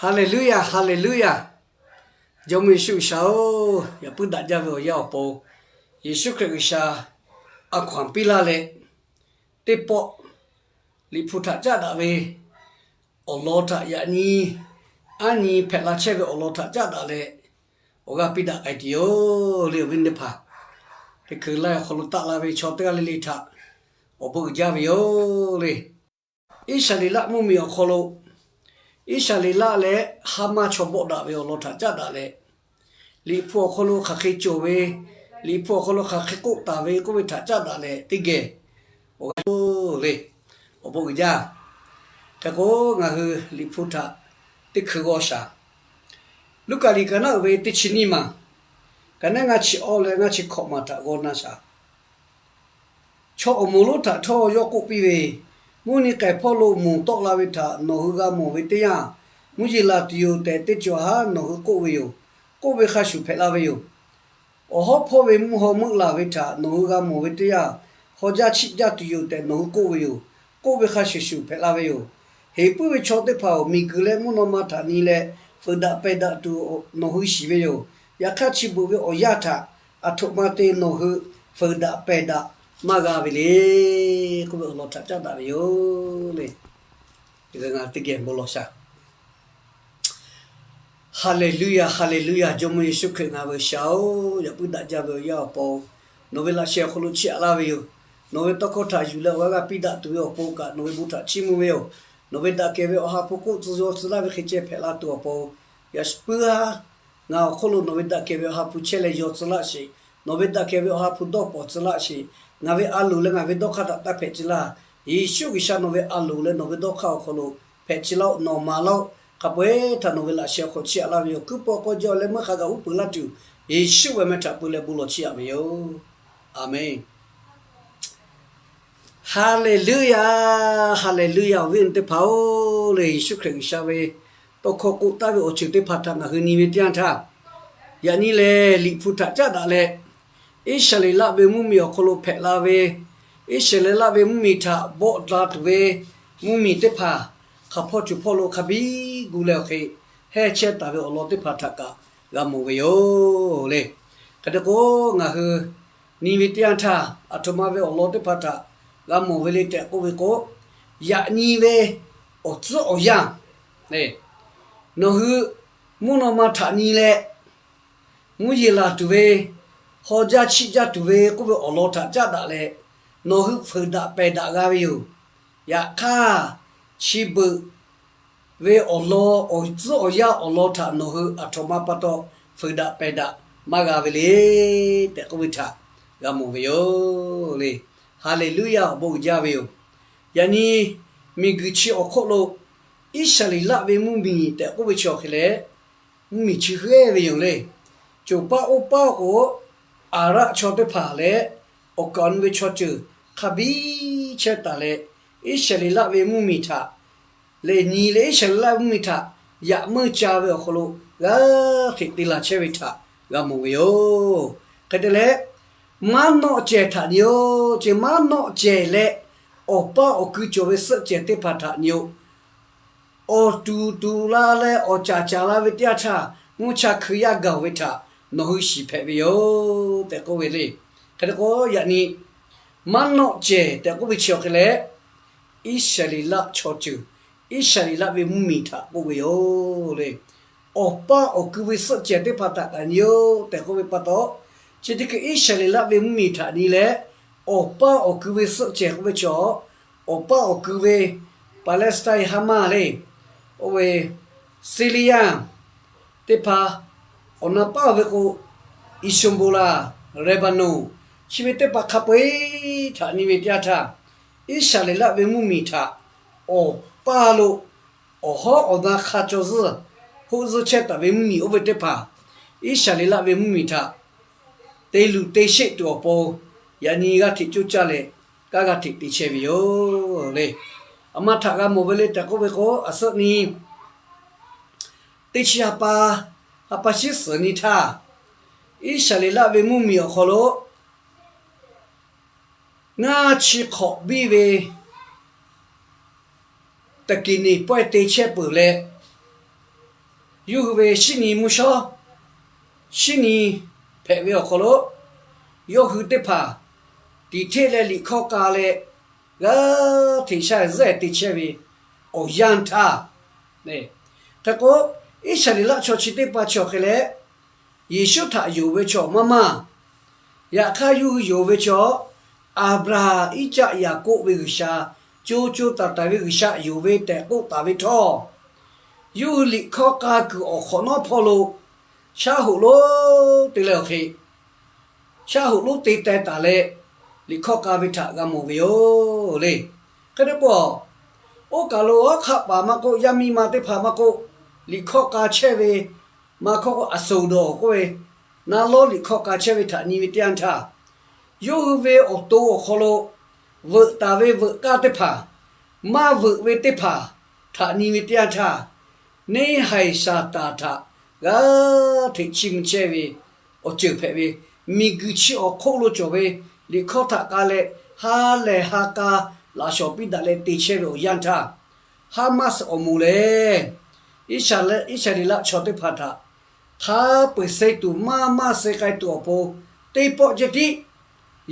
Haˍleˍluˇyaˬ, haˍleˍluˇyaˬ. Jawˇmawˇ Yeˍsuˆ G'uiˬsha-oˬ, yaꞈ puiˉ daꞈ jaˇ ve awˬ yanˇ awˬ pon, Yeˍsuˆ Hkriꞈ G'uiˬsha a hkaw anˬ piˇ laˇ leh, teˇ pawˆ Liꞈ hpu htaꞈ caˉ daꞈ ve awˬ lawn htaꞈ yaꞈ nyi, aˉ nyi hpehꞈ la chehˇ ve awˬ lawn htaꞈ caˉ daꞈ leh, awˬ g'aˇ piˇ daꞈ k'ai tuˬ yoˬ le, awˬ viˉ teˇ hpaˍ. Teˇ hkui laiˉ awˬ hk'aw lo taˆ la ve chaw teˇ g'aˇ le le htaꞈ awˬ bon uiˍ jaˇ ve yoˬ le. Iˉsaˍreˍlaˆ mvuhˇmiˬ awˬ hk'aw lo, Iˉsaˍreˍlaˆ leh Haˉmaˇ chaw bawˆ daꞈ ve awˬ lawn htaꞈ caˉ daꞈ leh, Liꞈ hpu awˬ hk'aw lo hk'aˬ hk'e cawˬ ve, Liꞈ hpu awˬ hk'aw lo hk'aˬ hk'e k'oˆ taˍ ve k'oˆ ve htaꞈ caˉ daꞈ leh teˇ geh awˬ g'aˇ yoˬ le. Awˬ bon uiˍ jaˇ. Hk'e k'o, ngaˬ hui Liꞈ hpu htaꞈ teˇ hkui g'aw shaˍ. Luˉkaꞈ liꞈ ka naˉ uiˍ ve teˇ chi nyiˇ maˬ, ka naˉ ngaˇ chi awˇ leh ngaˇ chi hkawꞈ maˬ htaꞈ g'aw na shaˍ. Chaw awˬ moˍ lonˉ htaꞈ htawˇ yawˇ k'oˆ piˇ ve, Mvuhˇ nyi k'ai hpawˇ lo moˍ tawˆ la ve htaꞈ nawˬ hui g'a mawˬ ve teˇ yanˇ, mvuhˇ yeˬ laˬ tuˬ yoˬ tehꞈ teˇ cawˬ haˉ nawˬ hui k'oˆ ve yoˬ. K'oˆ ve hk'a shuˍ hpehꞈ la ve yoˬ. Awˬ hawˉ hpawˇ ve mvuhˇ haw meuˆ laˬ ve htaꞈ nawˬ hui g'a mawˬ ve teˇ yanˇ, haw jaˇ chiˆ jaˇ tuˬ yoˬ tehꞈ nawˬ hui k'oˆ ve yoˬ. K'oˆ ve hk'a shuˍ shuˍ hpehꞈ la ve yoˬ. Heˍ puiˉ ve chaw teˇ hpaˍ-oˬ, miˬguiˬ leh mvuhˇ naw ma htaꞈ nyi leh fuiˍ daꞈ pehˬ daꞈ tuˬ nawˬ hui shiˍ ve yoˬ. Yaꞈ hk'aˇ, chi beuꞈ ve awˬ yanˇ htaꞈ aˬ htoꞈ ma te nawˬ hui fuiˍ daꞈ pehˬ daꞈ maˇ g'a ve le, k'oˆ ve awˬ lawn htaꞈ caˉ daꞈ ve yoˬ le. Ngaˬ teˇ geh bon lawˬ shaˍ. Haˍleˍluˇyaˬ, haˍleˍluˇyaˬ. Jawˇmawˇ Yeˍsuˆ Hkriꞈ ngaˬ ve G'uiˬsha-oˬ, yaꞈ puiˉ daꞈ jaˇ ve awˬ yanˇ awˬ pon, nawˬ ve laꞈ sheh awˬ hk'aw lo chiˇ aꞈ laˇ ve yoˬ. Nawˬ ve tawˇ hkawˇ htaꞈ yuˬ leh awˬ g'aˇ g'aˇ piˇ daꞈ tuˬ ve awˬ pon kaꞈ nawˬ ve bon htaꞈ chiˇ mvuh ve yoˬ. Nawˬ ve daꞈ kehˬ ve Awˬ ha hpu k'oˆ tcuh yaw tcuh laˇ ve hk'e ceh hpehꞈ la tuˬ awˬ pon, yaꞈ puiˉ-a, ngaˬ awˬ hk'oˆ lo nawˬ ve daꞈ kehˬ ve Awˬ ha hpu chehˇ leh yaw tcuh laˇ sheˍ. Nawˬ ve daꞈ kehˬ ve Awˬ ha hpu dawˇ pawˍ tcuh laˇ sheˍ. Ngaˬ ve a loˍ leh ngaˬ ve dawˇ hk'aˇ htaꞈ taˇ hpehꞈ ci laˇ. Yeˍsuˆ G'uiˬsha nawˬ ve a loˍ leh nawˬ ve dawˇ hk'aˇ awˬ hk'aw lo hpehꞈ ci laˇ-oˆ. Nawˬ maˍ laˇ-oˆ. Hk'a peu-eˬ htaꞈ nawˬ ve laꞈ sheh awˬ hk'aw chiˇ aꞈ laˇ ve yoˬ. Kuiˉ pawˆ k'awˇ jaˇ leh meuˇ hk'a gaˬ uˉ peunˍ laˇ tuˬ, Yeˍsuˆ ve awˬ meh htaꞈ peu leh bon lawˬ chiˇ aꞈ ve yoˬ. Aˬmenˍ. Haˍleˍluˇyaˬ, haˍleˍluˇyaˬ. Awˬ viˉ awˬ nyi teˇ hpaˍ-oˬ, le Yeˍsuˆ Hkriꞈ G'uiˬsha ve tawˇ hkawˇ k'oˆ taˍ ve awˬ ceuˬ teˇ hpaˍ htaꞈ ngaˬ hui nyi ve teˇ yanˇ htaˇ, yaꞈ nyi lehˬ Liꞈ hpu htaꞈ caˉ daꞈ leh, Iˉsaˍreˍlaˆ ve mvuhˇmiˬ awˬ hk'aw lo hpehꞈ la ve, Iˉsaˍreˍlaˆ ve mvuhˇmiˬ htaꞈ bawˆ la tuˬ ve mvuhˇmiˬ teˇ hpaˍ hk'aˬ hpawˇ cawˬ hpawˇ lo hk'a biˇ gu leh awˬ hk'e hehˇ chehˇ taˍ ve awˬ lawn teˇ hpaˍ htaꞈ kaꞈ g'a mawˬ ve yoˬ le. Hk'e te k'o, ngaˬ hui nyi ve teˇ yanˇ htaˇ, aˬ htoꞈ ma ve awˬ lawn teˇ hpaˍ htaꞈ g'a mawˬ ve le tehꞈ k'oˆ ve k'o, yaꞈ nyi ve awˬ tcuhˉ awˬ yanˇ, nawˬ hui mvuhˇ naw ma htaꞈ nyi leh, mvuhˇ yeˬ laˬ tuˬ ve, haw jaˇ chiˆ jaˇ tuˬ ve k'oˆ ve awˬ lawn htaꞈ caˉ daꞈ leh, nawˬ hui fuiˍ daꞈ pehˬ daꞈ g'a ve yoˬ. Yaꞈ hk'aˇ, chi beuꞈ ve awˬ lawn awˬ tcuhˉ awˬ yanˇ awˬ lawn htaꞈ nawˬ hui aˬ htoꞈ ma pa taw fuiˍ daꞈ pehˬ daꞈ maˇ g'a ve le tehꞈ k'oˆ ve htaꞈ g'a mawˬ ve yoˬ le. Haˍleˍluˇyaˬ, awˬ bon uiˍ jaˇ ve yoˬ. Yaꞈ nyi miˬguiˬ chi awˬ hk'oˆ lo Iˉsaˍreˍlaˆ ve mvuhˇmiˬ tehꞈ k'oˆ ve chi awˬ hk'e leh, mvuhˇmiˬ chi heuˆ-ehˉ ve yoˬ le. Coˬ paˇ oˇ paˇ k'o, Aˍraˆ chaw teˇ hpaˍ leh awˬ kaˍ awˬ nu ve chaw ceuˬ hk'a biˇ chehˇ taˍ leh, Iˉsaˍreˍlaˆ ve mvuhˇmiˬ htaꞈ lehˬ nyi leh Iˉsaˍreˍlaˆ ve mvuhˇmiˬ htaꞈ yaꞈ meuˇ ca ve awˬ hk'aw lo g'aˇ hteꞈ te laˬ chehˇ ve htaꞈ g'a mawˬ ve yoˬ. Hk'e te leh, maˉ nawˆ cehˬ htaꞈ nyi-oˬ ce, maˉ nawˆ cehˬ leh awˬ paˇ awˬ kui cawˬ ve suhˆ cehˬ teˇ hpaˍ htaꞈ nyi-oˬ. Awˬ tuˬ tuˬ la leh awˬ caˍ caˍ la ve teˇ yanˇ htaˇ, mvuhˇ cha hkui yaˇ gaˬ-oˬ ve htaꞈ nawˬ hui shiˍ hpehꞈ ve yoˬ tehꞈ k'oˆ ve le. Hk'e te k'o, yaꞈ nyi maˉ nawˆ cehˬ tehꞈ k'oˆ ve chi awˬ hk'e leh, Iˉsaˍreˍlaˆ chaw ceuˬ, Iˉsaˍreˍlaˆ ve mvuhˇmiˬ htaꞈ k'oˆ ve yoˬ le. Awˬ paˇ awˬ kui ve suhˆ cehˬ teˇ hpaˍ htaꞈ kaꞈ nyi-oˬ tehꞈ k'oˆ ve pa taw, chi teˇ hkui Iˉsaˍreˍlaˆ ve mvuhˇmiˬ htaꞈ nyi leh, awˬ paˇ awˬ kui ve suhˆ cehˬ k'oˆ ve chaw, awˬ paˇ awˬ kui ve Palestine Hamas le, oˇ ve Syria teˇ hpaˍ, awˬ na paˇ ve k'o, Hezbollah, Lebanon, chi ve teˇ hpaˍ hk'a peu-eˬ htaꞈ nyi ve teˇ yanˇ htaˇ, Iˉsaˍreˍlaˆ ve mvuhˇmiˬ htaꞈ awˬ paˇ lo awˬ hawˉ awˬ na hk'a caw zuhˇ hoˆ zuhˇ chehˇ taˍ ve mvuhˇmiˬ oˇ ve teˇ hpaˍ, Iˉsaˍreˍlaˆ ve mvuhˇmiˬ htaꞈ te luˬ te sheˆ tuˬ awˬ pon, yaꞈ nyi g'aˇ hteꞈ coˇ caˇ leh, kanˉ g'aˇ hteꞈ te chehˇ ve yoˬ le. Aˬ ma htaꞈ g'a mawˬ ve le tehꞈ k'oˆ ve k'o, aˬ suhˆ nyi teˇ chi ha pa, ha pa shiˉ suhˍ nyi htaˇ, Iˉsaˍreˍlaˆ ve mvuhˇmiˬ awˬ hk'aw lo ngaˇ chi hk'awꞈ biˇ ve teˇ kiˍ neˍ pawehˇ te chehˇ peuˬ leh, Yawˇ hui ve shinˉ nyi mvuhˇ shawˉ, shinˉ nyi hpehꞈ ve awˬ hk'aw lo, yawˇ hui teˇ hpaˍ tiꞈ hteˆ leh liꞈ hkawˇ k'a leh, g'aˇ hteꞈ shaˇ zuhˆ te chehˇ ve awˬ yanˇ htaˇ, hk'e k'o, Iˉsaˍreˍlaˆ chaw chi teˇ hpaˍ chi awˬ hk'e leh, Yeˍsuˆ htaꞈ yonˍ ve chaw maˇ maˇ, yaꞈ hk'aˇ yawˇ hui yonˍ ve chaw, Aˍbraˍhanˍ, Iˉcaˆ, Yaˍkoˆ ve G'uiˬsha, co co taiˍ taiˍ ve G'uiˬsha yonˍ ve tehꞈ k'oˆ taˍ ve htawˇ, yawˇ hui liꞈ hkawˇ k'a kuiˬ awˬ hk'awꞈ nawˉ hpawˇ lo shaˉ hoꞈ lonˉ te leh awˬ hk'e, shaˉ hoꞈ lonˉ te teh taˍ leh, liꞈ hkawˇ k'a ve htaꞈ g'a mawˬ ve yoˬ le. Hk'e te k'o, oˇ kaˬ lo awˉ hk'aˆ paˍ maˇ k'oˆ, yaˇ miˇ ma teˇ hpaˍ maˇ k'oˆ, liꞈ hkawˇ k'a chehˇ ve, maˇ hkawˇ k'o, aˍsoˍdoˍ k'oˆ ve, naˆ lawˉ liꞈ hkawˇ k'a chehˇ ve htaꞈ nyi ve teˇ yanˇ htaˇ, yawˇ hui ve awˬ to awˬ hk'aw lo veuꞈ taˍ ve veuꞈ k'aˇ teˇ hpaˍ, maˇ veuꞈ ve teˇ hpaˍ htaꞈ nyi ve teˇ yanˇ htaˇ, neˇ haiˬ Saˍtanˍ htaꞈ g'aˇ hteꞈ chiˇ mvuh chehˇ ve awˬ ceuˬ hpehꞈ ve, miˬguiˬ chi awˬ hk'oˆ lo cawˬ ve liꞈ hkawˇ htaꞈ k'a leh, ha lehˬ ha k'a laꞈ shawˍ piˇ daꞈ leh te chehˇ ve awˬ yanˇ htaˇ, Haˍmaˆ awˬ moˍ lehˬ, Iˉsaˍreˍlaˆ chaw teˇ hpaˍ htaꞈ hk'a peu-eˬ suh tuˬ maˇ maˇ suh k'ai tuˬ awˬ pon teˇ pawˆ ceh tiˉ,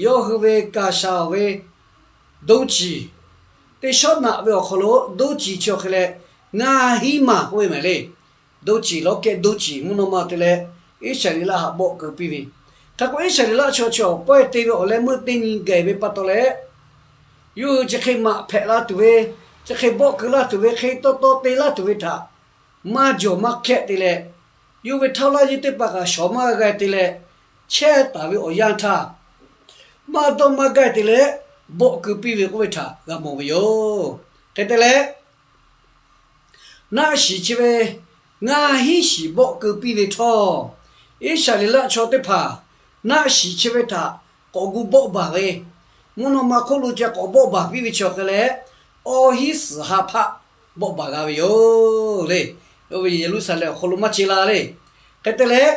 yawˇ hui ve kaˍ shaˍ ve ဒုံးကျည်, teˇ shawˉ naꞈ ve awˬ hk'aw lo ဒုံးကျည် chi awˬ hk'e leh, ngaˇ hinˉ maˬ k'oˆ ve mehˍ le. ดาวจิ๋ว rocket ดาวจิ๋ว mvuhˇ naw ma te leh, Iˉsaˍreˍlaˆ htaꞈ bawˆ keu piˇ ve. Hk'e k'o, Iˉsaˍreˍlaˆ chaw chi awˬ pawehˇ te ve awˬ leh meuˇ teˇ nyi gaˬ ve pa taw leh, yawˇ hui chi hk'e maꞈ hpehꞈ la tuˬ ve, chi hk'e bawˆ keu laˇ tuˬ ve, hk'e taw taw te laˇ tuˬ ve htaꞈ maˇ jawˬ maˇ hkehˆ te leh, yawˇ ve htaˇ laˇ yeˇ teˇ hpaˍ kaꞈ shawˍ maˇ g'a g'a te leh, chehˇ taˍ ve awˬ yanˇ htaˇ, maˇ dawˇ maˇ gaˇ te leh, bawˆ keu piˇ ve k'oˆ ve htaꞈ g'a mawˬ ve yoˬ. Hk'e te leh, naˆ shiˍ chi ve ngaˇ hinˉ shiˍ bawˆ keu piˇ ve htawˇ, Iˉsaˍreˍlaˆ chaw teˇ hpaˍ naˆ shiˍ chi ve htaꞈ k'awꞈ gu bawˆ baˬ ve, mvuhˇ naw ma hk'oˆ lo ca k'awꞈ bawˆ baˬ piˇ ve chi awˬ hk'e leh, awˇ hinˉ suhˍ ha hpaˆ bawˆ baˬ g'a ve yoˬ le. Yeˍruˆsaˍlehnˍ awˬ hk'aw lo maˇ ce la le. Hk'e te leh,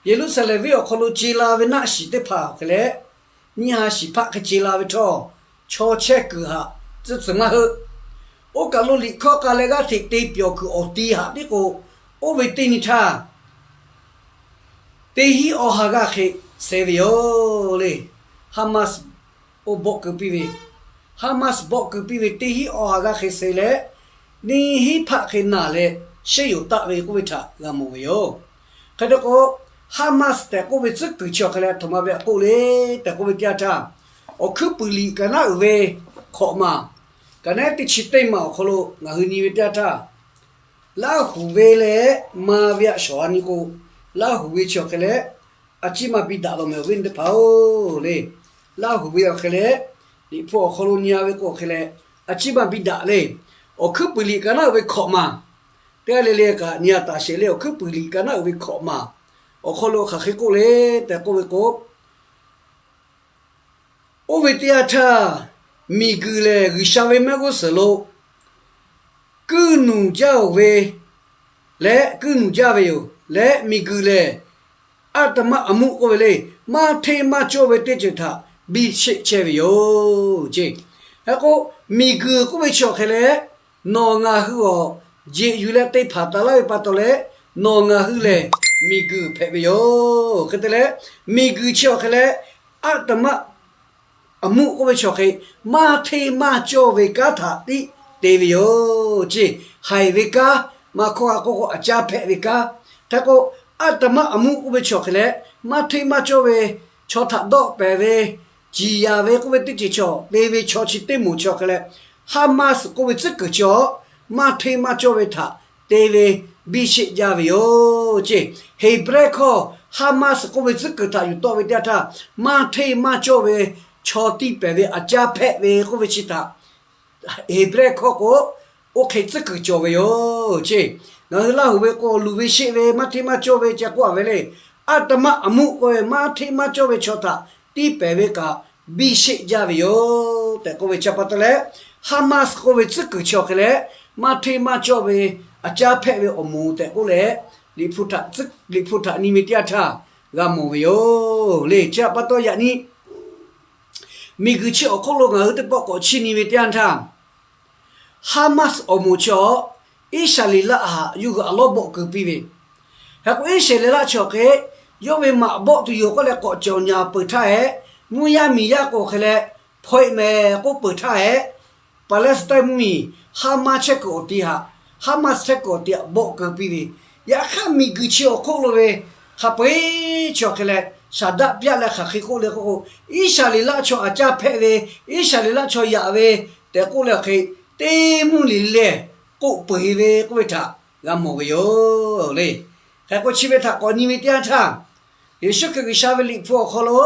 Yeˍruˆsaˍlehnˍ venˇ awˬ hk'aw lo ce la ve naˆ shiˍ teˇ hpaˍ awˬ hk'e leh, nyiˇ ha shiˍ hpaˆ hk'e ce la ve htawˇ, chaw chehˇ kuiˬ haꞈ tcuhˉ tcuhˬ maˇ heuˆ. Oˇ kaˬ lo liꞈ hkawˇ k'a leh g'aˇ hteꞈ te pyawˬ kuiˬ awˬ ti haꞈ tiˉ k'o, oˇ ve teˇ nyi htaˇ, teˇ hinˉ awˬ ha g'aˇ hk'e suh ve yoˬ le. Haˍmaˆ oˇ bawˆ keu piˇ ve, Haˍmaˆ bawˆ keu piˇ ve teˇ hinˉ awˬ ha g'aˇ hk'e suh leh, neˇ hinˉ hpaˆ hk'e naˬ leh, shehˇ yoˬ taˆ ve k'oˆ ve htaꞈ g'a mawˬ ve yoˬ. Hk'e te k'o, Haˍmaˆ tehꞈ k'oˆ ve tcuhˉ kuiˬ chi awˬ hk'e leh, a htoꞈ ma ve htaꞈ k'oˆ le tehꞈ k'oˆ ve teˇ yanˇ htaˇ, awˬ hkuiˉ puiˍ liꞈ kaꞈ naˉ uiˍ ve hkawꞈ maˬ, kaꞈ neˉ teˇ chi teˇ maˬ awˬ hk'aw lo ngaˬ hui nyi ve teˇ yanˇ htaˇ, Laˇ huˍ ve leh ma ve aꞈ shawˍ a nyi k'o, Laˇ huˍ ve chi awˬ hk'e leh, a ciˉ maˇ biˇ daꞈ lawˬ mehˍ awˬ viˉ teˇ hpaˍ-oˬ le. Laˇ huˍ ve awˬ hk'e leh, Liꞈ hpu awˬ hk'aw lo nyi a ve k'o awˬ hk'e leh, a ciˉ maˇ biˇ daꞈ le. Awˬ hkuiˉ puiˍ liꞈ kaꞈ naˉ uiˍ ve hkawꞈ maˬ, teˇ g'aˇ le le kaꞈ nyi a taˍ sheˍ le. Awˬ hkuiˉ puiˍ liꞈ kaꞈ naˉ uiˍ ve hkawꞈ maˬ awˬ hk'aw lo hk'aˬ hk'e k'oˆ le tehꞈ k'oˆ ve k'o, oˇ ve teˇ yanˇ htaˇ, miˬguiˬ lehˬ G'uiˬsha ve mehˆ g'uˇ suhˍ lo kuiˇ nuˬ jaˇ-oˬ ve leh, kuiˇ nuˬ jaˇ ve yoˬ leh, miˬguiˬ lehˬ aˉ taˍ maˆ aˬ muˆ k'oˆ ve le, maˇ hteˇ maˇ cawˇ ve teˇ ceuˬ htaꞈ biˇ sheˆ chehˇ ve yoˬ ceˇ. Hk'e k'o, miˬguiˬ k'oˆ ve chi awˬ hk'e leh, nawˬ ngaˬ hui awˬ jeꞈ yuˬ leh te hpanˍ taˍ laˇ ve pa taw leh, nawˬ ngaˬ hui lehˬ miˬguiˬ hpehꞈ ve yoˬ. Hk'e te leh, miˬguiˬ chi awˬ hk'e leh, aˉ taˍ maˆ aˬ muˆ k'oˆ ve chi awˬ hk'e, maˇ hteˇ maˇ cawˇ ve kanˉ htaꞈ tiˉ te ve yoˬ ceˇ. Haiˬ ve kanˉ, maˇ hkawˇ a k'oˆ k'o, a caˇ hpehꞈ ve kanˉ. Hk'e k'o, aˉ taˍ maˆ aˬ muˆ k'oˆ ve chi awˬ hk'e leh, maˇ hteˇ maˇ cawˇ ve, chaw htaꞈ dawˆ pehˍ ve, ciˍ yaˍ ve k'oˆ ve teˇ ceuˬ chi awˬ te ve chaw chi teˇ moˍ chi awˬ hk'e leh, Haˍmaˆ k'oˆ ve tcuhˉ kuiˬ chi awˬ maˇ hteˇ maˇ cawˇ ve htaꞈ te ve biˇ sheˆ jaˇ ve yoˬ ceˇ. Heˍbrehˇ hkawˇ Haˍmaˆ k'oˆ ve tcuhˉ kuiˬ htaꞈ yuˬ tawˆ ve teˇ yanˇ htaˇ, maˇ hteˇ maˇ cawˇ ve chaw tiˇ pehˍ ve a caˇ hpehꞈ ve k'oˆ ve chi htaꞈ Heˍbrehˇ hkawˇ k'o, oˇ hk'e tcuhˉ kuiˬ cawˬ ve yoˬ ceˇ. Ngaˬ hui Laˇ huˍ ve k'o, luˬ ve sheˆ ve maˇ hteˇ maˇ cawˇ ve ca k'oˆ a ve le. Aˉ taˍ maˆ aˬ muˆ k'oˆ ve maˇ hteˇ maˇ cawˇ ve chaw htaꞈ tiˇ pehˍ ve kaꞈ biˇ sheˆ jaˇ ve yoˬ tehꞈ k'oˆ ve chi pa taw leh, Haˍmaˆ k'oˆ ve tcuhˉ kuiˬ chi awˬ hk'e leh, maˇ hteˇ maˇ cawˇ ve a caˇ hpehꞈ ve awˬ moˍ tehꞈ k'oˆ leh, Liꞈ hpu htaꞈ nyi ve teˇ yanˇ htaˇ g'a mawˬ ve yoˬ le. Chi htaꞈ pa taw yaꞈ nyi miˬguiˬ chi awˬ hk'oˆ lo ngaˬ hui teˇ pawˆ k'awꞈ chiˇ nyi ve teˇ yanˇ htaˇ, Haˍmaˆ awˬ moˍ chi awˬ Iˉsaˍreˍlaˆ htaꞈ yawˇ hui a lawˉ bawˆ keu piˇ ve. Hk'e k'o, Iˉsaˍreˍlaˆ chaw hk'e yawˇ ve maꞈ bawˆ tuˬ yoˬ k'oˆ leh k'awꞈ cawˬ nyaˍ peuˬ htaˇ hehꞈ, mvuhˇ yaˇ miˬ yaˇ k'o hk'e leh hpaw e mehˍ k'oˆ peuˬ htaˇ hehꞈ, Paˍlehˇsaˍtaiˇ mvuhˇmiˬ Haˍmaˇ chehˇ kuiˬ awˬ ti htaꞈ, Haˍmaˇ chehˇ kuiˬ awˬ ti htaꞈ bawˆ keu piˇ ve. Yaꞈ hk'aˇ, miˬguiˬ chi awˬ hk'oˆ lo ve hk'a peu-eˬ chi awˬ hk'e leh shaˍ daˆ pyaˆ leh hk'aˬ hk'e k'oˆ le k'oˆ k'o, Iˉsaˍreˍlaˆ chaw aꞈ caˇ hpehꞈ ve, Iˉsaˍreˍlaˆ chaw yaꞈ ve tehꞈ k'oˆ leh awˬ hk'e, teˇ mvuhˇ le le k'oˆ peu-eˬ ve k'oˆ ve htaꞈ g'a mawˬ ve yoˬ le. Hk'e k'o, chi ve htaꞈ k'awꞈ nyi ve teˇ yanˇ htaˇ, Yeˍsuˆ Hkriꞈ G'uiˬsha ve Liꞈ hpu awˬ hk'aw lo,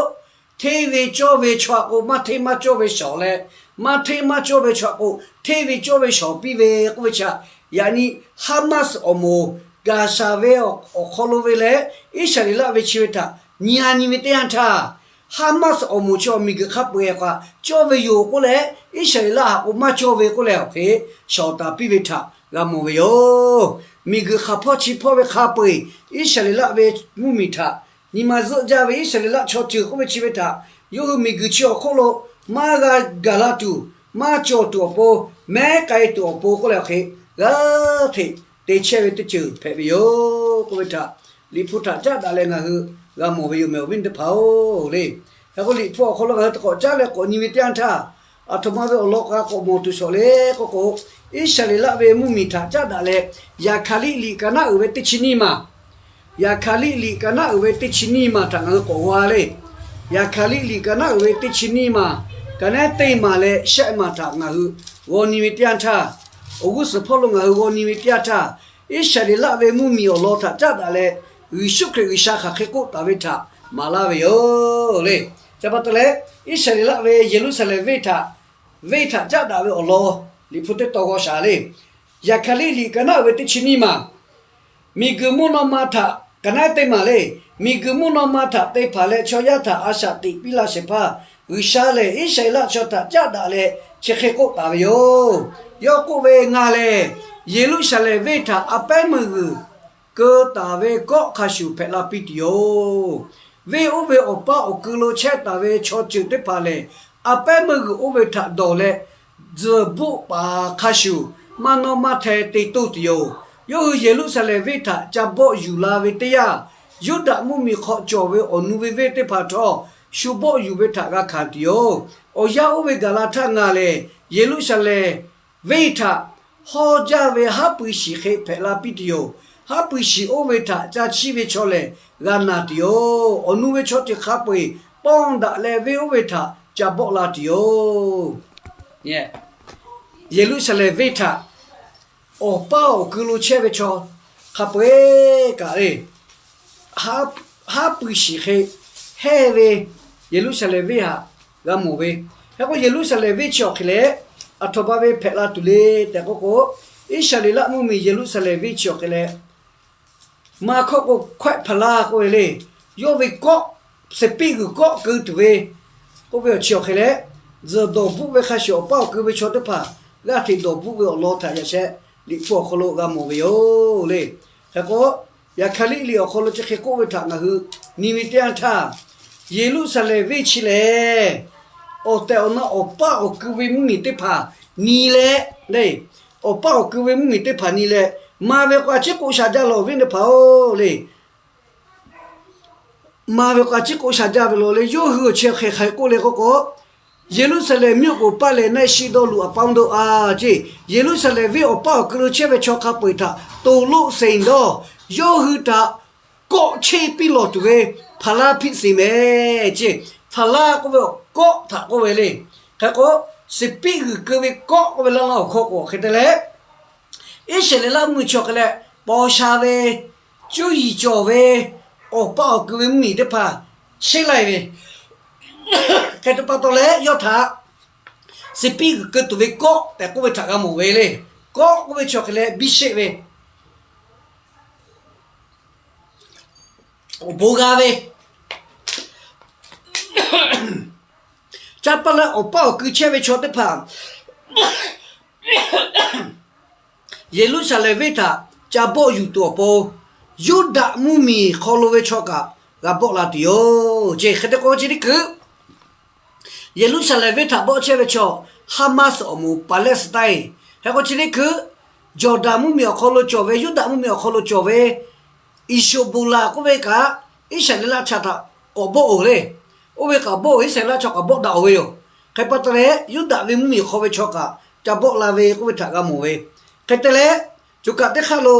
hteˇ ve cawˇ ve chaw aꞈ k'o maˇ hteˇ maˇ cawˇ ve shawˍ leh, maˇ hteˇ maˇ cawˇ ve chaw aꞈ k'o hteˇ ve cawˇ ve shawˍ piˇ ve k'oˆ ve chi htaꞈ, yaꞈ nyi Haˍmaˇ awˬ moˍ Gaˍzaˍ ve awˬ hk'aw lo ve leh Iˉsaˍreˍlaˆ ve chi ve htaꞈ nyi a nyi ve teˇ yanˇ htaˇ, Haˍmaˇ awˬ moˍ chi awˬ miˬguiˬ hk'a peu-eˬ hk'a cawˇ ve yoˬ k'oˆ leh, Iˉsaˍreˍlaˆ htaꞈ k'o maˇ cawˇ ve k'oˆ leh awˬ hk'e shawˍ taˍ piˇ ve htaꞈ g'a mawˬ ve yoˬ. Miˬguiˬ hk'aˬ hpawˇ chi hpawˇ ve hk'a peu-eˬ Iˉsaˍreˍlaˆ ve mvuhˇmiˬ htaꞈ, nyi ma zuhˆ jaˇ ve Iˉsaˍreˍlaˆ chaw ceuˬ k'oˆ ve chi ve htaꞈ yawˇ hui miˬguiˬ chi awˬ hk'oˆ lo maˇ g'a gaˬ la tuˬ, maˇ cawˬ tuˬ awˬ pon, mehˉ k'ai tuˬ awˬ pon k'oˆ leh awˬ hk'e g'a hteꞈ te chehˇ ve teˇ ceuˬ hpehꞈ ve yoˬ k'oˆ ve htaꞈ Liꞈ hpu htaꞈ caˉ daꞈ leh ngaˬ hui g'a mawˬ ve yoˬ mehˬ awˬ viˉ teˇ hpaˍ-oˬ le. Hk'e k'o, Liꞈ hpu awˬ hk'aw lo ngaˬ hui te k'awꞈ caˉ leh k'awꞈ nyi ve teˇ yanˇ htaˇ, aˬ htoꞈ ma ve awˬ lawn k'a k'awꞈ mawˬ tuˬ shawˍ le k'oˆ k'o, Iˉsaˍreˍlaˆ ve mvuhˇmiˬ htaꞈ caˉ daꞈ leh, Yaˍhkaˍriˆ liꞈ ka naˉ uiˍ ve teˇ chi nyiˇ maˬ, Yaˍhkaˍriˆ liꞈ ka naˉ uiˍ ve teˇ chi nyiˇ maˬ htaꞈ ngaˬ hui k'awꞈ g'a le. Yaˍhkaˍriˆ liꞈ ka naˉ uiˍ ve teˇ chi nyiˇ maˬ, ka naˉ teˇ maˬ leh shehˆ maˬ htaꞈ ngaˬ hui g'aw nyi ve teˇ yanˇ htaˇ, awˬ g'uˇ suhˍ hpawˇ lo ngaˬ hui g'aw nyi ve teˇ yanˇ htaˇ, Iˉsaˍreˍlaˆ ve mvuhˇmiˬ awˬ lawn htaꞈ caˉ daꞈ leh, Yeˍsuˆ Hkriꞈ G'uiˬsha hk'aˬ hk'e k'oˆ taˍ ve htaꞈ maˍ laˇ ve yoˬ le. Chi pa taw leh, Iˉsaˍreˍlaˆ ve Yeˍruˆsaˍlehnˍ venˇ htaꞈ, venˇ htaꞈ caˉ daꞈ ve awˬ lawn Liꞈ hpu teˇ tawn g'aw shaˍ le. Yaˍhkaˍriˆ liꞈ ka naˉ uiˍ ve teˇ chi nyiˇ maˬ, miˬguiˬ mvuhˇ naw ma htaꞈ, ka naˉ teˇ maˬ le. Miˬguiˬ mvuhˇ naw ma htaꞈ te hpanˍ leh chaw yaˇ htaꞈ a shaꞈ teꞈ piˇ laˇ shehˍ hpaˇ G'uiˬsha lehˬ, Iˉsaˍreˍlaˆ chaw htaꞈ caˉ daꞈ leh chi hk'e k'oˆ taˍ ve yoˬ. Yawˇ k'oˆ ve, Ngaˬ lehˬ Yeˍruˆsaˍlehnˍ venˇ htaꞈ a pehˉ meuˇ g'uiˬ keu taˍ ve kawˆ hk'a shuˍ hpehꞈ la piˇ tuˬ yoˬ. Venˇ oˇ ve awˬ paˇ awˬ kui lo chehˇ taˍ ve chaw ceuˬ teˇ hpaˍ lehˬ, a pehˉ meuˇ g'uiˬ oˇ ve htaꞈ dawˬ leh, tzuhˬ bvuhˆ paˍ hk'a shuˍ maˇ nawˇ maˇ hteh te toˇ tuˬ yoˬ. Yawˇ hui Yeˍruˆsaˍlehnˍ venˇ htaꞈ ca bawˆ yuˬ la ve teˇ yanˇ, Yuˇdaꞈ mvuhˇmiˬ hk'aw cawˬ ve awˬ nu ve venˇ teˇ hpaˍ htawˇ shu bawˆ yuˬ ve htaꞈ g'a hkanˍ tuˬ yoˬ. Awˬ yanˇ oˇ ve gaˬ la htaˇ ngaˬ lehˬ, Yeˍruˆsaˍlehnˍ venˇ htaꞈ hawˇ jaˇ ve haˉ pui shiˍ hk'e hpehꞈ la piˇ tuˬ yoˬ. Haˉ pui shiˍ oˇ ve htaꞈ ca chiˇ ve chaw lehˬ g'a naˬ tuˬ yoˬ. Awˬ nu ve chaw ceuˬ hk'a peu-eˬ pawnˇ daꞈ leh venˇ oˇ ve htaꞈ ca bawˆ la tuˬ yoˬ. Yeˍruˆsaˍlehnˍ venˇ htaꞈ awˬ paˇ awˬ kui lo chehˇ ve chaw hk'a peu-eˬ kaꞈ le, haˉ pui shiˍ hk'e hehˇ ve Yeˍruˆsaˍlehnˍ venˇ htaꞈ g'a mawˬ ve. Hk'e k'o, Yeˍruˆsaˍlehnˍ venˇ chi awˬ hk'e leh aˬ htoꞈ ma ve hpehꞈ la tuˬ le tehꞈ k'oˆ k'o, Iˉsaˍreˍlaˆ mvuhˇmiˬ Yeˍruˆsaˍlehnˍ venˇ chi awˬ hk'e leh, maˇ hkawˇ k'o, hkawehˆ hpaˍ laˇ k'oˆ ve le. Yawˇ ve kawˆ, seˍpiˆ g'uiˬ kawˆ keu tuˬ ve k'oˆ ve awˬ chi awˬ hk'e leh, tzuhˬ dawˬ bvuhˆ ve hk'a shuˍ awˬ paˇ awˬ kui ve chaw teˇ hpaˍ g'aˇ hteꞈ dawˬ bvuhˆ ve awˬ lawn htaꞈ yaꞈ sheh Liꞈ hpu awˬ hk'aw lo g'a mawˬ ve yoˬ le. Hk'e k'o, Yaˍhkaˍriˆ liꞈ awˬ hk'aw lo chi hk'e k'oˆ ve htaꞈ ngaˬ hui nyi ve teˇ yanˇ htaˇ, Yeˍruˆsaˍlehnˍ venˇ chi lehˬ, awˬ tehˬ awˬ na awˬ paˇ awˬ kui ve mvuhˇmiˬ teˇ hpaˍ nyi leh le, awˬ paˇ awˬ kui ve mvuhˇmiˬ teˇ hpaˍ nyi leh, maˍ ve k'a chiˉ k'oˆ sha jaˇ lawˬ, awˬ viˉ teˇ hpaˍ-oˬ le. Maˍ ve k'a chiˉ k'oˆ sha jaˇ ve lawˬ le. Yawˇ hui awˬ chi hk'e hk'e k'oˆ le k'oˆ k'o, Yeˍruˆsaˍlehnˍ miˬ k'oˍ paˇ leh naˆ shiˆ dawˇ luꞈ a paˇ dawˇ a ceˇ, Yeˍruˆsaˍlehnˍ venˇ awˬ paˇ awˬ kui lo chehˇ ve chaw hk'a peu-eˬ htaꞈ toˍ loˆ seˍ dawˇ, yawˇ hui htaꞈ kawˆ cheˇ piˇ lawˬ tuˬ ve hpaˍ laˇ hpiˆ seˍ mehˍ ceˇ. Hpaˍ laˇ k'oˆ ve awˬ kawˆ htaꞈ k'oˆ ve le. Hk'e k'o, seˍpiˆ g'uiˬ keu ve kawˆ k'oˆ ve laˇ laˇ awˬ hkawˇ k'o hk'e te leh, Iˉsaˍreˍlaˆ mvuhˇmiˬ chi awˬ hk'e leh paw sha ve, cuˇ yiˍ cawˬ ve, awˬ paˇ awˬ kui ve mvuhˇmiˬ teˇ hpaˍ sheˉ laiˬ ve, hk'e te pa taw leh yawˇ htaꞈ seˍpiˆ g'uiˬ keu tuˬ ve kawˆ tehꞈ k'oˆ ve htaꞈ g'a mawˬ ve le. Kawˆ k'oˆ ve chi awˬ hk'e leh biˇ sheˆ ve, awˬ bon g'a ve, caˇ paˇ leh awˬ paˇ awˬ kui chehˇ ve chaw teˇ hpaˍ Yeˍruˆsaˍlehnˍ venˇ htaꞈ ca bawˆ yuˬ tuˬ awˬ pon, Yuˇdaꞈ mvuhˇmiˬ hk'aw lo ve chaw kaꞈ g'a bawˆ la tuˬ yoˬ ceˇ. Hk'e te k'o chi teˇ hkui Yeˍruˆsaˍlehnˍ venˇ htaꞈ bawˆ chehˇ ve chaw, Haˍmaˇ awˬ moˍ Paˍlehˇsaˍtaiˇ. Hk'e k'o chi teˇ hkui Jawˬdanˍ mvuhˇmiˬ awˬ hk'aw lo cawˬ ve, Yuˇdaꞈ mvuhˇmiˬ awˬ hk'aw lo cawˬ ve Iˍshoˍboˍlaˍ k'oˆ ve kaꞈ, Iˉsaˍreˍlaˆ chaw htaꞈ k'awꞈ bawˆ-oˬ le. Oˇ ve kaꞈ bawˆ-oˬ, Iˉsaˍreˍlaˆ chaw kaꞈ bawˆ daꞈ-oˬ ve yoˬ. Hk'e pa taw leh, Yuˇdaꞈ ve mvuhˇmiˬ hk'aw ve chaw kaꞈ ca bawˆ la ve k'oˆ ve htaꞈ g'a mawˬ ve. Hk'e te leh, co kaꞈ teˇ hk'aˇ lo,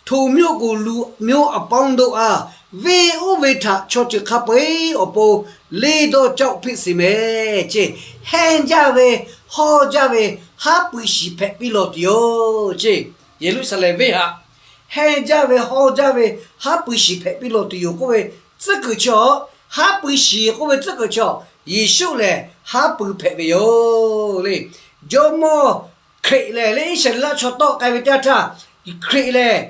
ထိုမြို့ကို လူမျိုးအပေါင်းတို့အား venˇ oˇ ve htaꞈ chaw ceuˬ hk'a peu-eˬ awˬ pon လင်းသောကျောက် ဖြစ်စေမယ် ceˇ. Hehnˇ jaˇ ve, hawˇ jaˇ ve haˉ pui shiˍ hpehꞈ piˇ lawˬ tuˬ yoˬ ceˇ. Yeˍruˆsaˍlehnˍ venˇ htaꞈ hehnˇ jaˇ ve, hawˇ jaˇ ve haˉ pui shiˍ hpehꞈ piˇ lawˬ tuˬ yoˬ k'oˆ ve tcuhˉ kuiˬ chi awˬ, haˉ pui shiˍ k'oˆ ve tcuhˉ kuiˬ chi awˬ, Yeˍsuˆ lehˬ haˉ pui hpehꞈ ve yoˬ le. Jawˇmawˇ Hkriꞈ lehˬ, le Iˉsaˍreˍlaˆ chaw tawˆ k'ai ve teˇ yanˇ htaˇ, Hkriꞈ lehˬ,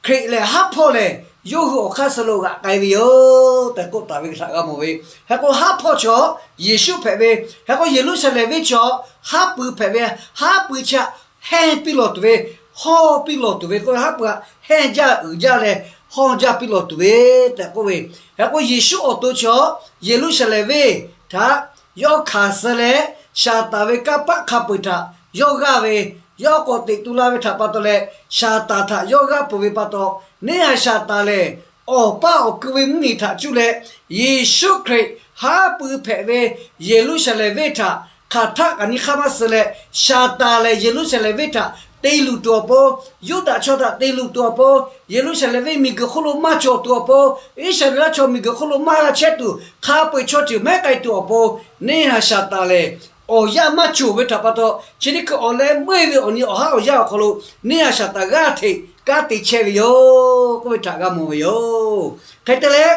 Hkriꞈ lehˬ haˉ hpawˇ lehˬ, yawˇ hui awˬ hk'aˇ suh lo g'aꞈ k'ai ve yoˬ tehꞈ k'oˆ taˍ ve htaꞈ g'a mawˬ ve. Hk'e k'o, haˉ hpawˇ chaw Yeˍsuˆ hpehꞈ ve, hk'e k'o Yeˍruˆsaˍlehnˍ venˇ chaw haˉ pui hpehꞈ ve, haˉ pui chi haˉ hehnˇ piˇ lawˬ tuˬ ve, hawˇ piˇ lawˬ tuˬ ve k'oˆ ve, haˉ pui htaꞈ hehnˇ jaˇ uiˍ jaˇ leh hawˇ jaˇ piˇ lawˬ tuˬ ve tehꞈ k'oˆ ve. Hk'e k'o, Yeˍsuˆ awˬ to chaw Yeˍruˆsaˍlehnˍ venˇ htaꞈ yawˇ hkanˍ suh leh, Saˍtanˍ ve kanˇ paˆ hk'a peu-eˬ htaꞈ yawˇ g'aˇ ve, yawˇ k'awꞈ teꞈ tu la ve htaꞈ pa taw leh, Saˍtanˍ htaꞈ yawˇ g'aˇ peuˬ ve pa taw, neˇ haiˬ Saˍtanˍ lehˬ awˬ paˇ awˬ ku ve mvuhˇmiˬ htaꞈ cuˇ leh, Yeˍsuˆ Hkriꞈ haˉ pui hpehꞈ ve Yeˍruˆsaˍlehnˍ venˇ htaꞈ hk'aˬ htaˆ kaꞈ nyi hk'aˇ maˇ suh leh, Saˍtanˍ lehˬ Yeˍruˆsaˍlehnˍ venˇ htaꞈ te luˬ tuˬ awˬ pon, Yuˇdaꞈ chaw htaꞈ te luˬ tuˬ awˬ pon, Yeˍruˆsaˍlehnˍ venˇ miˬguiˬ hk'oˆ lo maˇ cawˬ tuˬ awˬ pon, Iˉsaˍreˍlaˆ chaw miˬguiˬ hk'oˆ lo maˇ g'a chehˇ tuˬ, hk'a peu-eˬ chaw ceuˬ mehˉ k'ai tuˬ awˬ pon, neˇ haiˬ Saˍtanˍ lehˬ awˬ yanˇ maˇ cawˬ ve htaꞈ pa taw, chi teˇ hkui awˬ leh meuˇ ve awˬ nyi awˬ haˉ awˬ yanˇ awˬ hk'aw lo neˇ haiˬ Saˍtanˍ g'aˇ hteꞈ kanˉ te chehˇ ve yoˬ k'oˆ ve htaꞈ g'a mawˬ ve yoˬ. Hk'e te leh,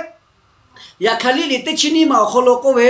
Yaꞈ hk'aˇ, liꞈ teˇ chi nyiˇ ma awˬ hk'aw lo k'oˆ ve,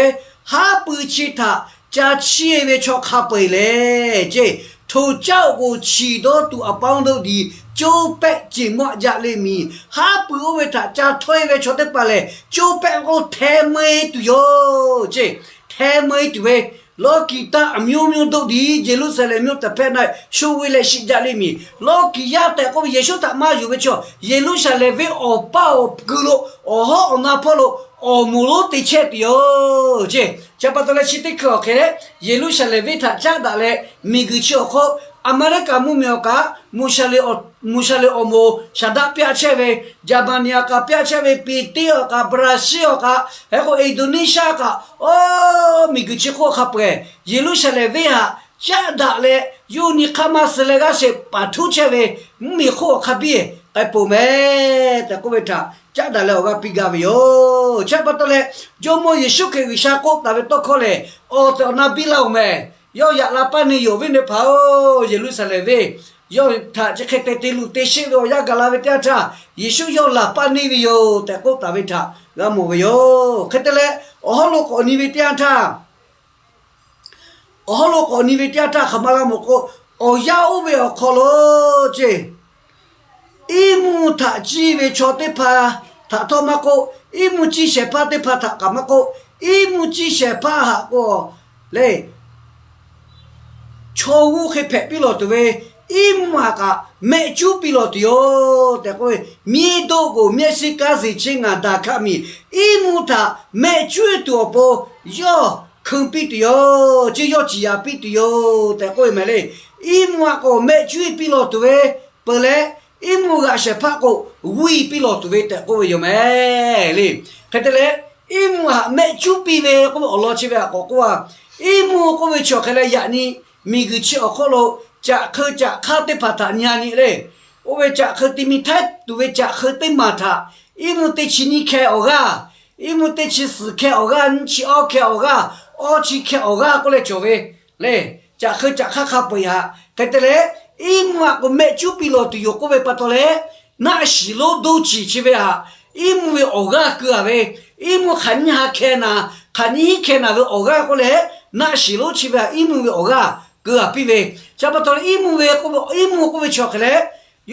haˉ pui chi htaꞈ ca chiˇ ve chaw hk'a peu-eˬ lehˬ, ceˇ, ထိုကျောက်ကိုချဉ်သောသူအပေါင်းတို့သည် ကျိုးပဲ့ကျိတ်မွတ်ကြလိမ့်မည်. Haˉ pui oˇ ve htaꞈ ca htawˇ-e ve chaw teˇ hpaˍ lehˬ, coˇ pehˆ k'o hteh meu-e tuˬ yoˬ ceˇ. Hteh meu-e tuˬ ve, လောကီသားအမျိုးမျိုးတို့သည် ယေရုရှလင်မြို့တစ်ဖက်၌ စုဝေးလျက်ရှိကြလိမ့်မည်. Lawˇ kiˍ yaˇ tehꞈ k'oˆ ve Yeˍsuˆ htaꞈ maˇ yonˍ ve chaw, Yeˍruˆsaˍlehnˍ venˇ awˬ paˇ awˬ ku lo, awˬ hawˉ awˬ na hpawˇ lo awˬ moˍ lonˉ te chehˇ tuˬ yoˬ ceˇ. Chi pa taw leh, chi teˇ hkui awˬ hk'e leh Yeˍruˆsaˍlehnˍ venˇ htaꞈ caˉ daꞈ leh, miˬguiˬ chi awˬ hk'oˆ, Aˍmeˍriˆkaˍ mvuhˇmiˬ awˬ kaꞈ, Moˍshaˍlehnˍ awˬ moˍ shaˍdaˆ pyaˆ chehˇ ve, Jaˍmaˍniˆ awˬ kaꞈ pyaˆ chehˇ ve, Peˍteˇ awˬ kaꞈ, Brazil awˬ kaꞈ, hk'e k'o Indonesia kaꞈ, oˇ miˬguiˬ chi hk'oˆ hk'a peu-eˬ Yeˍruˆsaˍlehnˍ venˇ htaꞈ caˉ daꞈ leh, yawˇ nyi hk'aˇ maˇ suh leh g'aˇ shehˍ paˍ htoˇ chehˇ ve mvuhˇmiˬ hk'oˆ awˬ hk'a biˇ k'ai peuˬ meh tehꞈ k'oˆ ve htaꞈ caˉ daꞈ leh awˬ g'aˇ piˇ gaˇ ve yoˬ. Chi pa taw leh, Jawˇmawˇ Yeˍsuˆ Hkriꞈ G'uiˬsha k'oˆ taˍ ve tawˇ hkawˇ lehˬ, awˬ tehˬ awˬ na biˇ laˇ-oˬ meh. Yawˇ yaꞈ la paˇ neˇ yoˬ, awˬ viˉ teˇ hpaˍ-oˬ, Yeˍruˆsaˍlehnˍ venˇ. Yawˇ htaꞈ chi hk'e te te luˬ te sheˆ ve awˬ yanˇ gaˬ la ve teˇ yanˇ htaˇ, Yeˍsuˆ yawˇ laˬ paˇ neˇ ve yoˬ tehꞈ k'oˆ taˍ ve htaꞈ g'a mawˬ ve yoˬ. Hk'e te leh, awˬ hawˉ lo k'awꞈ nyi ve teˇ yanˇ htaˇ, awˬ hawˉ lo k'awꞈ nyi ve teˇ yanˇ htaˇ hk'aˬ ma g'a mawˬ k'o, awˬ yanˇ oˇ ve awˬ hk'aw lo ceˇ, iˉ mvuhˇ htaꞈ ciˇ ve chaw teˇ hpaˍ htaꞈ htawˇ maˇ k'oˆ, iˉ mvuhˇ ciˇ shehˍ hpaˇ teˇ hpaˍ htaꞈ kaꞈ maˇ k'oˆ, iˉ mvuhˇ ciˇ shehˍ hpaˇ htaꞈ k'o lehˬ, chaw g'uˇ hk'e hpehꞈ piˇ lawˬ tuˬ ve, iˉ mvuhˇ htaꞈ kaꞈ mehˆ cuˉ piˇ lawˬ tuˬ yoˬ tehꞈ k'oˆ ve, မြေတို့ကို မျက်စိကန်းစင်ခြင်းငှာ ဒါခတ်မည်. Iˉ mvuhˇ htaꞈ mehˆ cuˉ-e tuˬ awˬ pon yawˇ hkeun piˇ tuˬ yoˬ ceˇ, yawˇ ciˍ yanˍ piˇ tuˬ yoˬ tehꞈ k'oˆ ve meh le. Iˉ mvuhˇ htaꞈ k'o mehˆ cuˉ-e piˇ lawˬ tuˬ ve peuˬ leh, iˉ mvuhˇ g'aꞈ shehˍ hpaˇ k'o g'uˇ-e piˇ lawˬ tuˬ ve tehꞈ k'oˆ ve yoˬ meh le. Hk'e te leh, iˉ mvuhˇ htaꞈ mehˆ cuˉ piˇ ve k'oˆ ve awˬ lawn chi ve htaꞈ k'awꞈ k'oˆ-a. Iˉ mvuhˇ k'oˆ ve chi awˬ hk'e leh yaꞈ nyi miˬguiˬ chi awˬ hk'oˆ lo caꞈ hk'eu caꞈ hk'aˇ teˇ hpaˍ htaꞈ nyi-a nyi le. Oˇ ve caꞈ hk'eu te mi htaiˉ tuˬ ve caꞈ hk'eu teˇ maˬ htaꞈ iˉ mvuhˇ teˇ chi nyiˇ hkeh awˬ g'aˇ, iˉ mvuhˇ teˇ chi suhˍ hkeh awˬ g'aˇ, nyiˇ chi awˇ hkeh awˬ g'aˇ, awˇ chi hkeh awˬ g'aˇ k'oˆ leh cawˬ ve le. Caꞈ hk'eu caꞈ hk'aˇ hk'a peu-eˬ htaꞈ hk'e te leh, iˉ mvuhˇ htaꞈ k'o mehˆ cuˉ piˇ lawˬ tuˬ yoˬ k'oˆ ve pa taw leh, naˆ shiˍ lonˉ doˇ ciˍ chi ve htaꞈ iˉ mvuhˇ ve awˬ g'aˇ keu-a ve, iˉ mvuhˇ hk'aˬ nyiˇ ha hkeh naˍ, hk'aˬ nyiˇ hinˉ hkeh naˍ ve awˬ g'aˇ k'oˆ leh, naˆ shiˍ lonˉ chi ve htaꞈ iˉ mvuhˇ ve awˬ g'aˇ keu-a piˇ ve. Chi pa taw leh iˉ mvuhˇ ve k'oˆ ve, iˉ mvuhˇ k'oˆ ve chi awˬ hk'e leh,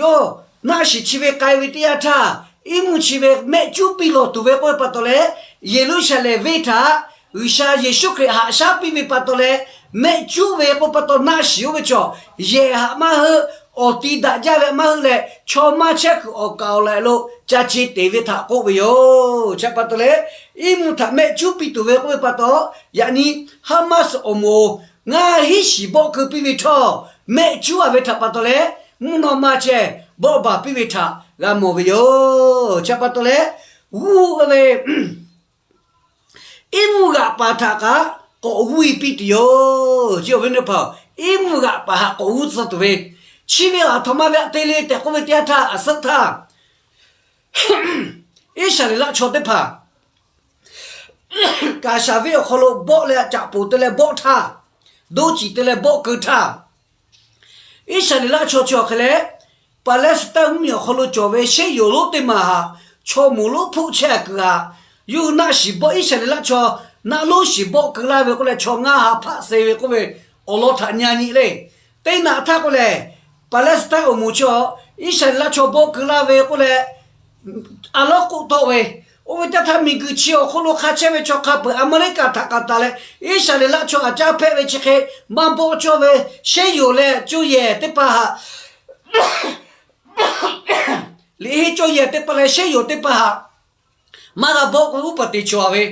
yawˇ naˆ shiˍ chi ve k'ai ve teˇ yanˇ htaˇ, iˉ mvuhˇ chi ve mehˆ cuˉ piˇ lawˬ tuˬ ve k'oˆ ve pa taw leh, Yeˍruˆsaˍlehnˍ venˇ htaꞈ G'uiˬsha Yeˍsuˆ Hkriꞈ haꞈ shaˉ piˇ ve pa taw leh, mehˆ cuˉ ve k'oˆ ve pa taw naˆ shiˍ oˇ ve chaw yehˬ htaꞈ maˇ heuˆ, awˬ ti daꞈ jaˇ ve maˇ heuˆ leh, chaw maˇ chehˇ kuiˬ awˬ kaˍ awˬ laiˍ lo ca ce teˍ ve htaꞈ k'oˆ ve yoˬ. Chi pa taw leh, iˉ mvuhˇ htaꞈ mehˆ cuˉ piˇ tuˬ ve k'oˆ ve pa taw, yaꞈ nyi Haˍmaˆ awˬ moˍ ngaˇ hinˉ shiˍ bawˆ keu piˇ ve htawˇ, mehˆ cuˉ-a ve htaꞈ pa taw leh, mvuhˇ naw ma ceh bawˆ baˬ piˇ ve htaꞈ g'a mawˬ ve yoˬ. Chi pa taw leh, g'uˇ ve iˉ mvuhˇ g'aꞈ paˍ htaꞈ kaꞈ k'awꞈ g'uˇ e piˇ tuˬ yoˬ. Chi awˬ viˉ awˬ nyi teˇ hpaˍ-oˬ, iˉ mvuhˇ g'aꞈ paˍ htaꞈ k'awꞈ g'uˇ tcuh tuˬ ve, chi ve aˬ htoꞈ ma ve htaꞈ te le tehꞈ k'oˆ ve teˇ yanˇ htaˇ, aˬ suhˉ htaˇ Iˉsaˍreˍlaˆ chaw teˇ hpaˍ Kaˍsaˍ venˇ awˬ hk'aw lo bawˆ leh, caꞈ poˍ te leh bawˆ htaˇ, doˇ ciˍ te leh bawˆ keu htaˇ, Iˉsaˍreˍlaˆ chaw chi awˬ hk'e leh, Paˍlehˇsaˍtaiˇ mvuhˇmiˬ awˬ hk'aw lo cawˬ ve sheˉ yoˬ lonˉ teˇ maˬ htaꞈ chaw moˍ lonˉ hpoˆ chehˇ kuiˬ htaꞈ, yawˇ hui naˆ shiˍ bawˆ, Iˉsaˍreˍlaˆ chaw naˆ lonˉ shiˍ bawˆ keu laˇ ve k'oˆ leh, chaw ngaˇ ha hpaˆ suh ve k'oˆ ve awˬ lawn htaꞈ nyi nyi le. Teˇ naꞈ htaˇ k'oˆ lehˬ, Paˍlehˇsaˍtaiˇ awˬ moˍ chi Iˉsaˍreˍlaˆ chaw bawˆ keu laˇ ve k'oˆ leh, a lawˉ k'oˆ tawˆ ve, oˇ ve teˇ htaˇ miˬguiˬ chi awˬ hk'oˆ lo hk'a chehˇ ve chaw hk'a peuˬ Aˍmeˍriˆkaˍ htaꞈ kaꞈ taˍ leh, Iˉsaˍreˍlaˆ chaw aꞈ caˉ hpehˆ ve chi hk'e maˇ bawˆ cawˇ ve, sheˉ yoˬ leh coˇ yehˬ teˇ hpaˍ htaꞈ, liꞈ henˇ coˇ yehˬ teˇ hpaˍ leh sheˉ yoˬ teˇ hpaˍ htaꞈ maˇ g'a bawˆ k'oˆ ve uˉ paˍ teꞈ cawˬ ve.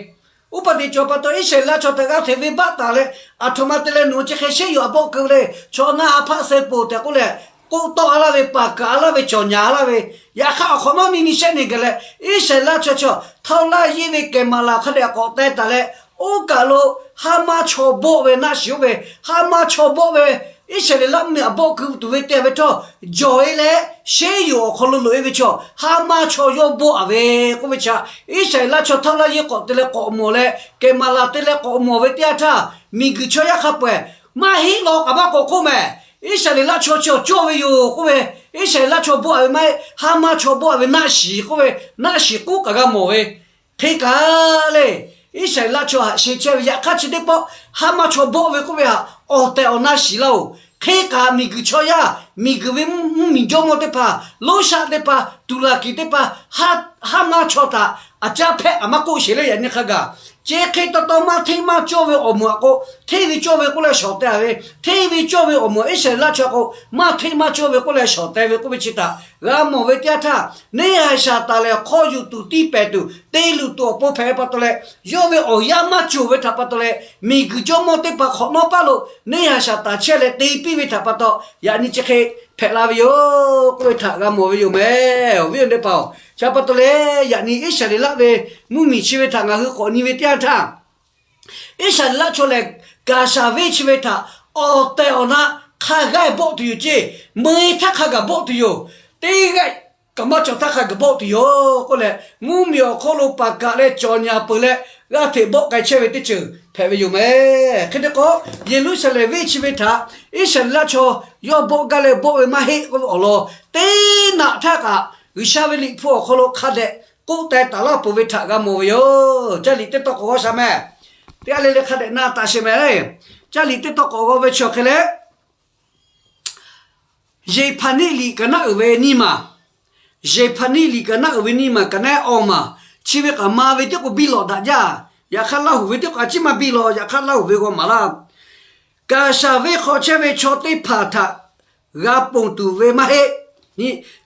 Uˉ paˍ teꞈ cawˬ pa taw, Iˉsaˍreˍlaˆ chaw htaꞈ g'a hteꞈ venˇbaˆ taˍ leh, aˬ htoꞈ ma te leh nawˬ chi hk'e sheˉ yoˬ aꞈ bawˆ keu le, chaw ngaˇ ha hpaˆ suh poˬ tehꞈ k'oˆ leh, k'oˆ tawˆ laˇ ve, paˍ kaꞈ laˇ ve, cawˬ nyaˍ laˇ ve, yaꞈ hk'aˇ awˬ hk'awꞈ nawˉ nyi nyi shehˆ neˬ gaˬ leh, Iˉsaˍreˍlaˆ chaw chi htawˇ laˇ yeˇ ve kehˬ maˍ laˬ hk'a dehꞈ k'awꞈ teh taˍ leh, oˇ kaˬ lo Haˉmaˇ chaw bawˆ ve naˆ shiˍ oˇ ve, Haˉmaˇ chaw bawˆ ve Iˉsaˍreˍlaˆ mvuhˇmiˬ aꞈ bawˆ keu tuˬ ve te ve htawˇ, jawˬ e leh sheˉ yoˬ awˬ hk'aw lo loꞈ e ve chaw Haˉmaˇ chaw yawˇ bawˆ a ve k'oˆ ve chi, Iˉsaˍreˍlaˆ chaw htawˇ laˇ yeˇ k'awꞈ te leh k'awꞈ mawˬ leh, kehˬ maˍ laˬ te leh k'awꞈ mawˬ ve teˇ yanˇ htaˇ, miˬguiˬ chaw yaˇ hk'a peu-eˬ maˇ heˆ law kaꞈ maˇ k'awꞈ k'oˆ mehˍ. Iˉsaˍreˍlaˆ chaw chi awˬ cawˇ ve yoˬ k'oˆ ve, Iˉsaˍreˍlaˆ chaw bawˆ a ve maˇ heˆ, Haˉmaˇ chaw bawˆ a ve naˆ shiˍ k'oˆ ve, naˆ shiˍ k'oˆ kaꞈ g'a mawˬ ve. Hk'e kaꞈ le, Iˉsaˍreˍlaˆ chaw haꞈ she chehˇ ve yaꞈ hk'aˇ chi teˇ pawˆ Haˉmaˇ chaw bawˆ ve k'oˆ ve htaꞈ awˬ tehˬ awˬ na shiˍ laˇ-oˬ. Hk'e kaꞈ miˬguiˬ chaw yaˇ, miˬguiˬ ve mvuhˇmiˬ jawˇmawˇ teˇ hpaˍ, lonˉ shaˆ teˇ hpaˍ, tuˬ laˬ kiˍ teˇ hpaˍ, Haˉmaˇ chaw htaꞈ aꞈ caˉ hpehˆ aꞈ maˇ k'oˆ sheˍ le. Yaꞈ nyi hk'a gaˬ, chi hk'e taw taw maˇ hteˇ maˇ cawˇ ve awˬ moˍ aꞈ k'o, hteˇ ve cawˇ ve k'oˆ leh shawˍ teh a ve, hteˇ ve cawˇ ve awˬ moˍ Iˉsaˍreˍlaˆ chaw k'o, maˇ hteˇ maˇ cawˇ ve k'oˆ leh shawˍ teh ve k'oˆ ve chi htaꞈ g'a mawˬ ve teˇ yanˇ htaˇ, neˇhaiˬ Saˍtanˍ lehˬ hk'aw yuˬ tuˬ tiˇ pehˍ tuˬ te luˬ tuˬ awˬ pon hpehꞈ ve pa taw leh, yawˇ ve awˬ yanˇ maˇ cawˬ ve htaꞈ pa taw leh, miˬguiˬ jawˇmawˇ teˇ hpaˍ hk'awꞈ nawˉ paˇ lo neˇhaiˬ Saˍtanˍ chehˇ leh te piˇ ve htaꞈ pa taw, yaꞈ nyi chi hk'e hpehꞈ la ve yoˬ k'oˆ ve htaꞈ g'a mawˬ ve yoˬ mehˍ. Awˬ viˉ awˬ nyi teˇ hpaˍ-oˬ, chi pa taw leh yaꞈ nyi Iˉsaˍreˍlaˆ ve mvuhˇmiˬ chi ve htaꞈ ngaˬ hui k'awꞈ nyi ve teˇ yanˇ htaˇ, Iˉsaˍreˍlaˆ chaw lehˬ, Kaˍsaˍ venˇ chi ve htaꞈ awˬ tehˬ awˬ na hk'a g'aˇ bawˆ tuˬ yoˬ ceˇ. Meu-e htaˇ hk'a gaˬ bawˆ tuˬ yoˬ. Teˇ g'aˇ kaꞈ maˇ cawˬ htaˇ hk'a gaˬ bawˆ tuˬ yoˬ k'oˆ leh, mvuhˇmiˬ awˬ hk'oˆ lo paˍ kaꞈ leh cawˬ nyaˍ peuˬ leh g'aˇ hteꞈ bawˆ k'ai chehˇ ve teˇ ceuˬ hpehꞈ ve yoˬ mehˍ. Hk'e te k'o, Yeˍruˆsaˍlehnˍ venˇ chi ve htaꞈ Iˉsaˍreˍlaˆ chaw yawˇ bawˆ gaˇ leh bawˆ ve maˇ heˆ k'oˆ ve awˬ lawn teˇ naꞈ htaˇ kaꞈ, G'uiˬsha ve liꞈ hpu awˬ hk'aw lo hk'a dehꞈ k'oˆ teh taˍ laˇ peuˬ ve htaꞈ g'a mawˬ ve yoˬ. Caˇ liꞈ teˇ tawˇ k'awꞈ g'awˇ sha mehˍ. Teˇ g'aˇ le le hk'a dehꞈ na taˍ sheˍ mehˍ le. Caˇ liꞈ teˇ tawˇ k'awꞈ g'awˇ ve chi awˬ hk'e leh, Yeˍhpaˍneˆ liꞈ kaꞈ naˆ uiˍ ve nyiˇ maˬ, Yeˍhpaˍneˆ liꞈ kaꞈ naˆ uiˍ ve nyiˇ maˬ kaꞈ naˆ awˇ maˬ, chi ve kaꞈ ma ve teˇ k'o biˇ lawꞈ daꞈ jaˇ. Yaꞈ hk'aˇ Laˇhuˍ ve teˇ k'o a ciˉ maˇ biˇ law, yaꞈ hk'aˇ Laˇhuˍ ve g'aw maˍ laˇ. Kaˍsaˍ venˇ hk'aw chehˇ ve chaw teˇ hpaˍ htaꞈ g'a ponˬ tuˬ ve maˇ heˆ.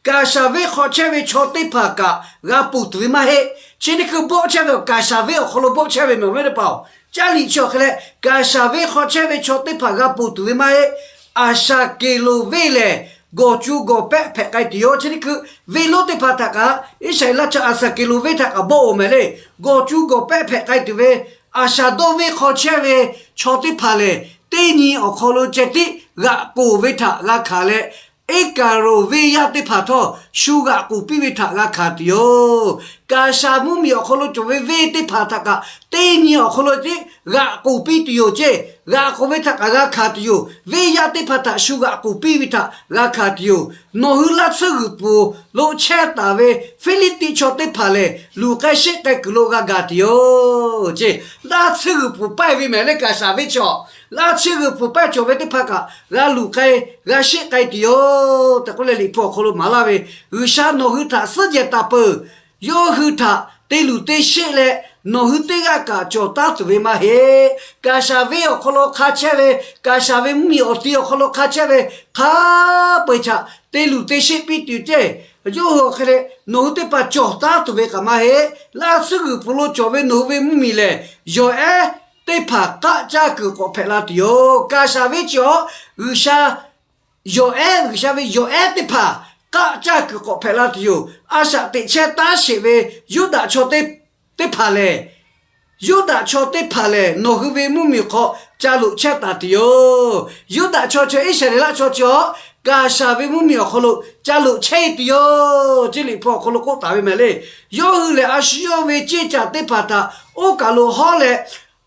Kaˍsaˍ venˇ hk'aw chehˇ ve chaw teˇ hpaˍ kaꞈ g'a ponˬ tuˬ ve maˇ heˆ. Chi teˇ hkui bawˆ chehˇ ve, Kaˍsaˍ venˇ awˬ hk'aw lo bawˆ chehˇ ve mehˍ ve teˇ hpaˍ-oˬ, caˇ liꞈ chi awˬ hk'e leh, Kaˍsaˍ venˇ hk'aw chehˇ ve chaw teˇ hpaˍ g'a ponˬ tuˬ ve maˇ heˆ. Aˍsaˍkeˍloˍ venˇ lehˬ, gawˬ cu gawˬ pehˆ hpehꞈ k'ai tuˬ yoˬ. Chi teˇ hkui venˇ lonˉ teˇ hpaˍ htaꞈ kaꞈ Iˉsaˍreˍlaˆ chaw Aˍsaˍkeˍloˍ venˇ htaꞈ kaꞈ bawˆ-oˬ mehˍ le. Gawˬ cu gawˬ pehˆ hpehꞈ k'ai tuˬ ve, Aˍsaˍdawˇ venˇ hk'aw chehˇ ve chaw teˇ hpaˍ lehˬ, teˇ nyi awˬ hk'aw lo ceh tiˉ g'aꞈ k'oˬ ve htaꞈ g'a hkanˍ leh, Iˉkaˍronˍ venˇ yaˇ teˇ hpaˍ htawˇ shu g'aꞈ k'oˬ piˇ ve htaꞈ g'a hkanˍ tuˬ yoˬ. Kaˍsaˍ mvuhˇmiˬ awˬ hk'aw lo cawˬ ve venˇ teˇ hpaˍ htaꞈ kaꞈ teˇ nyi awˬ hk'aw lo tiˉ g'aꞈ k'oˬ piˇ tuˬ yoˬ ceˇ. G'aꞈ k'oˬ ve htaꞈ kaꞈ g'a hkanˍ tuˬ yoˬ. Venˇ yaˇ teˇ hpaˍ htaꞈ shu g'aꞈ k'oˬ piˇ ve htaꞈ g'a hkanˍ tuˬ yoˬ. Nawˬ hui laˇ tsuhˇ g'uiˬ pfuhˍ lo chehˇ taˍ ve Hpiˇliˇtiˆ chaw teˇ hpaˍ lehˬ, luˬ k'ai sheˆ k'ai kuiˬ lo g'a gaˬ tuˬ yoˬ ceˇ. Laˇ tsuhˇ g'uiˬ pfuhˍ paiˇ ve mehˍ le Kaˍsaˍ venˇ chaw. Laˇ tsuhˇ g'uiˬ pfuhˍ paiˇ cawˬ ve teˇ hpaˍ kaꞈ g'a luˬ k'ai g'a sheˆ k'ai tuˬ yoˬ tehꞈ k'oˆ leh, liꞈ hpu awˬ hk'aw lo maˍ laˇ ve, G'uiˬsha nawˬ hui htaꞈ suhˉ jehˬ taˍ peuˬ. Yawˇ hui htaꞈ te luˬ te sheˆ leh, nawˬ hui teˇ g'aˇ kaꞈ cawˬ taˉ tuˬ ve maˇ heˆ. Kaˍsaˍ venˇ awˬ hk'aw lo hk'a chehˇ ve, Kaˍsaˍ ve mvuhˇmiˬ awˬ ti awˬ hk'aw lo hk'a chehˇ ve hk'a peu-eˬ htaꞈ te luˬ te sheˆ piˇ tuˬ ceˇ. Yawˇ hui awˬ hk'e leh nawˬ hui teˇ hpaˍ cawˬ taˉ tuˬ ve kaꞈ maˇ heˆ. Laˇ tsuhˇ g'uiˬ pfuhˍ lo cawˬ ve nawˬ hui ve mvuhˇmiˬ lehˬ, yawˬ ehˉ teˇ hpaˍ k'aˆ caˇ kuiˬ k'awꞈ hpehꞈ la tuˬ yoˬ. Kaˍsaˍ venˇ chi awˬ G'uiˬsha yawˬ ehˉ, G'uiˬsha ve yawˬ ehˉ teˇ hpaˍ k'aˆ caˇ kuiˬ k'awꞈ hpehꞈ la tuˬ yoˬ. A shaꞈ teꞈ chehˇ taˉ sheˍ ve Yuˇdaꞈ chaw teˇ hpaˍ lehˬ, Yuˇdaꞈ chaw teˇ hpaˍ lehˬ nawˬ hui ve mvuhˇmiˬ awˬ hk'aw ca loꞈ chehˇ taˍ tuˬ yoˬ. Yuˇdaꞈ chaw chi Iˉsaˍreˍlaˆ chaw chi awˬ Gaˍsaˍ ve mvuhˇmiˬ awˬ hk'aw lo ca loꞈ chehˇ tuˬ yoˬ. Chi Liꞈ hpu awˬ hk'aw lo k'oˆ taˍ ve mehˍ le. Yawˇ hui lehˬ a shu yawˇ ve ceˇ caˬ teˇ hpaˍ htaꞈ oˇ kaˬ lo hawˉ leh,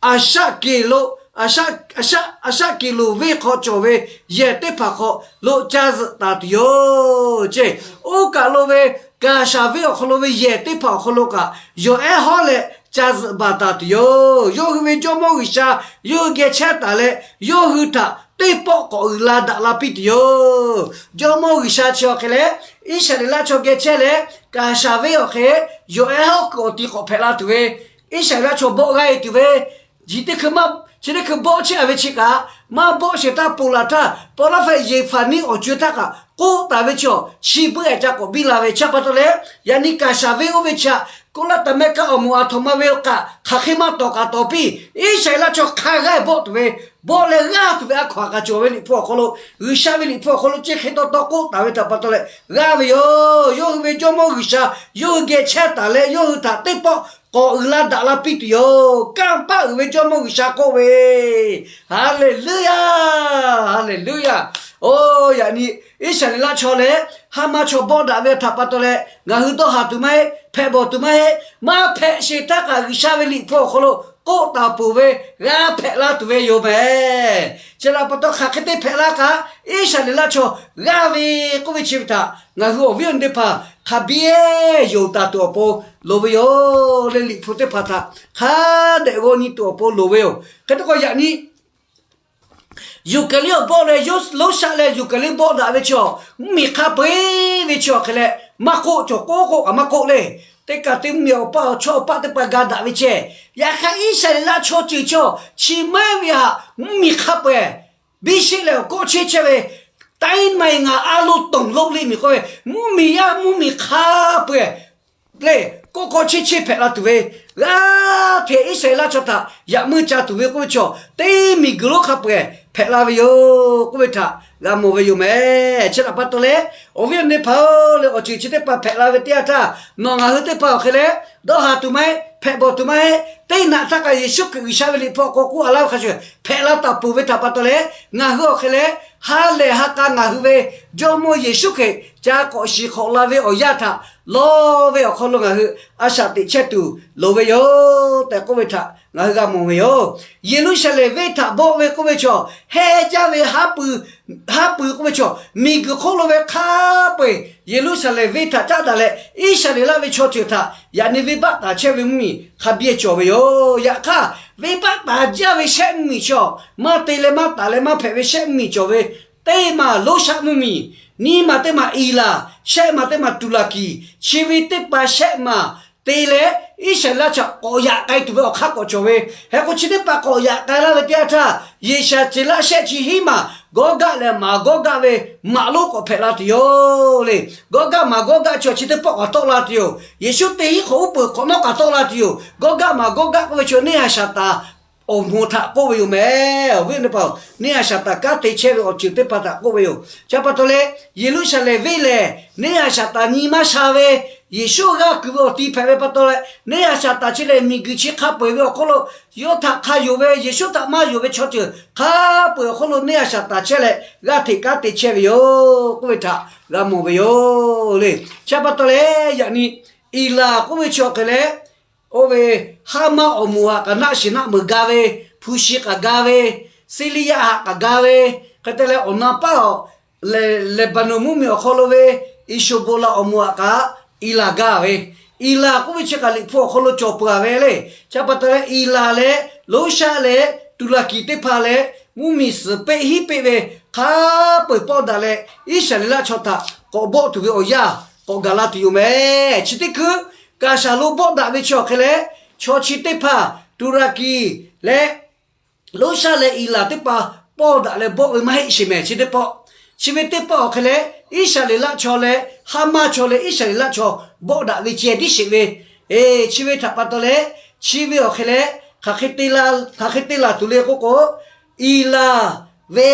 a shaˆ keˍ lo, a shaˆ keˍ loˍ venˇ hk'aw cawˬ ve yehˬ teˇ hpaˍ hk'aw lo ca zuhꞈ taˍ tuˬ yoˬ. Ceˇ, oˇ kaˬ lo ve Gaˍsaˍ venˇ awˬ hk'aw lo ve yehˬ teˇ hpaˍ awˬ hk'aw lo kaꞈ yawˬ ehˉ hawˉ leh ca zuhꞈ baˬ taˍ tuˬ yoˬ. Yawˇ hui ve Jawˇmawˇ G'uiˬsha yawˇ hui geh chehˇ taˍ leh, yawˇ hui htaꞈ teˇ pawˆ k'awꞈ uiˍ la daꞈ la piˇ tuˬ yoˬ. Jawˇmawˇ G'uiˬsha chi awˬ hk'e leh Iˉsaˍreˍlaˆ chaw geh chehˇ leh, Gaˍsaˍ venˇ awˬ hk'e yawˬ ehˉ hawˉ kuiˬ awˬ ti k'awꞈ hpehꞈ la tuˬ ve, Iˉsaˍreˍlaˆ chaw bawˆ g'aˇ e tuˬ ve, chi teˇ hkui maˇ, chi teˇ hkui bawˆ chehˇ a ve chi kaꞈ, maˇ bawˆ sheˍ htaˇ ponˬ laˬ htaˇ, Pawˇlaˇhpehnˍ Yeˍhpaˍniˆ awˬ co htaˇ kaꞈ k'oˆ taˍ ve chi awˬ, chi beuꞈ ehˍ ca k'awꞈ biˇ la ve chi pa taw leh, yaꞈ nyi Gaˍsaˍ venˇ oˇ ve chi htaꞈ Koˇlaˆ taˍ mehˆ kaˆ awˬ moˍ aˬ htoꞈ ma ve awˬ k'aꞈ hk'aˬ hk'e maˇ tawˍ kaꞈ tawˍ piˇ, Iˉsaˍreˍlaˆ chaw hk'a g'aˇ bawˆ tuˬ ve, bawˆ leh g'aˇ tuˬ ve a hkaw aꞈ kaꞈ cawˬ ve Liꞈ hpu awˬ hk'aw lo, G'uiˬsha ve Liꞈ hpu awˬ hk'aw lo chi hk'e taw taw k'oˆ taˍ ve htaꞈ pa taw leh g'aˇ ve yoˬ. Yawˇ hui ve Jawˇmawˇ G'uiˬsha yawˇ hui geh chehˇ taˍ leh, yawˇ hui htaꞈ teˇ pawˆ k'awꞈ uiˍ la daꞈ la piˇ tuˬ yoˬ. Kanˇ paˆ uiˍ ve Jawˇmawˇ G'uiˬsha k'oˆ ve, Haˍleˍluˆyaˇ, Haˍleˍluˆyaˇ. Oˇ, yaꞈ nyi Iˉsaˍreˍlaˆ chaw leh Haˉmaˇ chaw bawˆ daꞈ ve htaꞈ pa taw leh ngaˬ hui dawˇ haˍ tuˬ maˇ heˆ, hpehꞈ bawˬ tuˬ maˇ heˆ. Maˇ hpehꞈ sheˍ htaˇ kaꞈ G'uiˬsha ve Liꞈ hpu awˬ hk'aw lo k'oˆ taˍ peuˬ ve g'a hpehꞈ la tuˬ ve yoˬ mehˍ. Chi htaꞈ pa taw hk'aˬ hk'e te hpehꞈ la kaꞈ, Iˉsaˍreˍlaˆ chaw g'aˇ ve k'oˆ ve chi ve htaꞈ ngaˬ hui awˬ viˉ awˬ nyi teˇ hpaˍ hk'a biˇ yonˍ taˍ tuˬ awˬ pon loˍ ve yoˬ. Leh Liꞈ hpu teˇ hpaˍ htaꞈ hk'a dehꞈ g'aw nyi tuˬ awˬ pon loˍ ve yoˬ. Hk'e te k'o yaꞈ nyi Yuˬ kaˍ liˇ awˬ bawˆ leh Loˉsaˆ leh Yuˬ kaˍ liˇ bawˆ daꞈ ve chaw, mvuhˇmiˬ hk'a peu-eˬ ve chaw hk'e leh maˇ k'oˆ, cawˬ k'oˆ k'oˆ kaꞈ maˇ k'oˆ le. Teˇ kaꞈ teˇ mvuhˇmiˬ awˬ paˇ awˬ chawˇ awˬ paˆ teˇ hpaˍ ga daꞈ ve ceh. Yaꞈ hk'aˇ Iˉsaˍreˍlaˆ chaw ceuˬ chaw chi maiˉ ve htaꞈ mvuhˇmiˬ hk'a peu-eˬ biˇ sheˆ leh awˬ kawˆ cheˇ chehˇ ve, taiˉ maiˬ ngaˬ a lo tawˍ loˆ le miˬ k'oˆ ve, mvuhˇmiˬ yaˇ mvuhˇmiˬ hk'a peu-eˬ lehˬ, kawˆ kawˆ cheˇ cheˇ hpehꞈ la tuˬ ve, g'aˇ hteꞈ Iˉsaˍreˍlaˆ chaw htaꞈ yaꞈ meuˇ ca tuˬ ve k'oˆ ve chaw, teˇ miˬguiˬ lonˉ hk'a peu-eˬ hpehꞈ la ve yoˬ k'oˆ ve htaꞈ g'a mawˬ ve yoˬ mehˍ. Chi htaꞈ pa taw leh, awˬ viˉ awˬ nyi teˇ hpaˍ-oˬ, leh awˬ ceuˬ chi teˇ hpaˍ hpehꞈ la ve teˇ yanˇ htaˇ, nawˬ ngaˬ hui teˇ hpaˍ awˬ hk'e leh dawˇ haˍ tuˬ maˇ heˆ, hpehꞈ bawˬ tuˬ maˇ heˆ. Teˇ naꞈ htaˇ kaꞈ Yeˍsuˆ Hkriꞈ G'uiˬsha ve Liꞈ hpu awˬ hk'aw k'oˆ a laˇ ve hk'a shuˍ hpehꞈ la taˍ peuˬ ve htaꞈ pa taw leh, ngaˬ hui awˬ hk'e leh ha lehˬ ha k'a ngaˬ hui ve Jawˇmawˇ Yeˍsuˆ Hkriꞈ ca k'awꞈ shiˍ hk'awꞈ la ve awˬ yanˇ htaꞈ lawˇ ve awˬ hk'aw lo ngaˬ hui a shaꞈ teꞈ chehˇ tuˬ loˍ ve yoˬ tehꞈ k'oˆ ve htaꞈ ngaˬ hui g'a mawˬ ve yoˬ. Yeˍruˆsaˍlehnˍ venˇ htaꞈ bawˆ ve k'oˆ ve chaw, heˇ jaˇ ve haˉ pui, haˉ pui k'oˆ ve chaw, miˬguiˬ hk'oˆ lo ve hk'a peu-eˬ Yeˍruˆsaˍlehnˍ venˇ htaꞈ caˉ daꞈ leh, Iˉsaˍreˍlaˆ ve chaw ceuˬ htaꞈ yaꞈ nyi venˇbaˆ taˍ chehˇ ve mvuhˇmiˬ hk'a biˇ cawˬ ve yoˬ. Yaꞈ hk'aˇ, venˇbaˆ taˍ jaˇ ve shehˆ mvuhˇmiˬ chaw, maˇ te leh maˇ taˍ leh maˇ hpehꞈ ve shehˆ mvuhˇmiˬ cawˬ ve, teˇ maˬ Loˉsaˆ mvuhˇmiˬ, nyiˇ maˬ teˇ maˬ Iˍlaˍ, shehˆ maˬ teˇ maˬ Tuˍlaˍkiˍ, chi ve teˇ hpaˍ shehˆ maˬ te leh Iˉsaˍreˍlaˆ chaw k'awꞈ yaꞈ k'ai tuˬ ve awˬ hk'aˇ k'awꞈ cawˬ ve. Hk'e k'o chi teˇ hpaˍ k'awꞈ yaꞈ k'ai laˇ ve teˇ yanˇ htaˇ, Yeˍsaˍceˍlaˆ shehˆ chi hiˉ maˬ Gawˇgaˆ leh Maˍgawˇgaˆ ve maꞈ lonˉ k'awꞈ hpehꞈ la tuˬ yoˬ le. Gawˇgaˆ Maˍgawˇgaˆ chaw chi teˇ pawˆ k'awꞈ tawˆ la tuˬ yoˬ. Yeˍsuˆ teˇ hinˉ hk'awꞈ uˉ peunˍ hk'awꞈ nawˉ k'awꞈ tawˆ la tuˬ yoˬ. Gawˇgaˆ Maˍgawˇgaˆ k'oˆ ve chaw neˇ haiˬ Saˍtanˍ awˬ moˍ htaꞈ k'oˆ ve yoˬ mehˍ. Awˬ viˉ awˬ nyi teˇ hpaˍ, neˇ haiˬ Saˍtanˍ kanˉ te chehˇ ve awˬ ceuˬ teˇ hpaˍ htaꞈ k'oˆ ve yoˬ. Chi pa taw leh, Yeˍruˆsaˍlehnˍ venˇ lehˬ neˇ haiˬ Saˍtanˍ nyi maˇ sha ve, Yeˍsuˆ g'aˇ kuiˬ ve awˬ ti hpehꞈ ve pa taw leh, neˇ haiˬ Saˍtanˍ chi lehˬ miˬguiˬ chi hk'a peu-eˬ ve awˬ hk'oˆ lo yawˇ htaꞈ hk'a yonˍ ve, Yeˍsuˆ htaꞈ maˇ yonˍ ve chaw ceuˬ hk'a peu-eˬ awˬ hk'oˆ lo neˇ haiˬ Saˍtanˍ chehˇ leh g'aˇ hteꞈ kanˉ te chehˇ ve yoˬ k'oˆ ve htaꞈ g'a mawˬ ve yoˬ le. Chi pa taw leh, yaꞈ nyi Iˍlaˍ k'oˆ ve chaw hk'e leh, oˇ ve Haˉmaˇ awˬ moˍ htaꞈ kaꞈ naˆ shiˍ naˆ meunˍ ga ve, hpu shi k'aꞈ ga ve, Siˇliˇyaˆ haꞈ k'aꞈ ga ve, hk'e te leh awˬ na paˉ awˬ Leˍbaˍnonˍ mvuhˇmiˬ awˬ hk'aw lo ve Iˍshoˍboˍlaˍ awˬ moˍ htaꞈ kaꞈ Iˍlaˍ ga ve. Iˍlaˍ k'oˆ ve chi kaꞈ Liꞈ hpu awˬ hk'aw lo cawˬ peuˬ a ve le. Chi pa taw leh Iˍlaˍ leh Loˉsaˆ leh Tuˍlaˍkiˍ teˇ hpaˍ leh mvuhˇmiˬ suhˍ peˆ hiˉ peˆ ve hk'a peu-eˬ pawˆ daꞈ leh, Iˉsaˍreˍlaˆ chaw htaꞈ k'awꞈ bawˆ tuˬ ve awˬ yanˇ k'awꞈ gaˬ la tuˬ yoˬ mehˍ. Chi teˇ hkui Gaˍsaˍ lo bawˆ daꞈ ve chaw hk'e leh, chaw chi teˇ hpaˍ Tuˍlaˍkiˍ leh Loˉsaˆ leh Iˍlaˍ teˇ hpaˍ pawˆ daꞈ leh bawˆ ve maˇ heˆ sheˍ mehˍ. Chi teˇ pawˆ, chi ve teˇ pawˆ awˬ hk'e leh Iˉsaˍreˍlaˆ chaw leh Haˉmaˇ chaw leh Iˉsaˍreˍlaˆ chaw bawˆ daꞈ ve ceh tiˉ sheˍ ve. Eˬ, chi ve htaꞈ pa taw leh, chi ve awˬ hk'e leh hk'aˬ hk'e te laˬ tuˬ le k'oˆ k'o, Iˍlaˍ ve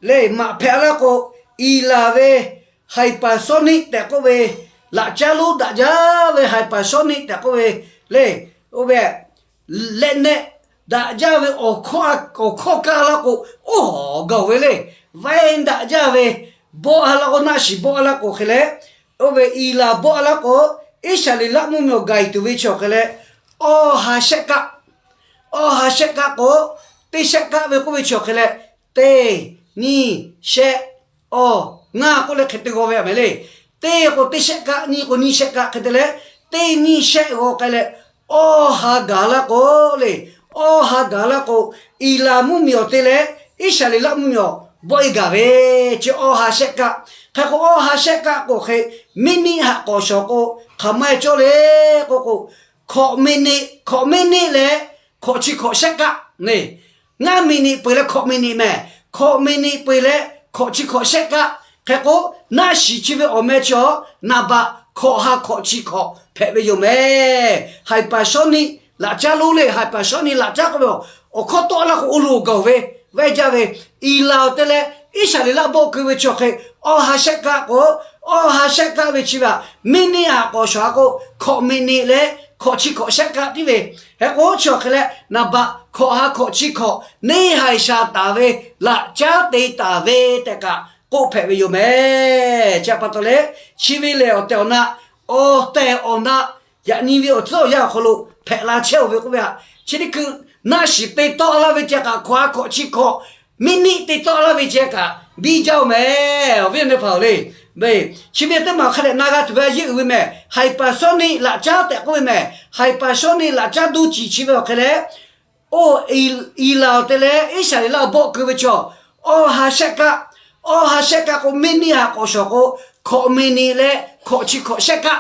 le maꞈ hpehꞈ laˇ k'o, Eˍlaˍ ve hypersonic tehꞈ k'oˆ ve, laꞈ caˉ lonˉ daꞈ jaˇ ve hypersonic tehꞈ k'oˆ ve le, oˇ ve leh nehˆ daꞈ jaˇ ve awˬ hkawˇ kaˇ laˇ k'o, oˇ hawˬ gaˬ ve le, vaiˇ daꞈ jaˇ ve bawˆ ha laˇ k'o, naˆ shiˍ bawˆ ha laˇ k'o hk'e leh, oˇ ve Eˍlaˍ bawˆ ha laˇ k'o, Iˉsaˍreˍlaˆ mvuhˇmiˬ awˬ gaiˬ tuˬ ve chi awˬ hk'e leh, awˇ ha shehˆ kaˆ, awˇ ha shehˆ kaˆ k'o, teˇ shehˆ kaˆ ve k'oˆ ve chi awˬ hk'e leh, teˇ, nyiˇ, shehˆ, awˇ, ngaˇ k'oˆ leh hk'e te g'aw ve a mehˍ le. Teˇ k'o teˇ shehˆ kaˆ, nyiˇ k'o nyiˇ shehˆ kaˆ hk'e te leh, teˇ nyiˇ shehˆ g'aw k'ai leh, awˇ ha gaˬ laˇ k'o le, awˇ ha gaˬ laˇ k'o, Eˍlaˍ mvuhˇmiˬ awˬ te leh Iˉsaˍreˍlaˆ mvuhˇmiˬ awˬ bawˆ e gaˬ ve, chi awˇ ha shehˆ kaˆ. Hk'e k'o awˇ ha shehˆ kaˆ k'o hk'e, minute haꞈ k'awꞈ shawˍ k'o, hk'aˬ ma e cawˇ le k'oˆ k'o, hkawꞈ minute, hkawꞈ minute leh hkawꞈ chi hkawꞈ shehˆ kaˆ le. Ngaˇ minute peuˬ leh hkawꞈ minute mehˍ, hkawꞈ minute peuˬ leh hkawꞈ chi hkawꞈ shehˆ kaˆ. Hk'e k'o, naˆ shiˍ chi ve awˬ meh chi awˬ naˍ baꞈ hkawꞈ ha hkawꞈ chi hkawꞈ hpehꞈ ve yoˬ mehˍ. Hypersonic laꞈ caˉ lonˉ le, hypersonic laꞈ caˉ k'oˆ ve awˬ hkawˇ tawˆ laˇ k'o, oˇ lo gaˬ ve, vaiˇ jaˇ ve, Eˍlaˍ awˬ te leh Iˉsaˍreˍlaˆ bawˆ keu ve chi awˬ hk'e, awˇ ha shehˆ kaˆ k'o, awˇ ha shehˆ kaˆ ve chi ve minute haꞈ k'awꞈ shawˍ ha k'o, hkawꞈ minute leh hkawꞈ chi hkawꞈ shehˆ kaˆ tiˉ ve. Hk'e k'o chi awˬ hk'e leh naˍ baꞈ hkawꞈ ha hkawꞈ chi hkawꞈ neˇ haiˬ shaˍ taˍ ve laꞈ caˉ te taˍ ve tehꞈ kaꞈ k'oˆ hpehꞈ ve yoˬ mehˍ. Chi pa taw leh, chi ve lehˬ awˬ tehˬ awˬ na, awˬ tehˬ awˬ na, yaꞈ nyi ve awˬ tcuhˉ awˬ yanˇ awˬ hk'aw lo hpehꞈ la chehˇ-oˬ ve k'oˆ ve a. Chi teˇ hkui naˆ shiˍ te tawˆ laˇ ve ceh kaꞈ, hkawꞈ ha hkawꞈ chi hkawꞈ minute te tawˆ laˇ ve ceh kaꞈ biˇ jaˇ-oˬ mehˍ. Awˬ viˉ awˬ nyi teˇ hpaˍ-oˬ le, chi ve teˇ maˬ hk'a dehꞈ na g'a tuˬ ve a yeˇ uiˍ ve mehˍ. Hypersonic laꞈ caˉ tehꞈ k'oˆ ve mehˍ. Hypersonic laꞈ caˉ doˇ ciˍ chi ve awˬ hk'e leh, oˇ Eˍlaˍ awˬ te leh Iˉsaˍreˍlaˆ bawˆ keu ve chi awˬ, awˇ ha shehˆ kaˆ, awˇ ha shehˆ kaˆ k'o, minute haꞈ k'awꞈ shawˍ k'o, hkawꞈ minute leh hkawꞈ chi hkawꞈ shehˆ kaˆ.